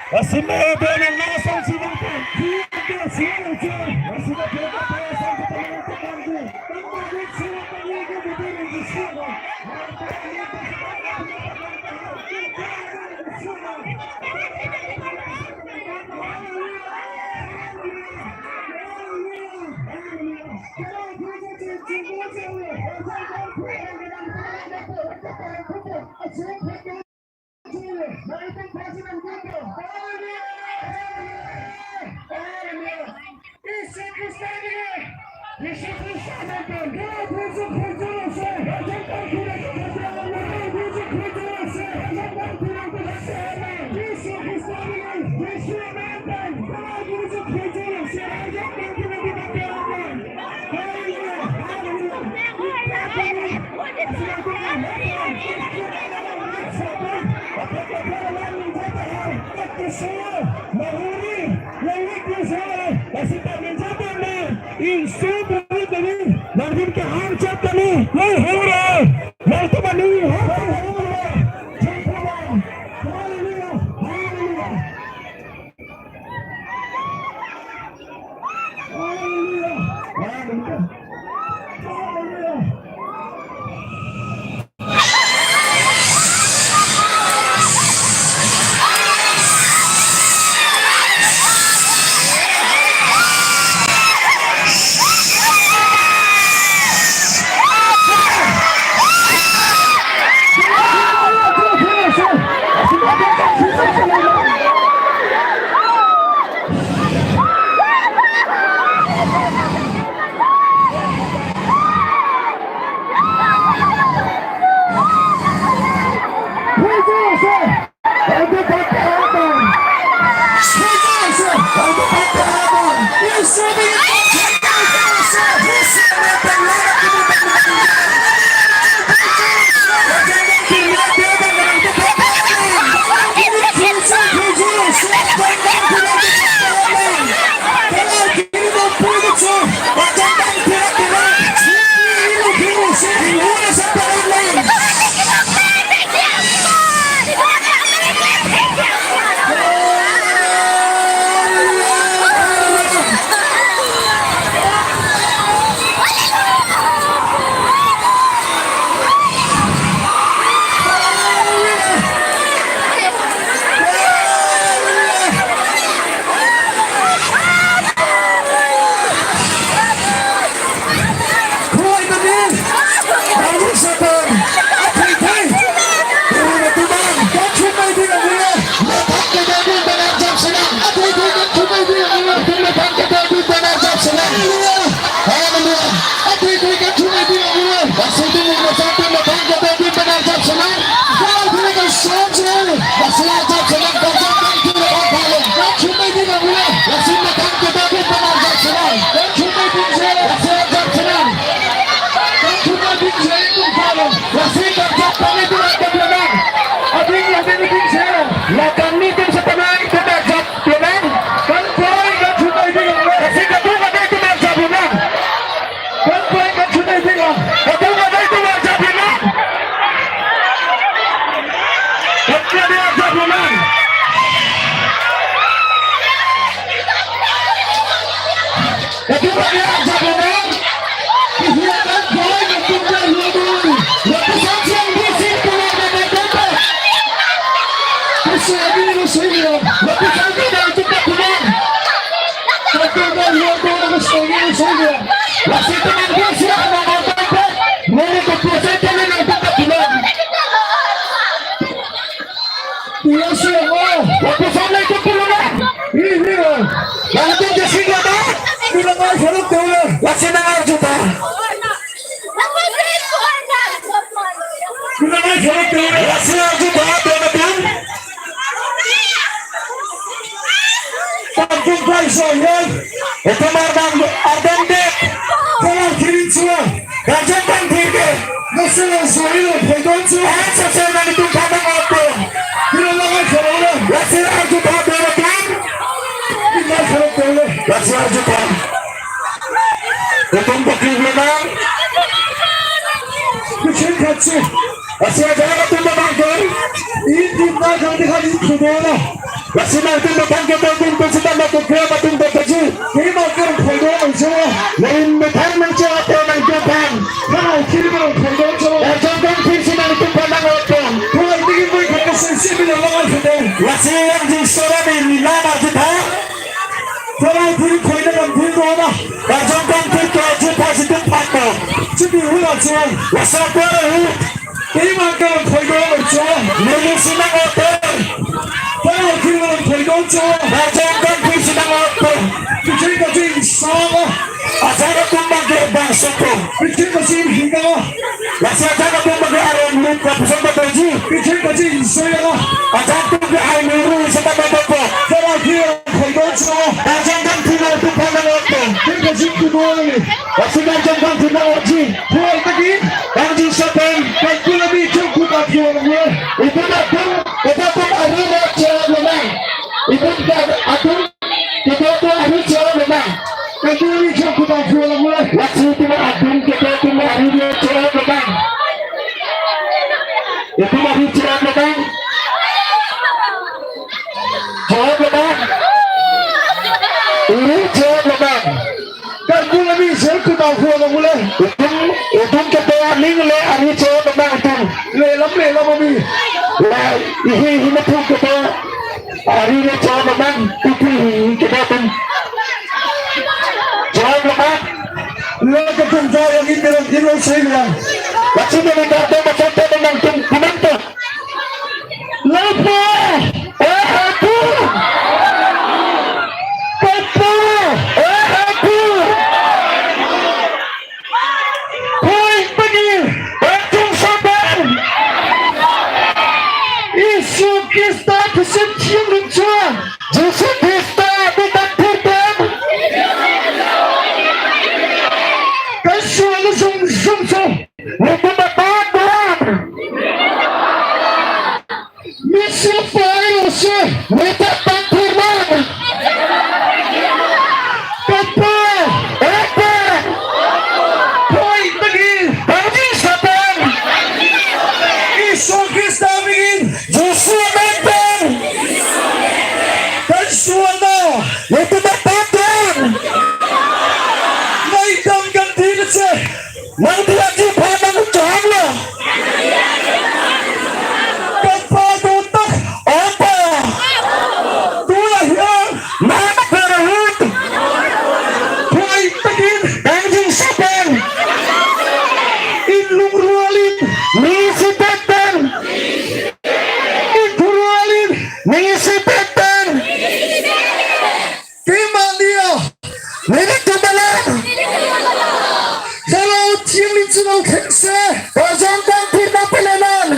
Asime ben na sang si bang. Etum ardam, ardam det. Kalang kirin chua. Raja tang thirke. Nasela soilo phegon chua. Asa sena nitum kata ngapo. Kilo langai kharole. Lasi arju tha dona kan. Kilo kharole. Lasi arju tha. Etum pakli bilang. Kuchin khatsi. Lasi aja atum bang kan. Ini kita kan dikali kudona. Lasi nangtum methang kedo atum pusitame kekrep atum doji. Kiri ma kerong khoidon nangcho. Lain methang nangcho apo nangtum aphan. Thanai kiri ma kerong khoidon cho. Karjong kangthir si nangtum aphan nang-otpon. Thanai tingin bui khakaseng si binong lang-an sete. Lasi yang jingso ra ni nang arjutha. Thanai kiri khoidon nang kiri do ma. Karjong kangthir ke arjutha si tum phato. Chipi hula cho. Lasi apo ra hu. Kiri ma kerong khoidon nangcho. Neli si nang-otpon. Thanai kiri ma kerong khoidon cho. Karjong kangthir si nang-otpon. Piching kaching sama. Ajahak atum abang ke bangsopo. Piching kaching hingga. Lasi ajahak atum abang ke aron lut lapuson doji. Piching kaching soya. Ajahak atum ke ai muru seta dopo. Thanai kiri khoidon cho. Karjong kangthir nangtum aphan nang-otpon. Piching kaching kudo ni. Lasi karjong kangthir nang-otji. Thanai tagi. Kangjinso pen. Kangkul ami chongkut aphi alam le. Itum atum, itum atum ari le chirap lomang. Itum atum, itum atum ari chirap lomang. Kangkul ami chongkut aphi alam le. Lasi itum atum, itum atum ari le chirap lomang. Itum ari chirap lomang. Chirap lomang. Ari chirap lomang. Kangkul ami chongkut aphi alam le. Itum, itum kedo aning le ari chirap lomang itum. Lelam lelam ami. La, ihi ihi methang kedo ari le chirap lomang. Itum ihi kedo atum. Chirap lomang. Le ketum jaya ni kerong kilo seilang. Lasi neli karjong bachot te nangtum kumanta. Lapa! Eh, aku! Papa! Eh, aku! Hoi pagi! Bachung saban! Jisu Krista kesim chiang lim chuang! Jisu Krista di tangthir tem! Kasua lusung sung sung! Nelitum apatpon. Misil fire se. Nelitum apatpon. Papa. Epe. Hoi tagi. Bangji saban. Jisu Krista amen. Jisu amen pen. Kasua no. Nelitum apatpon. Nai dam kan dir se. Nangtum aji aphan nangchohanglo. Kapa do tak apa. Tula hiang. Nang berhut. Hoi tagin. Kangjinso pen. Inlung rualin. Nisi teten. Inphu rualin. Nisi teten. Kemania. Nelitum alam. Helo chiang lim chuang khengse. Karjong kangthir nangpalenan.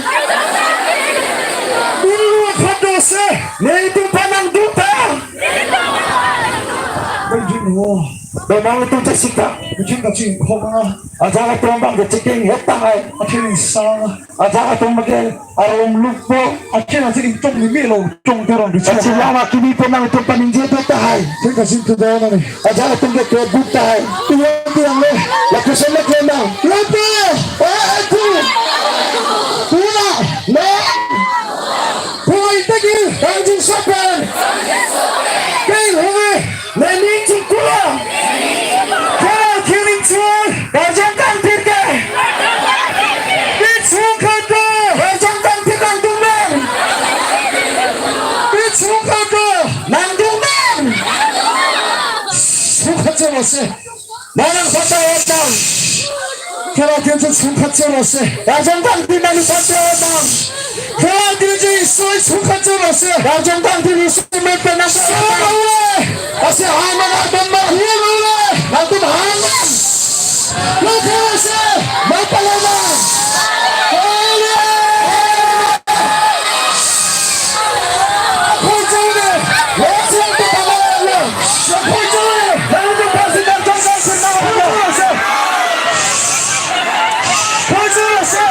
Dulu khado se. Nelitum aphan nangdukta. Bangji no. Bang itum chesik ta. Bangji kachingkok na. Ajahak atum abang ke chingkok het tahai. Akhir sang. Ajahak atum ke arum lukpo. Akhir akhir itum ni melo. Chong terong di chong. Achi lama kimi penang itum paningje do tahai. Akhir kachingkok na ni. Ajahak atum ke kebut tahai. Tuang tuang le. Lapuson le klemang. Lepe. Eh, aku. Tuna. Le. Hoi tagi. Kangjinso pen. Kei hoi. Neli chingkulo. Kera kiring chuang. Karjong kangthir ke. Pichung khado. Karjong kangthir nangduknang. Pichung khado. Nangduknang. Sungkhat chelo se. Manang pata otang. Kera kiring chungkhat chelo se. Karjong kangthir nangpata otang. Kera kiring Jisu sungkhat chelo se. Karjong kangthir Jisu amen pen nang. Solo ule. Ase han nang ardom ma. Solo ule. Nangtum han nang. Lo kera se. Mapaloma. Ule. Khojo ule. Lo se nangtum paloma lo. Khojo ule. Nangtum pasi nangtum nangtum nangtum. Khojo ule se.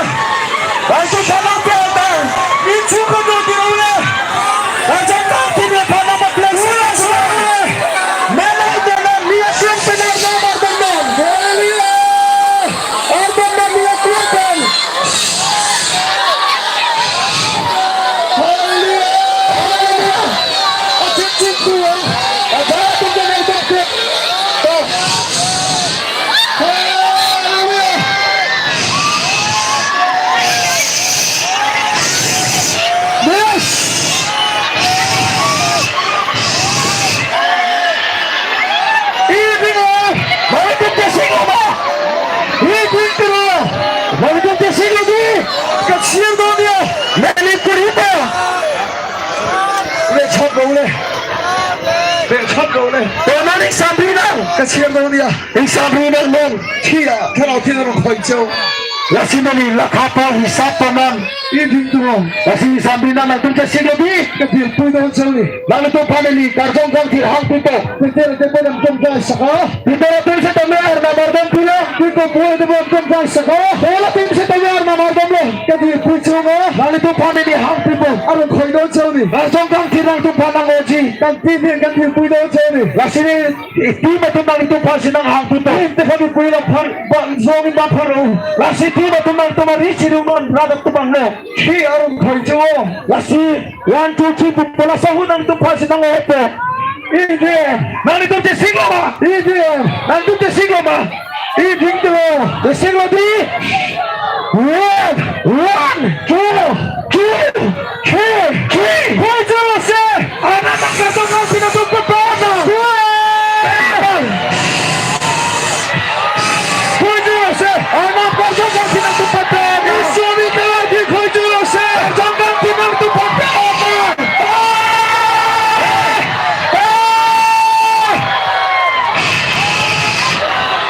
Nangtum paloma pe ata. Ichu khojo ule. Raja kangthir aphan nangpaklang sila sila. Mena mena niat yang benar nomor benar. Haleluya. Tonan ingsamri nang. Kachir nang dia. Ingsamri nang non. Thia, thera thia nang khoi cho. Lasi neli lakha pa hisap pa nang. Iding tu. Lasi ingsamri nang, nangtum chesiklo di. Kadir pui don cho ni. Nanglitum aphan neli karjong kangthir hangpipo. Peter te pedam tum kai saka. Peter atum setame arnam ardom pilo. Piko pui te pedam tum kai saka. Paul atum setame arnam ardom lo. Kadir pui cho nga. Nanglitum aphan neli hangpipo. Arong khoi don cho ni. Karjong kangthir nangtum aphan nang-oji. Kangthir, kangthir pui don cho ni. Lasi neli team atum nanglitum aphansi nanghangpipo. Team te kami pui lo phan, ba, zong ba phan lo. Lasi team atum nangtum ari chirung non, rat atum abang lo. Khi arong khoi cho. Lasi one, two, three pu, pu laso ahut nangtum aphansi nang-opo. Iding. Nanglitum chesiklo ma? Iding. Nangtum chesiklo ma? Iding tu. Chesiklo di. One, one, two, two, three, three. Khoi cho lo se. Arnam karjong kangthir nangtum paprana. Khoi cho lo se. Arnam karjong kangthir nangtum paprana. Isu mi telah di khoi cho lo se. Karjong kangthir nangtum paprana.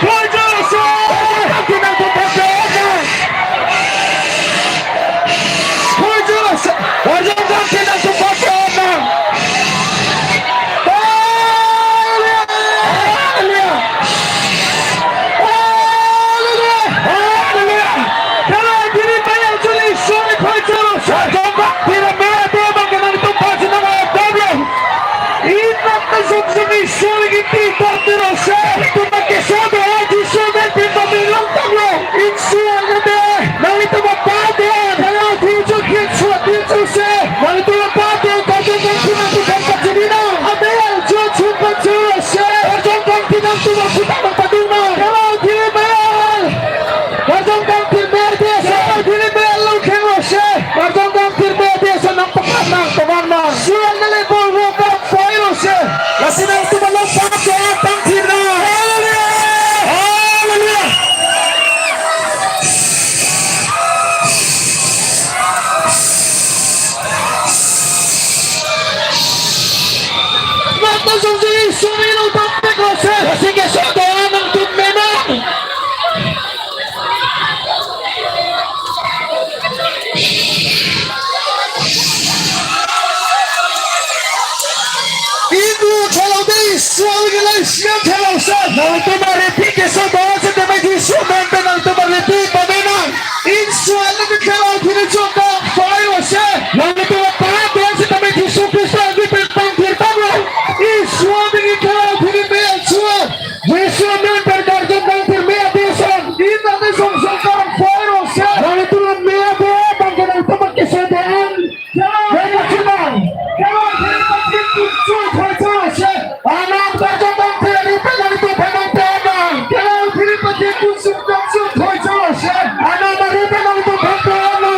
Khoi cho lo se. Karjong kangthir nangtum paprana. Khoi cho lo se. Karjong kangthir nangtum paprana. Hallelujah. Hallelujah. Hallelujah. Hallelujah. Kala diri bayang chuli suri khoi cho lo se. Karjong kangthir me ate abang ke nangtum aphansi nang-opo lo. Inak ta sum sum Isu lagi ti tar tu lo se. Nangtum keso do-an Jisu men pen pamilang tanglo. Isu ane de. Nanglitum apar do-an. Kala di jo khin suat di jo se. Nanglitum apar do-an. Karjong kangthir nangtum aphan pajirina. Ame al jo chun pa jo lo se. Karjong kangthir nangtum aphan putang nang padun na. Kala di me al. Karjong kangthir me de se. Kala di me al lo kheng lo se. Karjong kangthir me de se nang pakan nang paman nang. Suan nale bol ro ka. Khoi lo se. Lasi nangtum along pap do-an tangthir nang. Hallelujah. Hallelujah. Mata songsi suri lo tangpek lo se. Lasi keso do-an nangtum me nang. Idu khelo de Isu awi ke la Isu khelo se. Nangtum arepi keso do-an setame Jisu men pen nangtum arepi pame nang. Isu ane ke khelo thiri chokang khoi lo se. Nangtum apar do-an setame Jisu Khristo avi pen tangthir tanglo. Isu ane ke khelo thiri me al chua. Jisu men pen karjong kangthir me ate ason. Inak ta song song kang khoi lo se. Nangtum me ate abang ke nangtum keso do-an. Kela. Kela chunang. Kela phiri pathek kunsum khoi cho lo se. Arnam karjong kangthir ari pen nangtum aphan nangpona. Kela phiri pathek kunsum kangthir khoi cho lo se. Arnam ari pen nangtum aphan pona.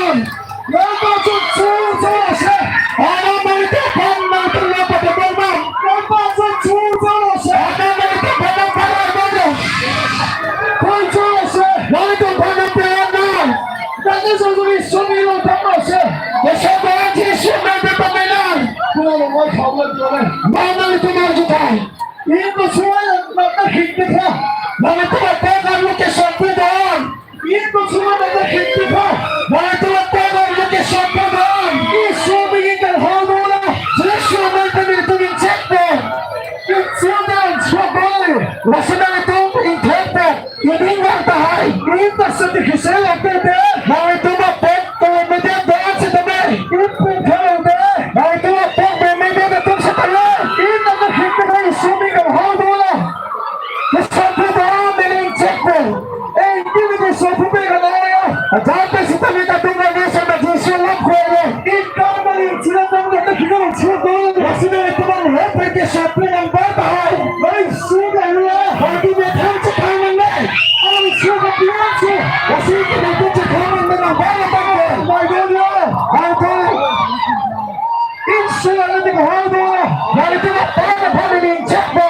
Lampa chun chu cho lo se. Arnam nangtum aphan nangtum lampa pona. Lampa chun chu cho lo se. Arnam nangtum aphan nangpona. Khoi cho lo se. Nangtum aphan nangpona. Nangtum song song Isu mi lo tang lo se. Keso do-an Jisu men pen pame nang. Kuna lo mai kham lo lo. Nang nangtum arju thai. Ipu suai nang ta khik dikha. Nangtum apek arlo keso pu do-an. Ipu suai nang ta khik dikha. Nangtum apek arlo keso pu do-an. Isu mi ingkal hau do la. Jisu men pen nangtum ingchek po. Ingchek dan suai. Lasi nangtum ingthek po. Ining vang tahai. Ining ta seti khisel ate te. Nangtum apek pameme det do-an setame. Ining khelo te. Nangtum apek pameme det atum setame. Ining ta khik ta Isu mi ingkal hau do la. Keso pu do-an neli ingchek po. Eh, ini ni keso pu pe kana ya. Ajat pe setame ta tung ni sa na Jisu lam khoi lo. Ining ta neli ingchek po, neli ingchek po. Lasi nangtum aphan hepen keso pu nang ba tahai. Nai Isu ka hua. Bagi me thang chethang nang nai. Ang Isu ka pian su. Lasi ke nangtum chethang nang nang ba nang ba. Mai do dia. Ang thang. Isu ane ke hau do la. Nangtum apar aphan neli ingchek po.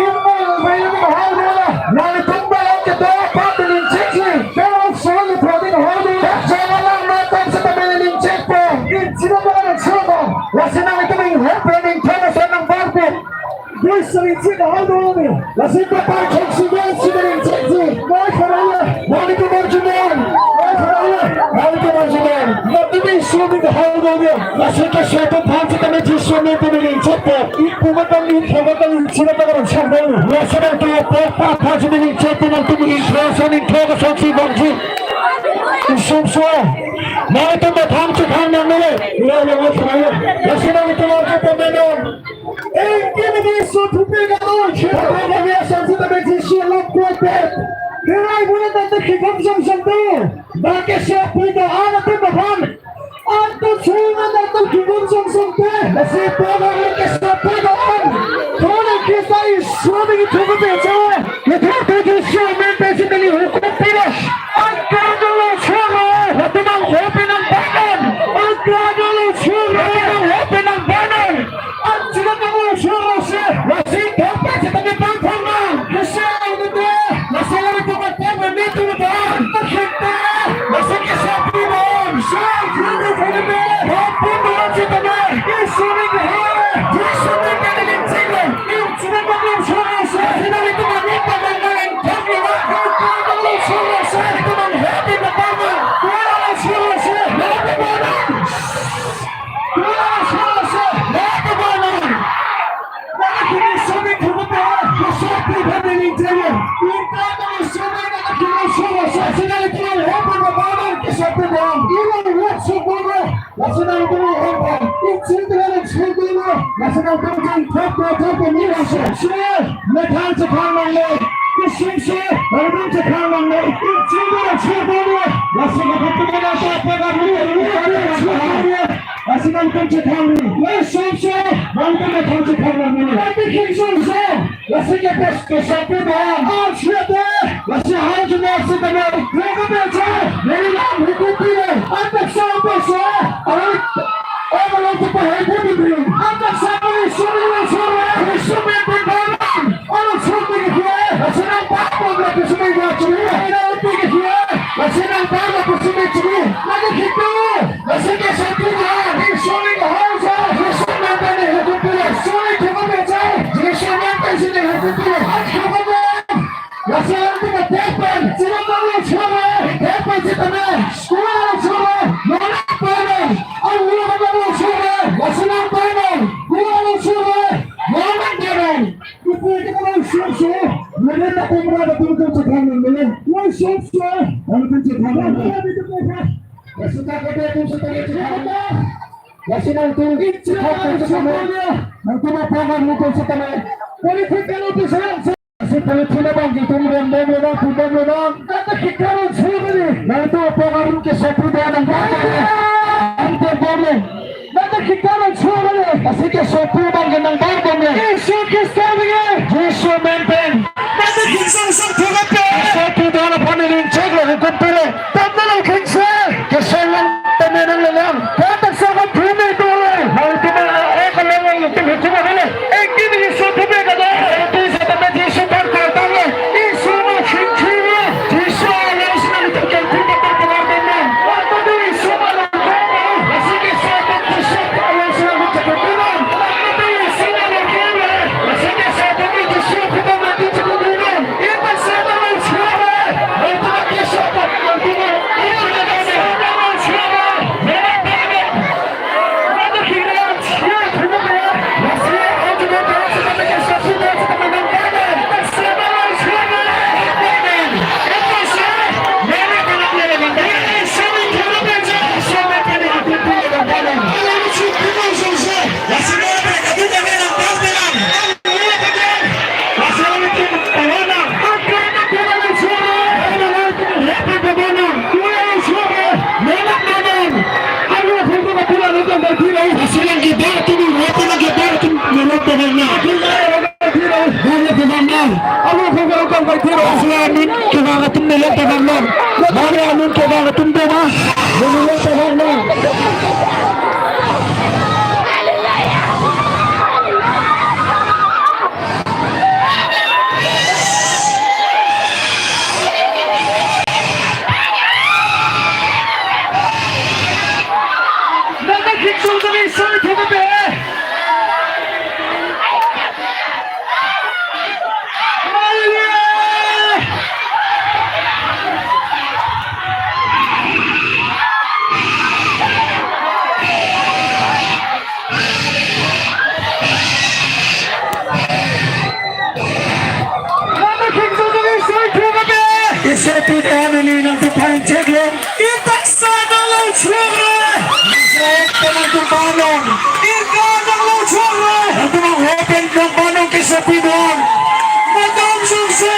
Imu ave ane ke hau do la. Nangtum ba ke do apar neli ingchek si. Pero Isu ane aphan ke hau do la. Jama lang na tam setame neli ingchek po. Isu ane aphan neli ingchek po. Lasi nangtum inghepen ingthek ason nang ba po. Dui sari Lasi papai chok si ven si ven chek si. Mai khara ya. Mani ke marjuman. Mai khara ya. Mani ke marjuman. Latum isi aning hau do ya. Lasi keso atum aphan sitame Jisu amen pen ning chek po. Ipu matang, ipu matang, ipu matang, ipu matang. Lasi nangtum apor pa pa si ning chek po, nangtum ipu aning thok asok si bang si. Isum so. Nangtum methang chekhang nangne. Ya, ya, mai khara ya. Lasi nangtum arju pamenon. Engkin ke so thupi ka oi, chapa ka ya sa sita be si lo ko pe. Herai bula ta ta kikom jong jong tu. Ba ke so pui do an ta ba han. An ta chunga ta ta kikom jong jong pe. Ba si pa ba ke so pui do an. Kona ke sa i so ni thupi pe cha. Ye thupi ke so men pe si ni hukum pilo. An kardolo choro. Latum nang hopi nang banan. An kardolo choro. Latum nang hopi nang banan. An choro nang choro se. Lasi thapa sitame pangthang nang. Lasi ang dede. Lasi lari ko ba thang me tu ba. Khita. Lasi ke sapi bom. Sa khita khita. Hopi bom sitame. Isuri ke. Isuri ke ni chinglo. Lasi nangtum hempa, ichil tiga nang chil tiga. Lasi nangtum jang thap thap thap ni lasi. Methang chekhang nangne. Ichil si, nangtum chekhang nangne. Ichil tiga nang chil tiga. Lasi nangtum chekhang nangne. Lasi nangtum chekhang nangne. Lasi nangtum methang chekhang nangne. Lasi ke pes ke sapi bom. An siate. Lasi hal jumlah si tama. Mereka baca. Meri lam hukum pile. An tak sa apa sa. An. Oh, kalau tu pahai pun diberi. An tak sa apa ni suruh suruh. Suruh pun dalam. Oh, suruh ni dia. Lasi nang tak pun lagi suruh dia curi. Ada lebih ke dia. Lasi nang tak lagi suruh curi. Lagi gitu. Lasi ke sapi bom. Suruh ni hal sa. Suruh nang tak ni hukum pile. Suruh cuma baca. Suruh nang tak sini hukum pile. An hukum pile. Lasi alam kita depan, sila tahu suara, depan sitame, sekolah suara, mana pernah, alu mana suara, lasi nang pernah, gua suara, mana pernah. Ipu kita mau susu, mana tak pernah ada pun kerja kami ini, mau susu, kalau kerja kami, kita bisa. Lasi tak ada pun setelah itu, lasi nangtum, nangtum apa kamu pun setelah, politik kalau bisa. Si politik abang itum rem bom lo nang, pu bom lo nang. Nangta kikar lo churi. Nangtum apor arum ke sapi do nang bom lo. Nangtum bom lo. Nangta kikar lo churi. Lasi ke sapi abang ke nang bom bom lo. Jisu Kristo abang ke. Jisu amen pen. Nangta kikar lo churi. Sapi do nang aphan ning chek lo hukum pile. Tanda lo khengse. Keselang temenang lelang. Kata sama bumi dulu. Mau itu mah, eh, kalau yang itu hukum apa lo? Engkin Jisu thupi kado. Itu sitame Jisu berkata lo. Jisu mah cincin lo. Jisu Allah senang terjadi kita berkenan. Waktu itu Jisu malah kata. Masih Jisu tetap Jisu Allah senang terjadi. Waktu itu Jisu malah kata. Masih Jisu tetap Jisu kita mati terjadi. Pit Emily nangtum phan cheklo. Itak sa nanglo choklo. Sa nangtum phan long. Irka nanglo choklo. Nangtum nang hopen nang phan long kesopi do-an. Madam sungse.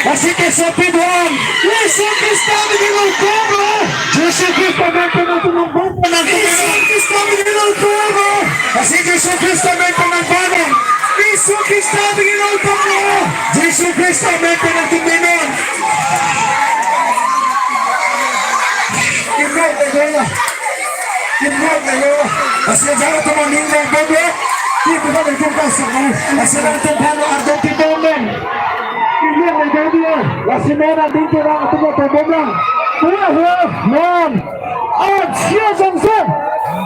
Lasi kesopi do-an. Jisu Krista bigin lo choklo. Jisu Krista men pen nangtum nang bon. Jisu Krista bigin lo choklo. Lasi Jisu Krista men pen nang phan long. Jisu Krista bigin lo choklo. Jisu Krista men pen nangtum bigin lo. Imrok lego ya. Imrok lego. Lasi jara teman imrok lego. Imrok lego kasih. Lasi nangtum phan lo ardom ti domen. Imrok lego dia. Lasi non adin ke rang atum lo tobomlang. Wah, wah, non. Asia Johnson.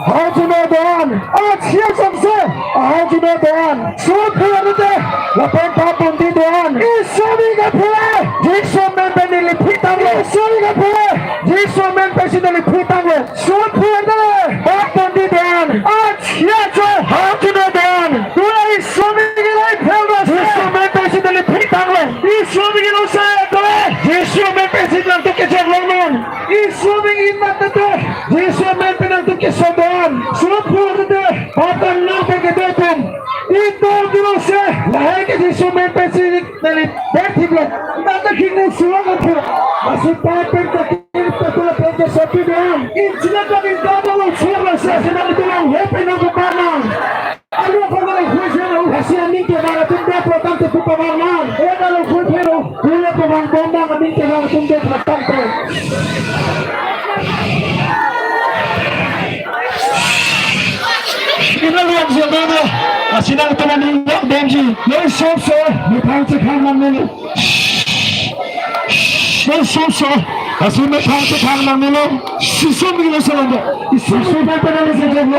Arjuna do-an. Asia Johnson. Arjuna do-an. Sut phu-erte. Lapen patun ti do-an. Isu mi kaphere. Jisu men pen neli phitang lo. Isu mi kaphere. Jisu men pensi neli phitang lo. Sut phu-erte. Patun ti do-an. Asia jo. Arjuna do-an. Tula Isu mi kelai phel lo. Jisu men pensi neli phitang lo. Isu mi kelo sa tula. Jisu men pensi nangtum kejor lo non. Isu mi inmat tete. Jisu men pen nangtum keso do-an. Sut phu-erte. Patang nang pen kedo atum. Itum dilo se. Lahai ke Jisu men pensi neli berthip lo. Nangta khing ne suang atum. Masih papen kakir patula pen kesopi do-an. Inchina kami dada lo suang lo se. Senang itulang hepe nang kepanang. Alo pagala khuiselo, hasi aning ke mara tum depro tangte pu pamar nang. Eda lo khuiselo, kule pamar bombang aning ke mara tum depro tangte. Ina luang siya dada, hasi nangtum aning lok damji. Lo sop so, methang chekhang nang nini. Isu so. Asu methang chekhang nang nilo. Isu mi lo selando. Isu mi pen pen lo selando.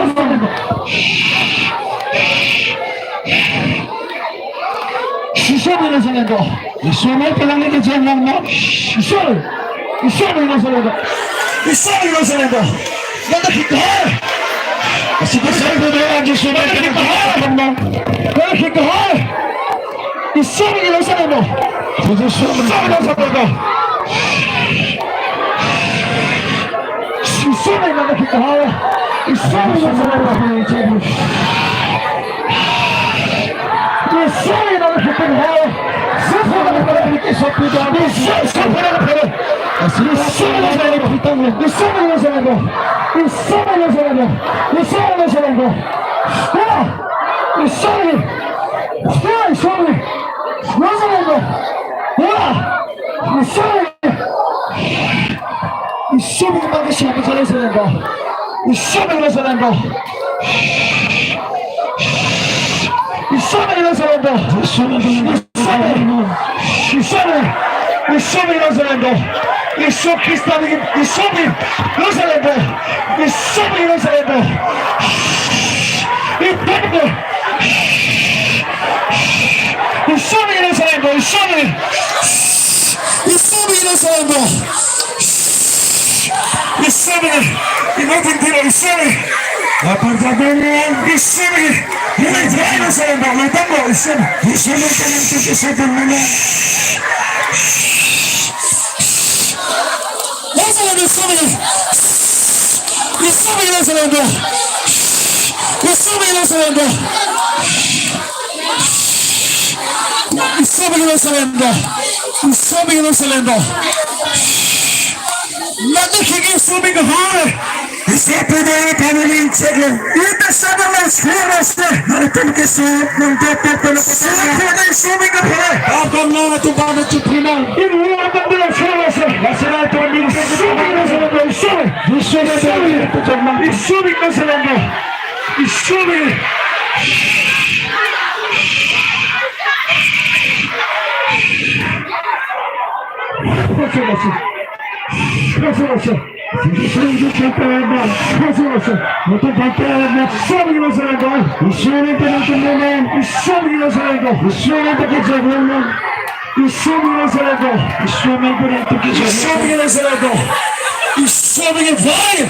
Isu mi lo selando. Isu mi pen lo selando. Isu. Isu mi lo selando. Isu mi lo selando. Nada kita. Asu ko sai do aji isu mi pen lo selando. Nada kita. Isu mi lo selando. Isu mi lo selando. Isu mi lo kita. Isu mi lo selando. Isu mi lo kita. Isu mi lo selando. Isu mi lo selando. Isu mi lo selando. Isu mi lo selando. Isu mi lo selando. Isu mi. Isu mi. Isu mi. Isu mi. Isu mi. Isu mi lo selando. Isu mi lo selando. Isu mi lo selando. Isu mi. Isu mi. Isu mi lo selando. Isu Krista mi. Isu mi lo selando. Isu mi lo selando. Isu mi. Isu mi lo selando. Isu mi. Isu mi lo selando. Isu mi. Isu mi. Apa jago? Isu mi. Ini jai lo selando. Lo tanggo isu mi. Isu mi kan itu isu mi. Lo selando isu mi. Isu mi lo selando. Isu mi lo selando. Isu mi lo selando. Isu mi lo selando. Nada khigi isu mi kahar. Isu mi de family check lo. Ita sana lo sila lo se. Nada tum ke su nung to to to lo. Isu mi kahar. Apa nama tu pada cuci nang? Ini apa tu lo sila lo se. Masih ada tu ni. Isu mi lo selando. Isu mi. Isu mi. Isu mi lo selando. Isu mi. Isu mi lo selando. Isu mi lo selando. Isu mi lo selando. Isu mi lo selando.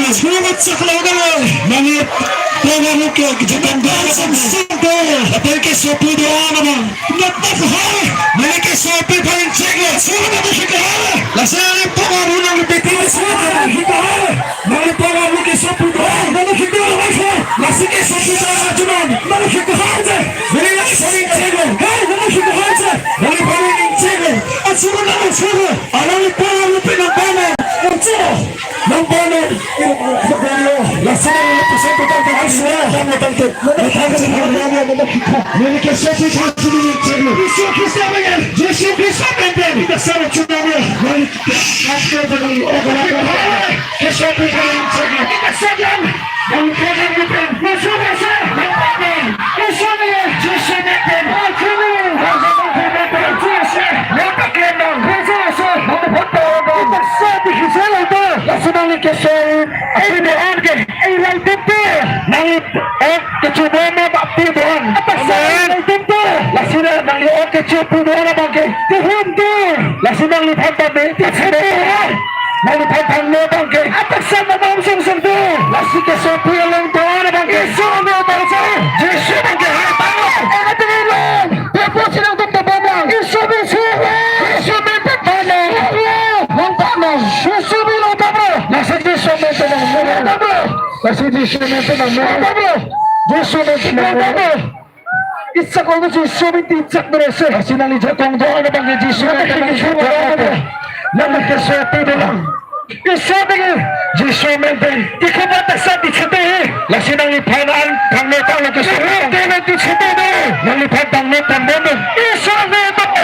Chaklo. Chaklo, chaklo, chaklo. Nangli program ke jatan dan samsung do. Lapen kesopi do-an abang. Nangli kesopi aphan ingchek lo. Solo nangli kesopi. Laso nangli program nangli beti solo nangli kesopi. Nangli program kesopi do-an. Nangli kesopi do-an. Lasi kesopi do-an ajuman. Nangli kesopi. Nangli kesopi ingchek lo. Hey, nangli kesopi. Nangli program ingchek lo. Asuru nangli asuru. Anang program pen nangpanon. Ingchek lo. Nangpanon. Laso nangli pusat putar ke asura. Nangli tangte. Nangli tangte. Nangli kesopi ingchek lo. Jisu Kristo amen. Jisu Kristo amen. Kita sama cuma. Nangli kesopi ingchek lo. Kita sama. Laso nangli kesopi, eh, do-an ke, eh, rai tete. Nangli ok kecho bom ma bapti do-an. Amen. Rai tete. Lasi nangli ok kecho pu do-an abang ke. Tuhum tu. Lasi nangliphan tame. Tete. Nangliphan tame abang ke. Apaksa ma bom sung sung tu. Lasi kesopi along do-an abang ke. Jisu ame abang ke. Jisu abang ke. Hai abang. Ena tinggi lo. Pepo sinang tum tabom lang. Jisu ame si. Jisu ame tabom lang. Nangpanon. Jisu ame nangpanon. Lasi Jisu ame tabom lang. Lasi Jisu ame tabom lang. Jisu ame tabom lang. Ingchek lo Jisu ame ingchek lo se. Lasi nangli jakong do-an abang ke Jisu ame tabom lang. Nangli kesopi do-an. Ingchek lo Jisu ame pen. Ikhe ba ta sa di chete he. Lasi nangliphan an thangnat tanglo kesopi. Te na di chete do. Nangliphan thangnat tanglo. Ingchek lo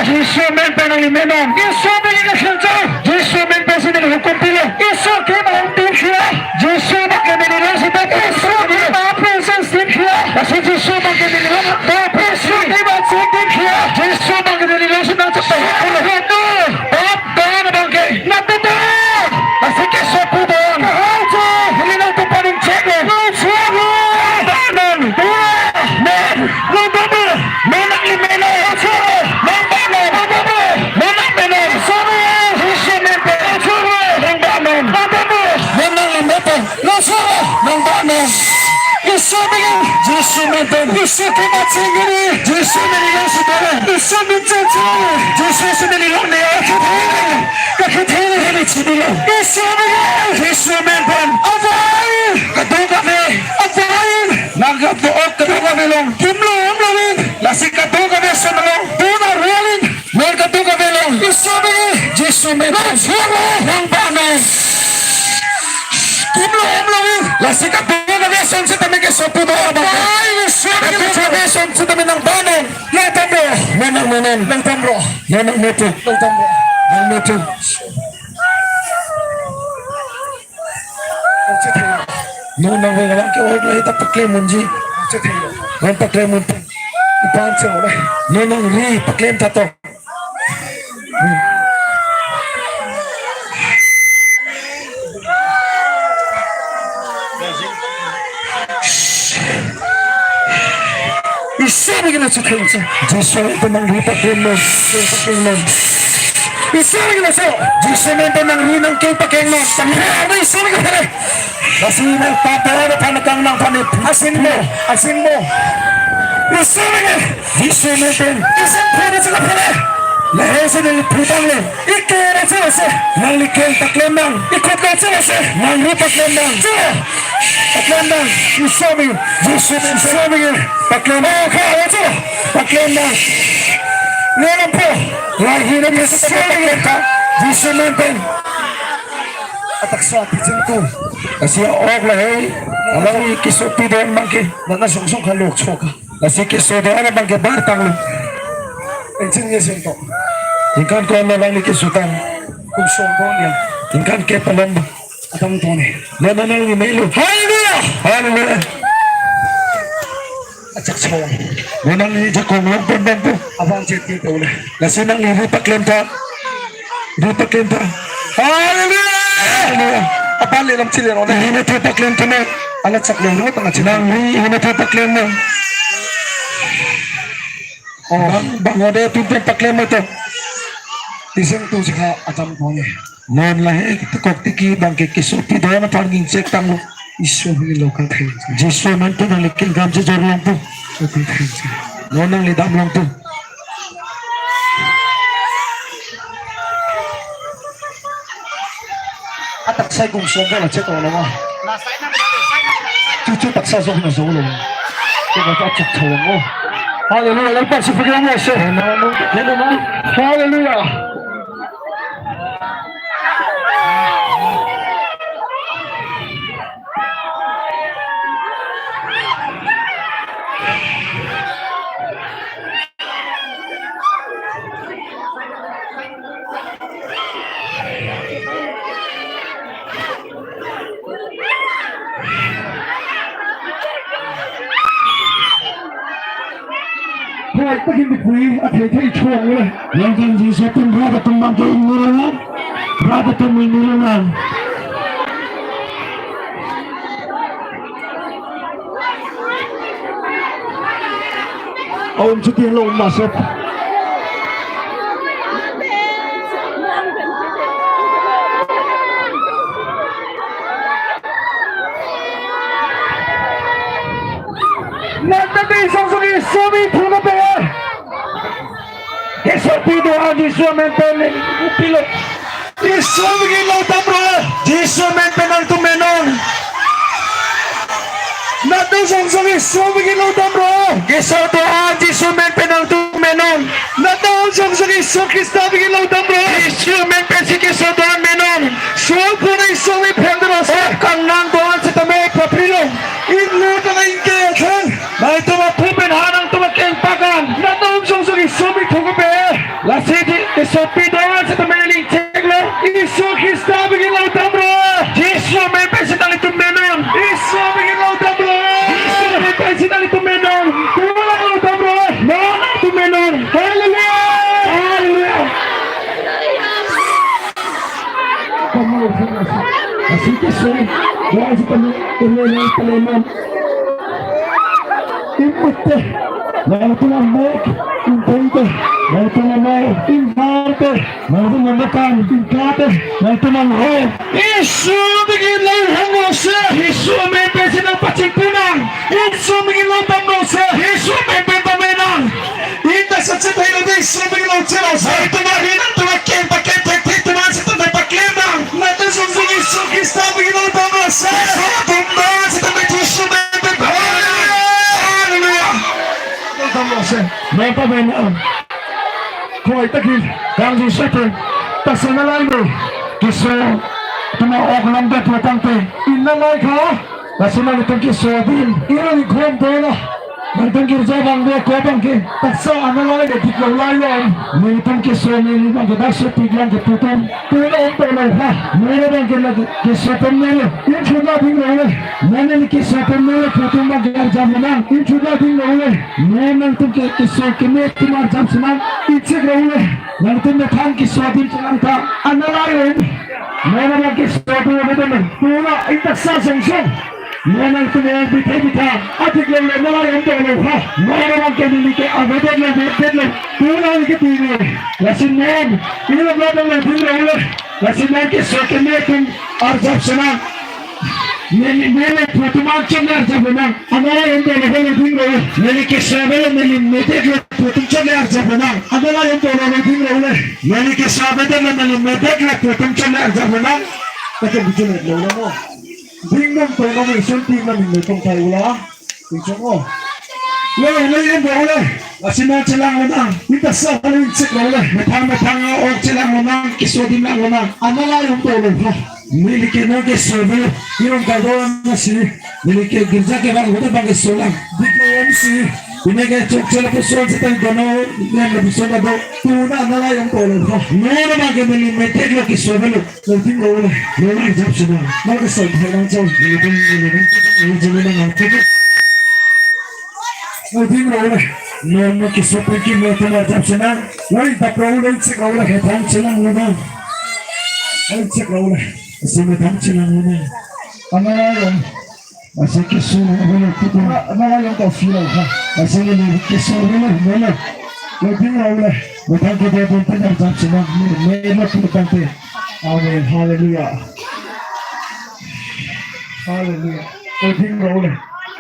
Jisu ame pen nangli menon. Ingchek lo ke shencha. Jisu ame pen si nangli hukum pilo. Ingchek lo ke ma hukum pilo. Jisu abang ke neli long sita. Ingchek lo ke ma presen sin pilo. Lasi Jisu abang ke neli long. Presen. Jisu abang ke neli long sita. Pap do-an abang ke. Nangpeta. Lasi kesopi do-an. Kahai cho. Neli nangtum aphan ingchek lo. Ingchek lo. Nangpanon. Nang. Nangpanon. Nangli menon. Nangpanon. Nangpanon. Jisu ame pen. Nangpanon. Nangpanon. Nangli menon. Laso nangpanon. Jisu ame. Jisu ame pen. Jisu kemat chingiri. Jisu ame neli long sita. Jisu ame chingiri. Jisu ame neli long ne. Kakhethe. Kakhethe neli chini lo. Jisu ame. Jisu ame pen. Avai. Kadokave. Avai. Nang kadokave. Kadokave along. Kimlo amlo ring. Lasi kadokave ason along. Dona rialing. Nang kadokave along. Jisu ame. Jisu ame. Nangpanon. Kimlo amlo ring. Lasi kadokave ason sitame kesopi do-an abang. Ai, Jisu ame. Kadokave ason sitame nangpanon. Nangtamro. Nang, nang, nang, nang. Nangtamro. Nang, nang, nang. Nangtamro. Nang, nang. Non nangvang abang ke oi lo hita paklem unji. Nang paklem un. Ipan se oi. Non nangri paklem ta to. Jisu ame kena chukhen sa. Jisu ame pen nangri paklem non. Paklem non. Jisu ame kena so. Jisu ame pen nangri nangkeng paklem non. Tangri ame Jisu ame kena. Lasi nangpatara phan kang nangpani. Asing mo. Asing mo. Jisu ame kena. Jisu ame pen. Asing phan sa phan. Lahei si neli putang le. Ike ra chela se. Nangli keng paklem nang. Ikot ra chela se. Nangri paklem nang. Chela. Paklem nang. Jisu ame. Jisu ame. Jisu ame. Paklem nang. Oh, kha, chela. Paklem nang. Nang po. Lahei neli paklem ta. Jisu ame pen. Atak sa pijin tu. Lasi ok lahei. Alangli kesopi do-an abang ke. Nana song song kalo choka. Lasi keso do-an abang ke bar tanglo. Engchin nge sento. Ningkan ko-an lo nangli keso tang? Kum song bon ya. Ningkan ke palom ba? Adam tone. Lo nangli melo. Hallelujah! Hallelujah! Achak chong. Lo nangli jakong long pon bang po. Abang jet ke tole. Lasi nangli ri paklem ta. Ri paklem ta. Hallelujah! Hallelujah! Aphan le lam chile rone. Ri na ta paklem ta na. Ala chak long ro tang chile. Nangli ri na ta paklem na. Oh, bang, bang ode pin pen paklem to. Iseng tu sika acham kone. Non lahei kok tiki bang ke keso pi do-an aphan ningchek tanglo. Isu hini lokal theng. Jisu amen pen nangli kin kam je jor long po. Lokal theng. Non nangli dam long po. Atak sai kum song ko la chek ko lo ma. Chuchu tak sa song na song lo. Ko ba ta chak thong mo. Hallelujah. Lam pa si pagi mo se. Hallelujah. Koi pakin di pui, athei thei chong le. Yang kan Jisu atum rat atum bang ke ingni lang. Rat atum ingni lang. Aum chuti lo masuk. Nang tadi song song isomi thuna pe. Keso pi do-an Jisu amen pen upilo. Isu bagi lo tamro. Jisu amen pen nangtum menon. Natu song song isu bagi lo tamro. Keso do-an Jisu amen pen nangtum menon. Natu song song Isu Krista bagi lo tamro. Jisu amen pensi keso do-an menon. So pura isu mi pheng do-an se. Kangnang do-an setame paprilo. Inlu tana ingke thang. Nangtum aphu pen ha nangtum akeng pakan. Nangtum song song isu mi thuk pe. Lasi di isu pi do-an setame ling chek lo. Isu Krista bagi lo tamro. Jisu amen pensi nangtum menon. Isu bagi lo tamro. Jisu amen pensi nangtum menon. Kula lo tamro. Nangtum menon. Hallelujah. Hallelujah. Kamu, así que soy. Ya, así también, también, también. Imute, nangtum amek, intente, nangtum amek, intarte, nangtum amakan, intrate, nangtum angho. Isu bagi lo hang lo se, Isu amen pensi nangpachingpunang. Isu bagi lo tamro se, Isu amen pen pamenang. Inta sachet hai lo de Isu bagi lo chelo se. Nangtum ahin nangtum aklem paklem thekthek atum an setame paklem nang. Nangtum song song Isu Krista bagi lo tamro se. Isu atum do setame Jisu amen pen. Hallelujah. Tamro se. Nangpamenang. Koi tagin, kang Jisu pen, ta sana lai lo. Keso, tuma ok lam da tua tangte, inna lai kha, lasi nangtum keso adim, ira ni khom bola. Nangtum girja bang de ko bang ke, taksa ana lai de dik lo lai lo. Nangtum keso neli bang ke dak so pik lang ke putum, tuna om to lo kha. Neli bang ke la keso pen neli, in chuna ding lo le. Neli keso pen neli putum bang ke arjam nang, in chuna ding lo le. Nangtum ke keso keme tumar jam senang, in chek lo le. Nangtum methang keso adim chenang ta, ana lai lo. Nangtum keso adim avedetlo, pura inta sa song song. Nangtum yang bithe bitha, adik lo le nangtum lo ha. Nangtum ke neli ke avedetlo, avedetlo. Pura ke ti lo. Lasi nang, ilo lo lo ding lo le. Lasi nang keso keme tum arjap senang. Neli, neli putum an chom le arjap nang. Ana lai om to lo le ding lo. Neli keso avelo neli medet le putum chom le arjap nang. Ana lai om to lo le ding lo le. Neli keso avedetlo neli medet le putum chom le arjap nang. Kachem bichum lo lo mo. Ding nang to lo mo isun ting nang nang tong tai ula. Ting chong o. Lo lo em lo le. Lasi nang chelang lo nang. Inta sa hal in chek lo le. Methang methang ok chelang lo nang. Keso adim lang lo nang. Ana lai om to lo ha. Neli ke nang keso avelo, iron kado nasi, neli ke girja ke bang hote bang keso lang. Dik lo M C, Pine ke chokche lapuson sitang kono, ne lapuson ado, tuna nala yang tolo ha. No na ma ke beli metek lo kiso belo. Lo ting lo le. Lo na jap sina. Lo ke sol thai lang chol. Lo ting lo le. Lo ting lo le. No no kiso pe ki lo tuna jap sina. Lo in ta pro lo in sik lo le. He thang sina lo na. Lo in sik lo le. Sina thang sina lo na. Ana lo. Lasi kiso abang tu tu. Ama, ama yang tau sila ha. Lasi ni kiso abang mana. Lo ting lo le. Lo ting ke dia pun tengah jam senang ni. Ni lo tu tante. Amen. Haleluya. Haleluya. Lo ting lo le.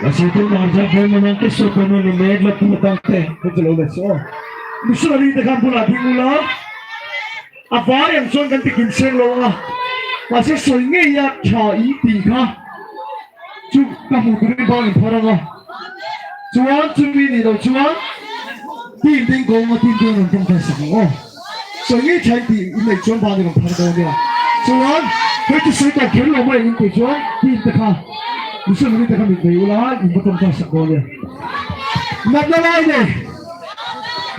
Lasi tu marja abang mana kiso abang ni ni lo tu tante. Betul lo so. Missionary tekan pula ting lo. Apa yang son kan tikin seng lo ah. Lasi soi nge ya cha i ti kha. Chu kamu kuri bang phara lo. Chuan chu mi ni lo chuan. Tin tin ko mo tin tin nong tong ta sa ko. Soi nge cha i ti i le chuan bang nong phara lo dia. Chuan, hei tu soi ta khen lo mai in ti chuan, tin ta kha. Missionary ta kha mi bai ula, in ba tong ta sa ko dia. Nat na lai ne.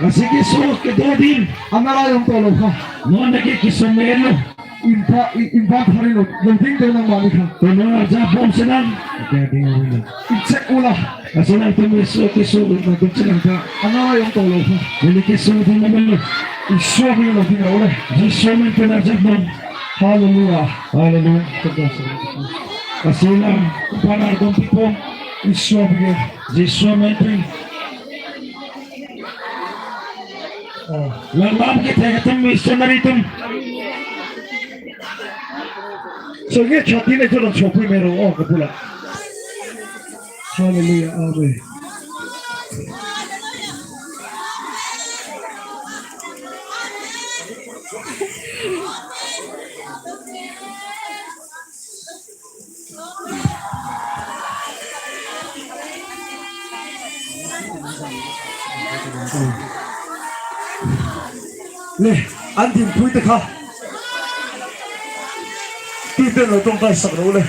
Lasi kiso kedo din. Ama la yang tolo ha. Non ke kiso melo. Impa, i-, impa thari lo. Lo ting tena mani kha. Tena aja bom senang. Oke, ding lo. Inchek ula. Lasi nangtum kiso, kiso nangtum senang ka. Ama la yang tolo ha. Ini kiso din melo. Iso mi lo ting lo le. Jisu men pena aja bom. Haleluya. Haleluya. Lasi nang para dong pipo. Iso mi. Jisu men pena. Oh, la lam ke thek atum missionary atum. So ye chati ne chodong chopui mero, oh, kapula. Hallelujah, amen. Le, andim pui te kha. Ti te lo tong kai sak lo le.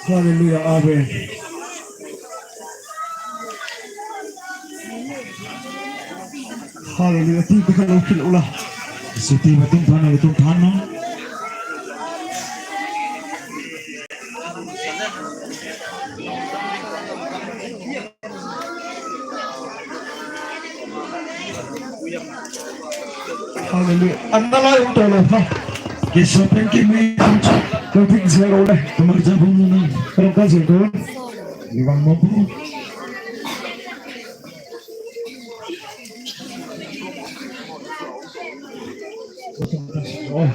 Hallelujah, amen. Hallelujah. Ti bika lo kilo la. Siti batum pano batum pano. Hallelujah. Anda la yung tolo ha. Kiso pen kimi ang chak. Lo ting zero le. Tumar jabung nung. Rongka zero. Iwang mampu. Oh.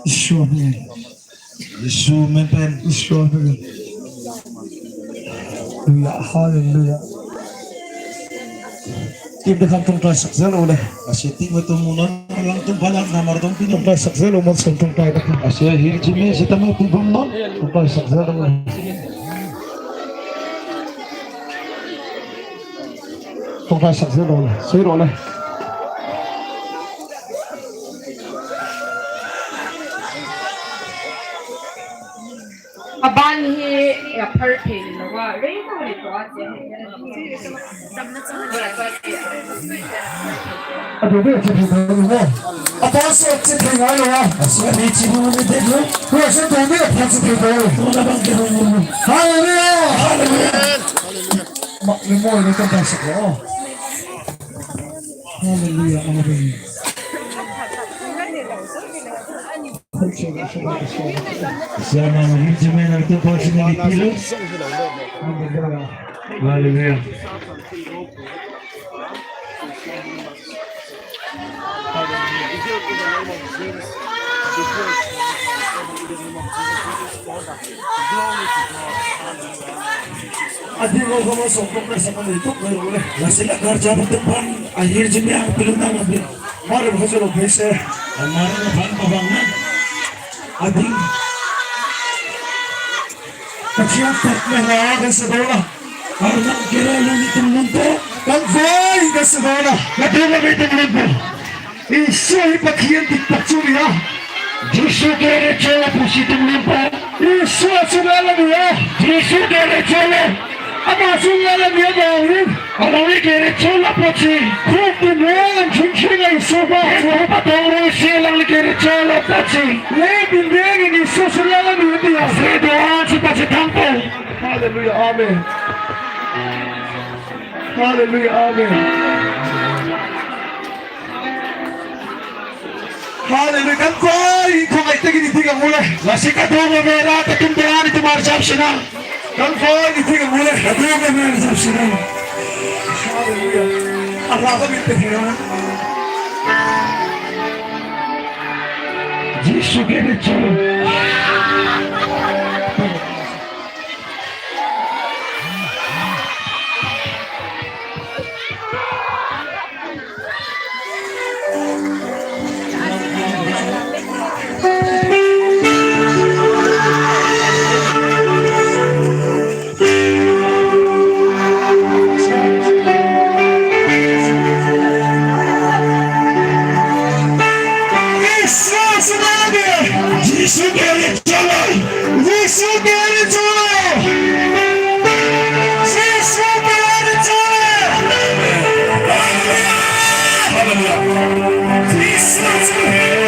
Jisu amen. Jisu amen pen. Jisu amen. Hallelujah, hallelujah. Tim de kham tong trai sak jalo le. Asi tim atum munon alang tum balang namar tum pini. Tong trai sak jalo mon song tong trai dak. Asi ahirjume sitame tim bom non. Tong trai sak jalo le. Tong trai sak jalo le. Soi ro le. Aban hi ya perfect lo wa re ko re ko a che. Ado be che phe lo wa. Apostle che phe lo wa. Asi ni chi mo ni de lo. Ko se to ni phe che phe lo. Ko na bang ke lo. Hallelujah. Hallelujah. Ma ni mo ni kan ta sa ko. Hallelujah. Amen. Siapa nama Benjamin atau Paul sini di pilu? Haleluya. Adi lo kamu sokok na sama itu baru le. Lasi la garja betul pan ahirjume ang pilih nama dia. Mari bahasa lo bisa. Mari lo pan pabang na. Adi. Kacang tak merah dan sedola. Arnam kira lo ni temen te. Kan voi ka Sabana, latum alam itum limpo. Isu hi pathian ti pachuri ya. Jisu ke recho lapusi itum limpo. Isu asu alam ya. Jisu ke recho le. Ama asu alam ya bang. Alangli ke recho lapusi. Khuk di mo alam chungchung la Isu ba. Isu patong rusi alangli ke recho lapusi. Le bindeng ini Isu asu alam ya dia. Sedoan si pasi tampil. Hallelujah. Amen. Hallelujah. Amen. Hallelujah. Kan koi kong ai tegi ni tiga mulai. Lasi kadung mera ketum dengan itu marjap senang. Kan koi ni tiga mulai. Kadung mera marjap senang. Hallelujah. Allah kami terima. Jisu ke recho. Jisu ke recho. Jisu ke recho. Jisu ke recho. Hallelujah. Jisu ke recho.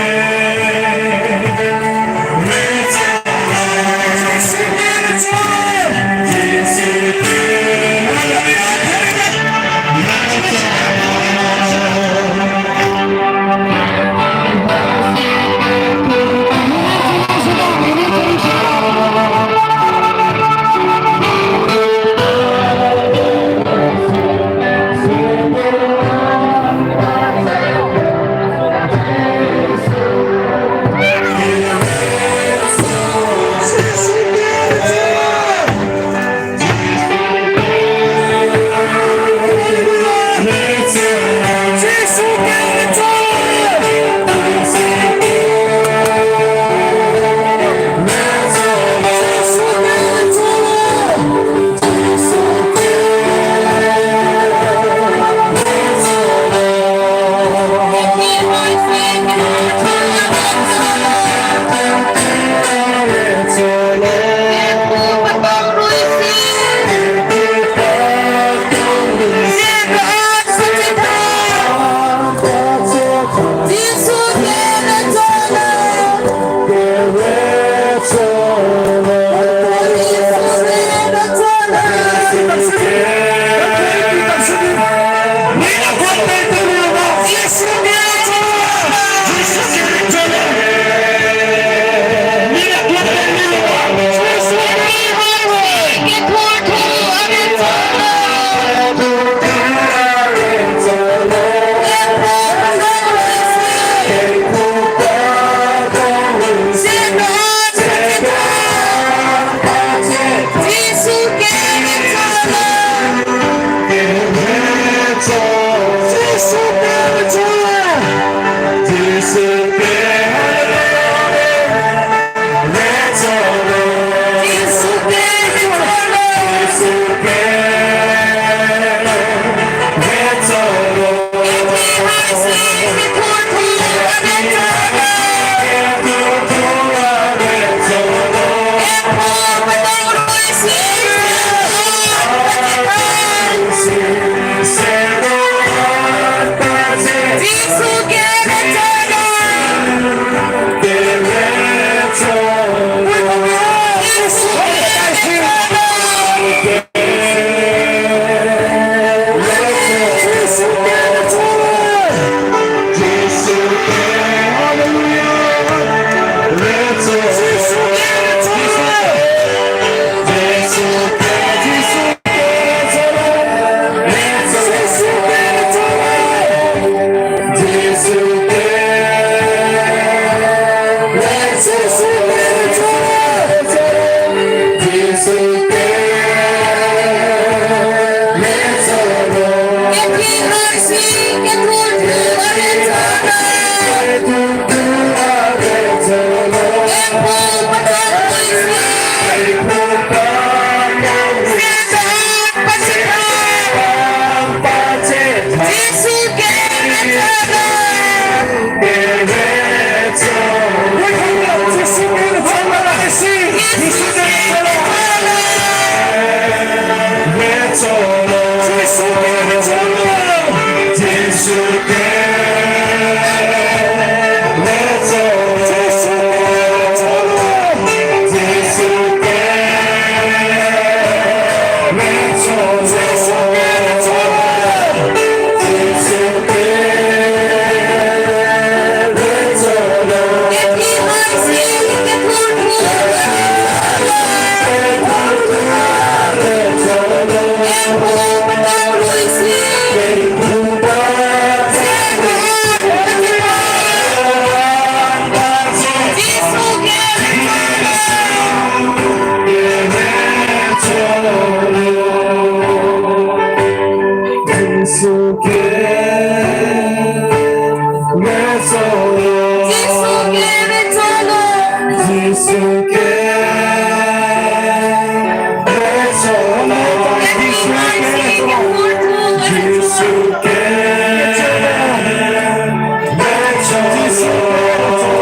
Jisu ke re cholo. Jisu ke re cholo. Jisu ke re cholo. Jisu ke re cholo. Jisu ke re cholo. Jisu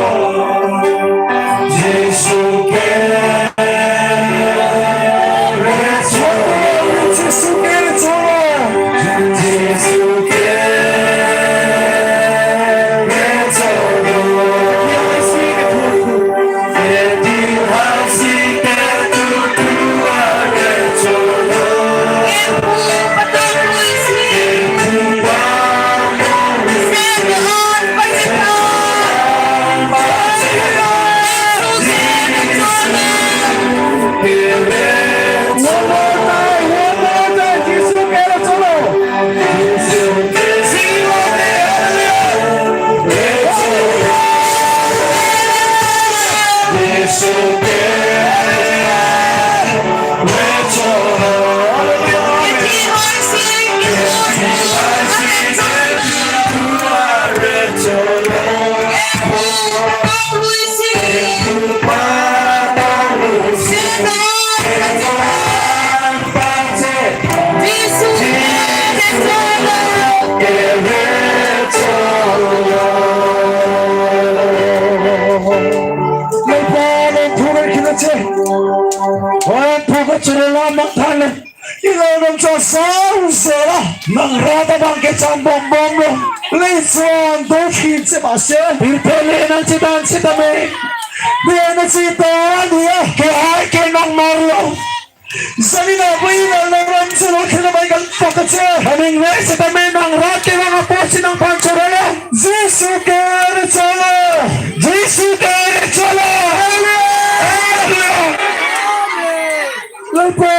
ke re cholo. Jisu ke re cholo. Jisu ke re cholo. One more time, one more time, Jisu ke re cholo. Sing it loudly, hallelujah. Lapen thuran khinache. Oi, thuran churela mangthan. Ilo dong cho sang sera. Nang rata bang ke cham bom bom lo. Lechon do khin che ba se. Pirthe le nangchedan setame. Dia nangchedan dia. Ke hai ke nang marlo. Sani na bai na na ram se lo khela bai kan pakache. Aning re setame nang rat ke nang apotsi nangphan chorolo. Jisu ke re cholo. Jisu ke re cholo. Hallelujah. Hallelujah. Laipa.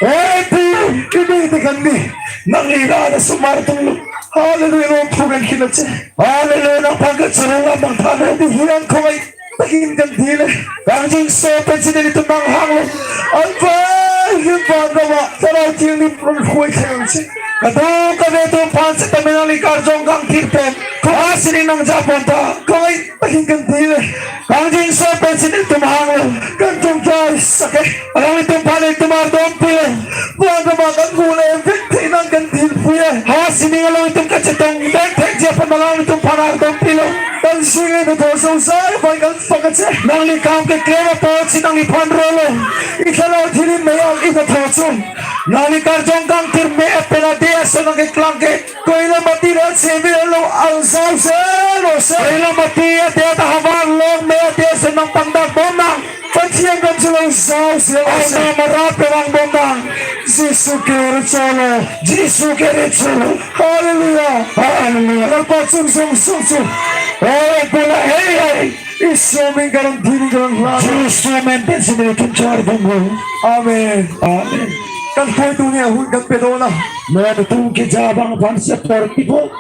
Oi pu. Kini te kan ni. Nangli ra da sumar tung. Hallelujah. Lo thuran khinache. Hallelujah. Nangphan kachorolo nangphan. Di hiang khoi. Pakin kan dile. Kangjinso pensi nelitum nanghanglo. Anpa, anpa kama. Tara ting ni pun khui kang si. Kadokave atumphan setame nangli karjong kangthir pen. Ko asini nang japon ta. Koi pakin kan dile. Kangjinso pensi nelitum hanglo. Kan tum kai sake. Alanglitumphan nelitum ardom pilo. Bang kama kan gule. Vek thek nang kan dil puye. Asini alanglitum kachetong. Vek thek japon alanglitumphan ardom pilo. Kan singe na thosong sai bai kan pakache. Nangli kam keklem apotsi nangliphan rolo. Ikhala thiri me-ong ina thosong. Nangli karjong kangthir me apena de ason nangkeklang ke. Koilamati ra sebe lo al sau se lo se. Koilamati ate ta havar long me ate ason nangpangdak bom nang. Pathian kan chulong sau se lo se. Aina marap kevang bom nang. Jisu ke re cholo. Jisu ke re cholo. Hallelujah. Hallelujah. Lalpa sung sung sung sung. Oh, pula hey hey. Isu amen karam dini karam la. Jisu amen pensi nelitum char bom lo. Amen. Amen. Kan koi dunia hun kan pedona. Nelitum keja abang aphan seperti po.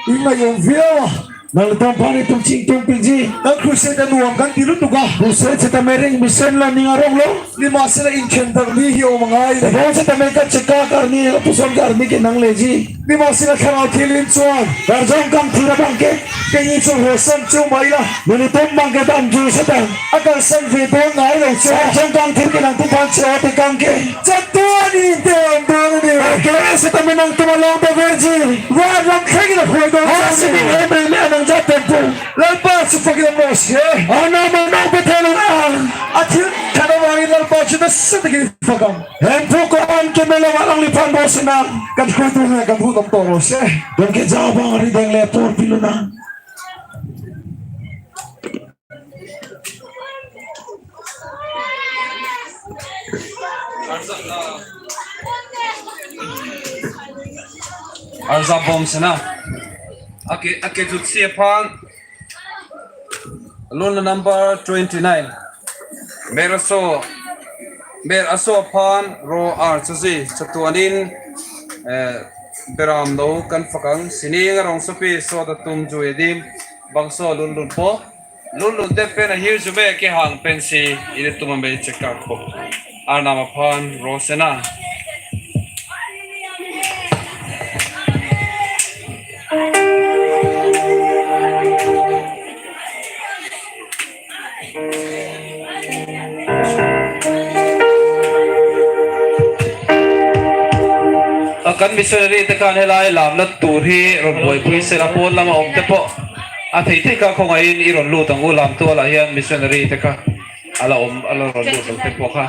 Inga yang viewa. Nanglitumphan itum chingtum piji. Nang crusade anuam kan tilu tuga. Crusade setame ring mesen la ning arong lo. Lima sila inchen tak ni hi om ngai. Tebong setame kacheka karni lapuson karni ke nangleji. Lima sila khana thilin chuan. Karjong kangthir abang ke. Kengi chu hosan chu maila. Nelitum abang ke dam ju setang. Akan san ve do ngai lo chu. Karjong kangthir ke nangtumphan che ate kang ke. Chatuan inte andang ni. Ke setame nangtum along beverji. Wa lam kheng la khoi do. Ha sini he me me nang jat tempu. Lalpa su pagi mo se. Ana mo nang bethelang ang. Athil khana wari lalpa su na setagi fakam. Hemphu ko-an ke melo alangliphan bosina. Kan khutu na kan hu tam toro se. Dong keja abang ri deng le por piluna. Arjap bom sena. Ake, ake jutsi aphan. Roll number twenty-nine. Mer aso, mer aso aphan ro archasi chatuanin, eh, beram do kan fakang sining arongsopi so ta tum ju edim bangso lun lun po. Lun lun det pen ahirjume kehang pensi ilitum amei chekak po. Arnam aphan ro sena. Missionary teka nelai lam na turi ron boi pui sela pon lama om tepo. Athei theka khong ain iron lu tang u lam tu ala hian missionary teka. Ala om, ala ron lu tang tepo kha.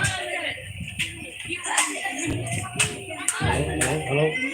Hello, hello, hello.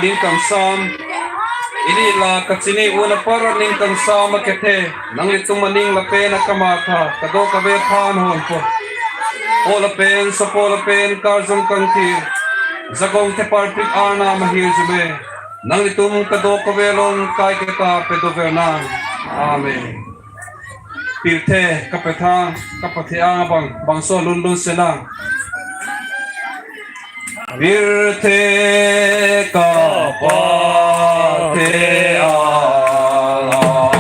ning kangsam, ili la kachini un apar ning kangsam akethe, nanglitum aning lapen akamatha kadokave aphan honpo. Po lapen sopo lapen karjong kangthir, jakong theparpik Arnam ahirjume, nanglitum kadokave along kaiketa pedover nang. Amen. Pirthe kapethang, kapathe-ang abang, bangso lunlun selang. Pirthe kapathe-ang abang.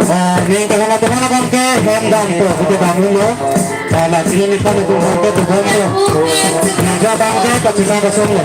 Oh, ning kahana kahana abangke hem dampo, kita bangun lo. Ala sini ni pan itu abangke tu bompo. Meja abangke kacina kosong lo.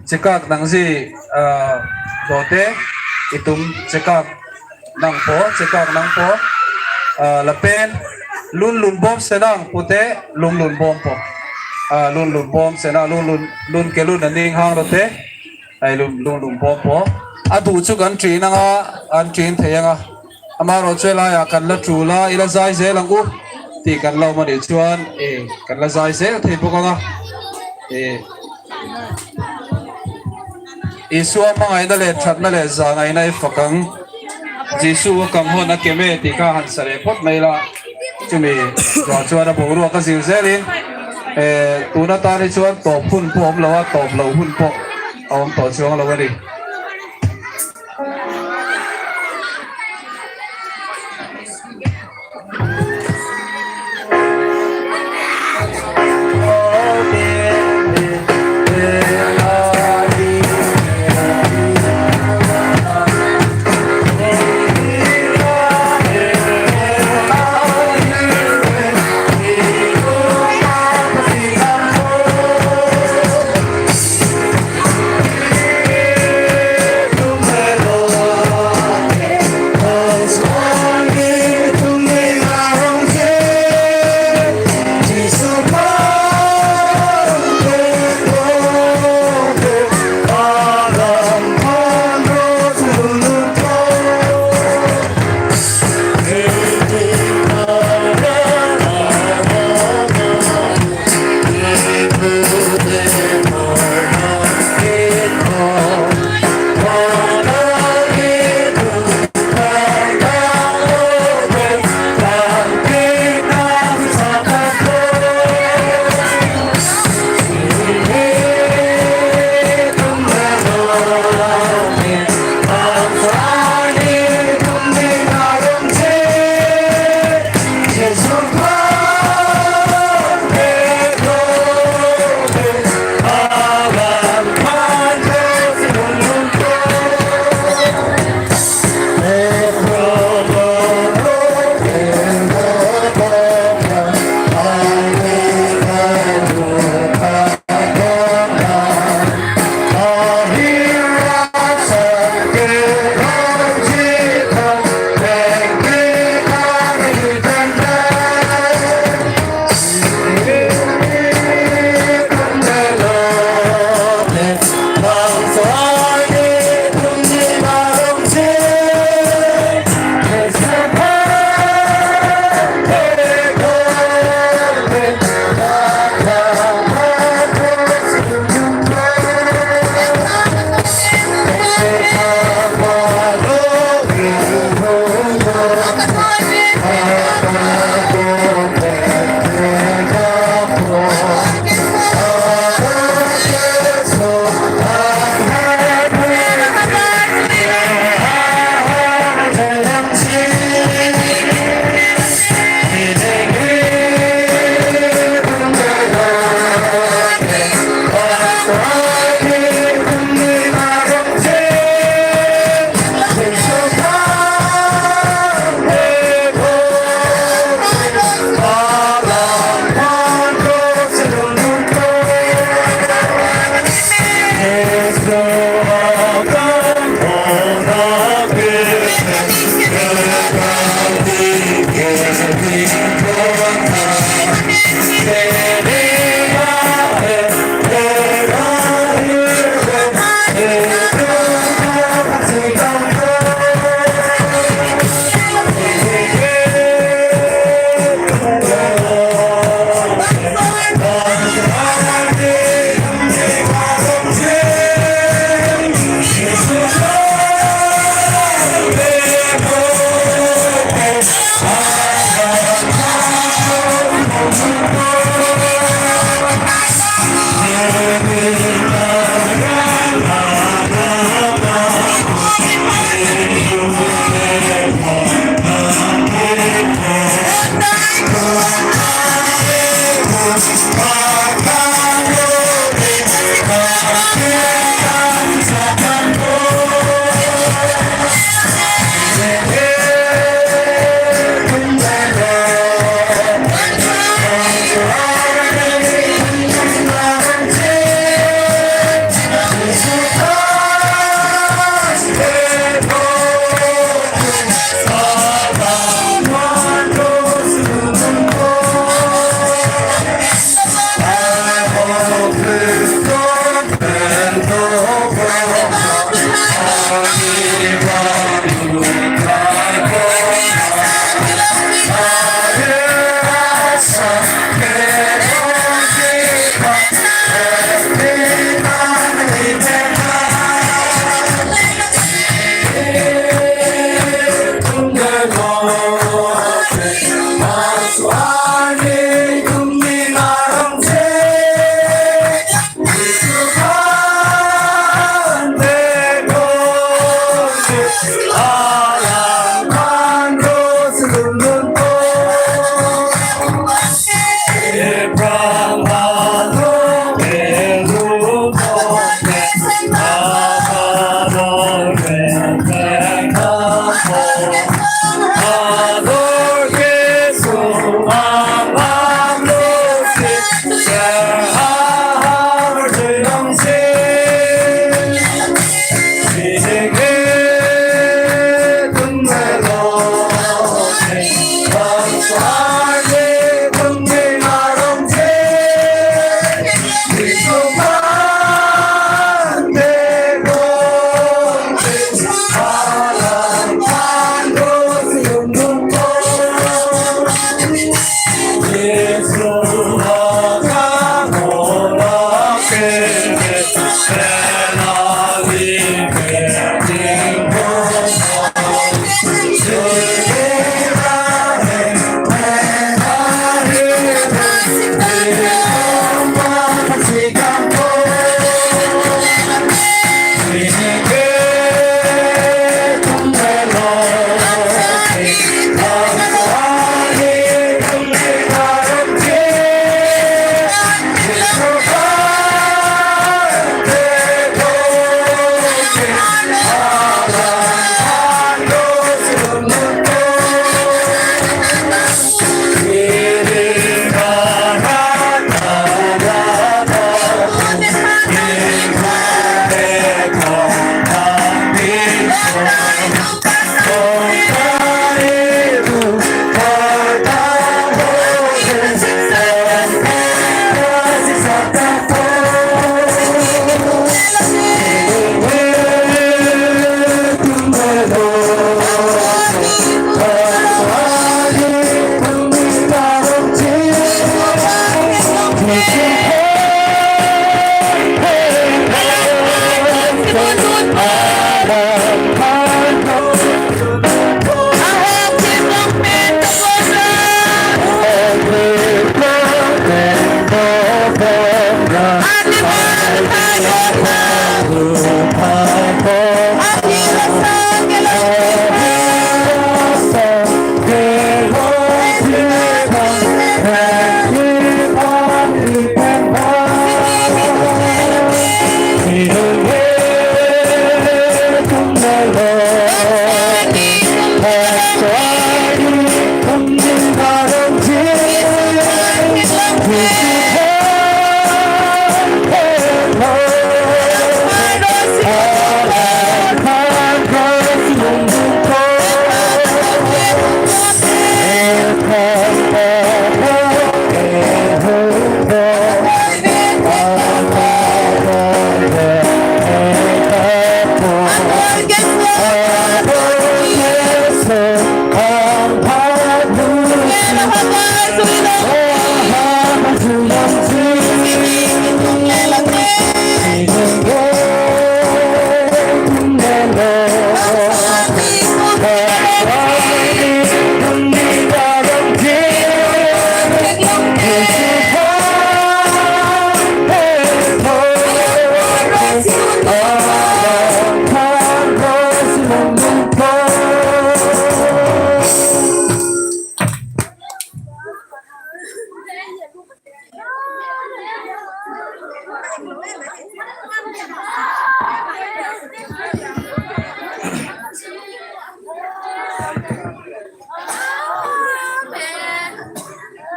chekak nangji, ah, dote, itum chekak nangpo, chekak nangpo, ah, lapen lunlun bom senang pute lunlun bompo. Ah, lunlun bom senang, lunlun, lun kelun aning hang dote, ai lun, lunlun bompo. Adu chu kan trinang a, an trin theyang a. Amaro chela ya kan la tru la, ila jaije lang u. Ti kan lau mani chuan, eh, kan la jaije thei pokanga. Eh. Isu amangai na le, that na le, jangai na ipakang. Jisu akanghon akeme ti kahan sare phot maila. Chumi, jua chuan abong ruak kajiu jelin. Eh, tuna tani chuan top hun po om lo a, top lo hun po. Om to chuang lo ni.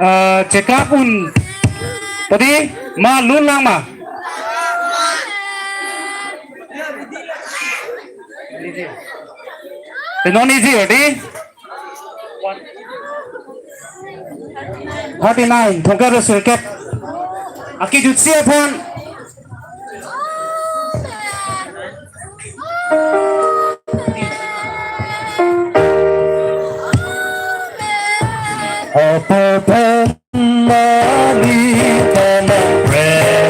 Eh, check up un. Tadi ma lun lang ma. Te non easy odi. Thirty nine, thongkep ra sirkep. Akejutsi aphan. Apo pen mani tama pre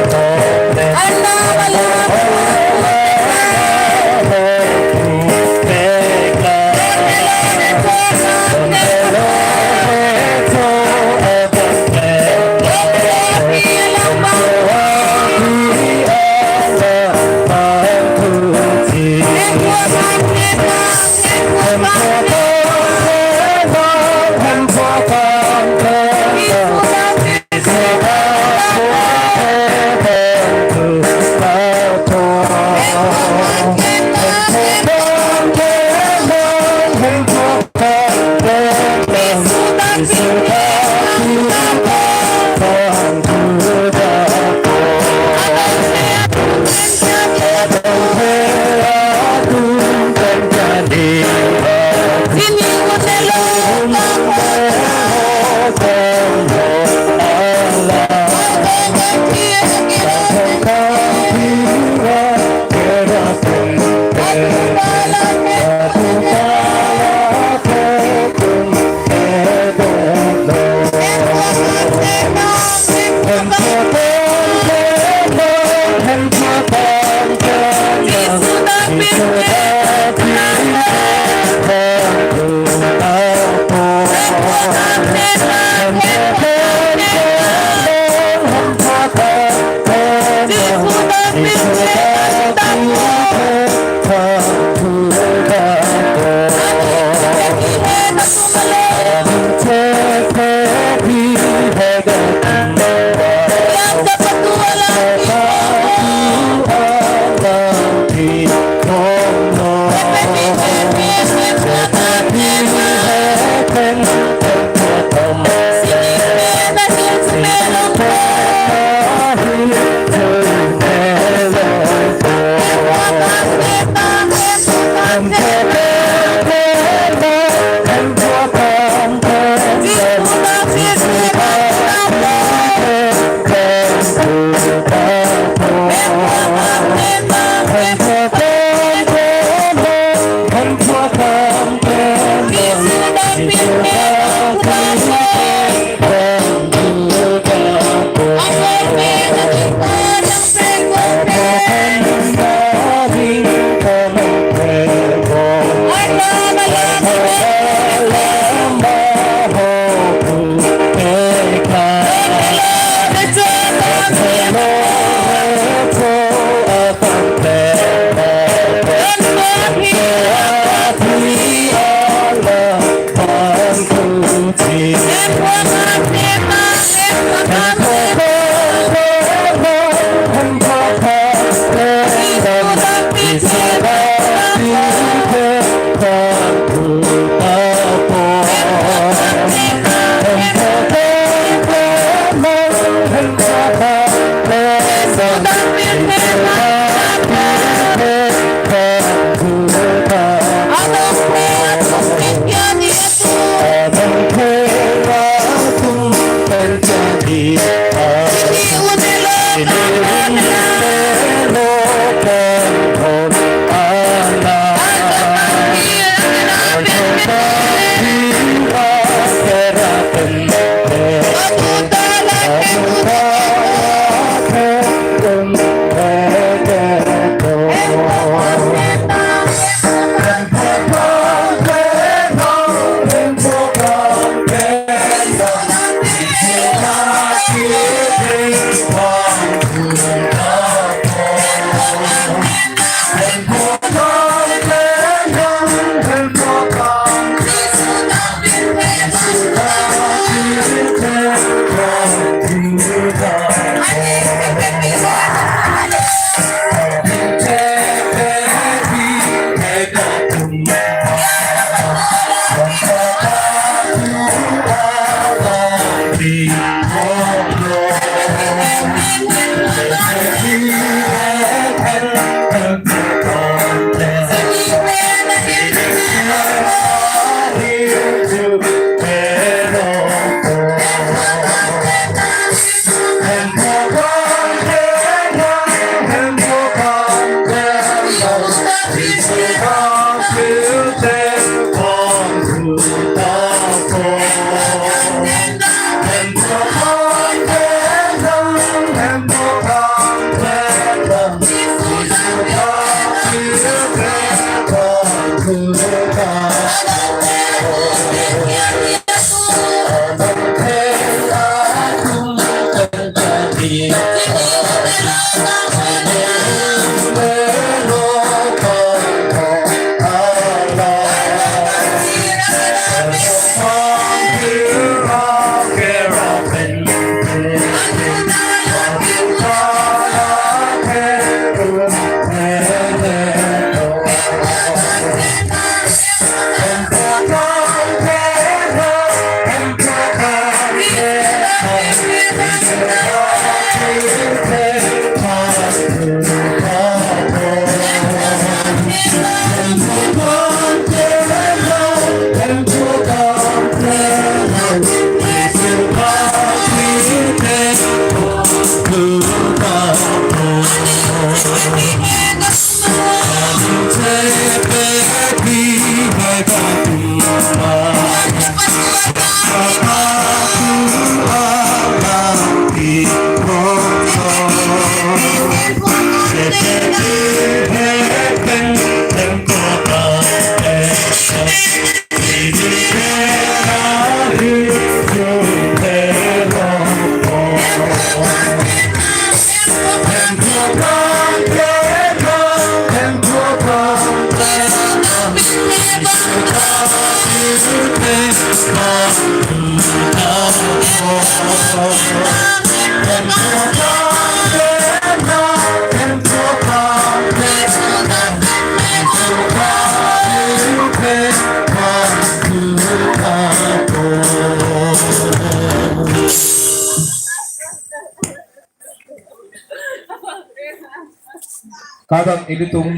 Kadam ilitum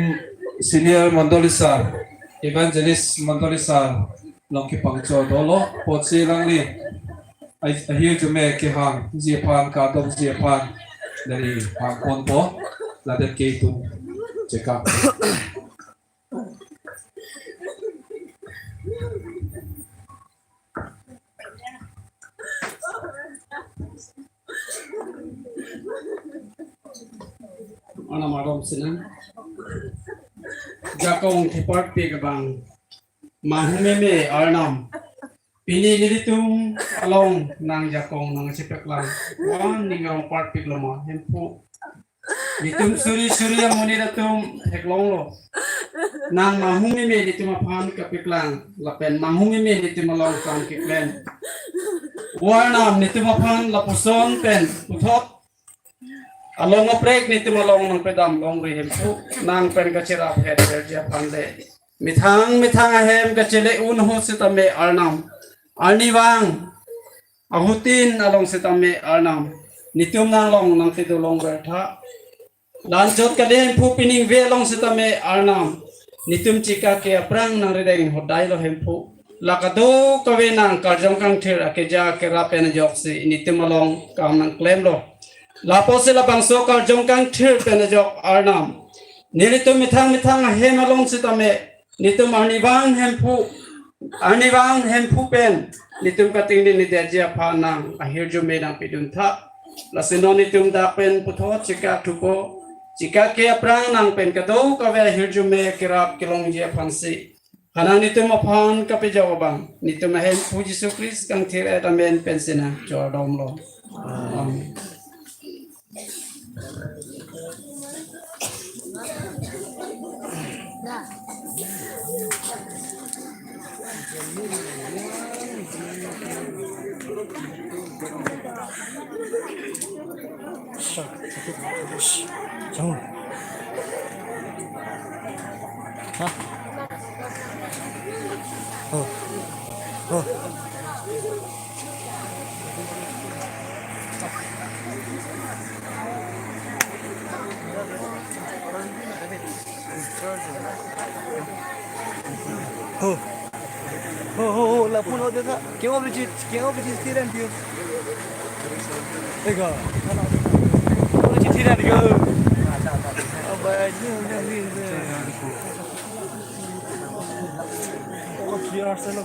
senior mondoli sir, evangelist mondoli sir, along kepangcho dolo, apotsi alangli, ai, ahirjume kehangji aphan, kadokji aphan, dari hangponpo, ladak ke itum, chekang. Arnam ardom sinang. Jakong thepar pe kebang. Mahumeme Arnam. Pini nelitum along nangjakong nangchepaklang. Wan ning arong parpik loma Hemphu. Nelitum suri suri amonit atum theklonglo. Nang mahumeme nelitum aphan kapaklang. Lapen mahumeme nelitum along kam keklen. O Arnam nelitum aphan lapuson pen puthot along aprek nelitum along nangpedam longri Hemphu, nang pen kacherap het verji aphan le. Methang methang ahem kachele un ahut sitame Arnam. Arnivang ahutin along sitame Arnam. Nelitum nanglong nangtedo longvertha. La-anchot kali Hemphu pining ve along sitame Arnam, netum chika ke aphrang nangrideng hodai lo Hemphu. La kadokave nang karjong kangthir akeja kerap pen ajoksi netum along kam nangklemlo. Lapusi labangso karjong kangthir pen ajok Arnam, nelitum methang methang ahem along sitame netum arnivang Hemphu, arnivang Hemphu pen netum katingni nidetji aphan nang ahirjume nangpidun tha. Lasi non netum dak pen puthot chika thupo, chika ke aphrang nang pen kadokave ahirjume kerap kelongji aphansi. Hanang netum aphan kapejok abang, netum aHemphu Jisu Khristo kangthir-et amen pensi nang chodomlo. Amen. Hah? Oh. Oh. Ho. Ho, ho, ho, lapu lo deka. Keng off chit, keng off chit thiran dio. Ega. Off chit thiran dio. Abai, ni, ni, ni, ni. Oh, Q R se lo.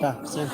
Ta, sir.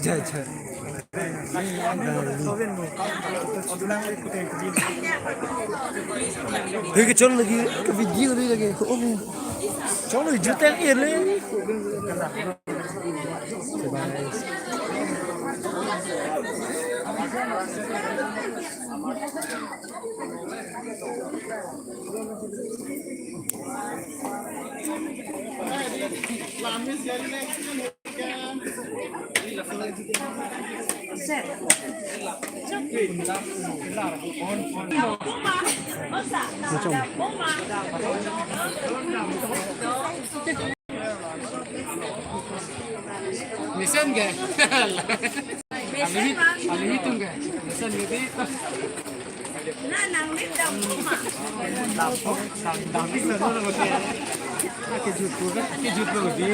Jai, jai. Hei, ke chol lagi, ke video lagi, lagi. Oh, chol lagi, juta ni le. Mesen ke? Alimi, alimi tung ke? Mesen ke di? Na nang ni dam. Dam, dam, dam, dam. Kejut tu kan, kejut tu di.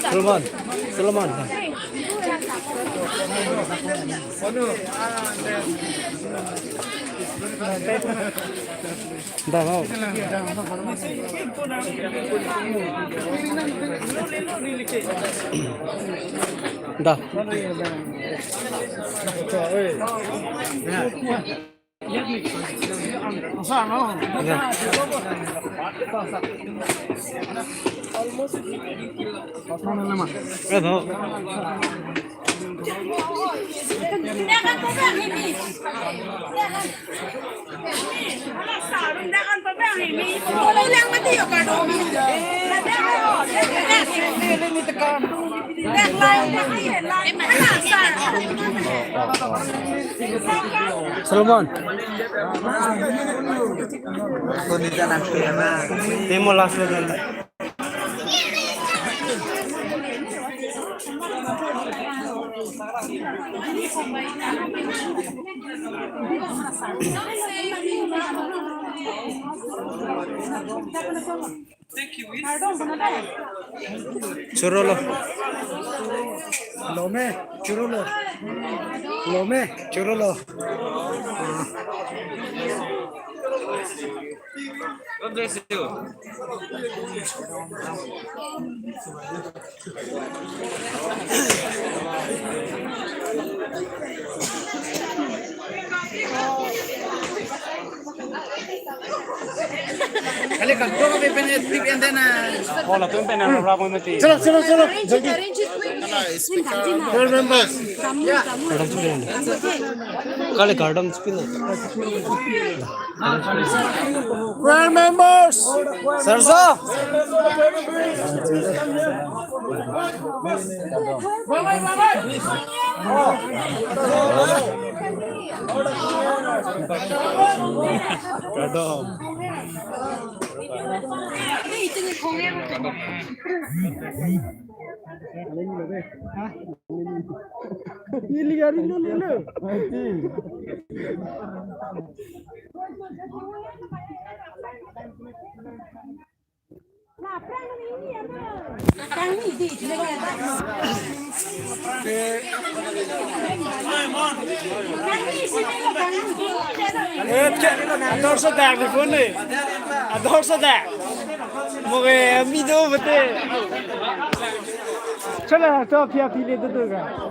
Salman, Salman. Da, mau. Da. Eh, mau. Salomon. Temo last lo. Chorolo. Lome, chorolo. Lome, chorolo. God bless you. Kali kardom pen, pen, pen, pen, ah. Oh, latum pen, ah, rap mati. Chalo, chalo, chalo, jaldi. Arrange it quickly. Choir members. Kali kardom speaker. Choir members. Sarsa. Kardom. Ini gari lu, lu, lu. Ador so dak di phone ni. Ador so dak. Moge ami do bete. Chala to pia pile do do ga.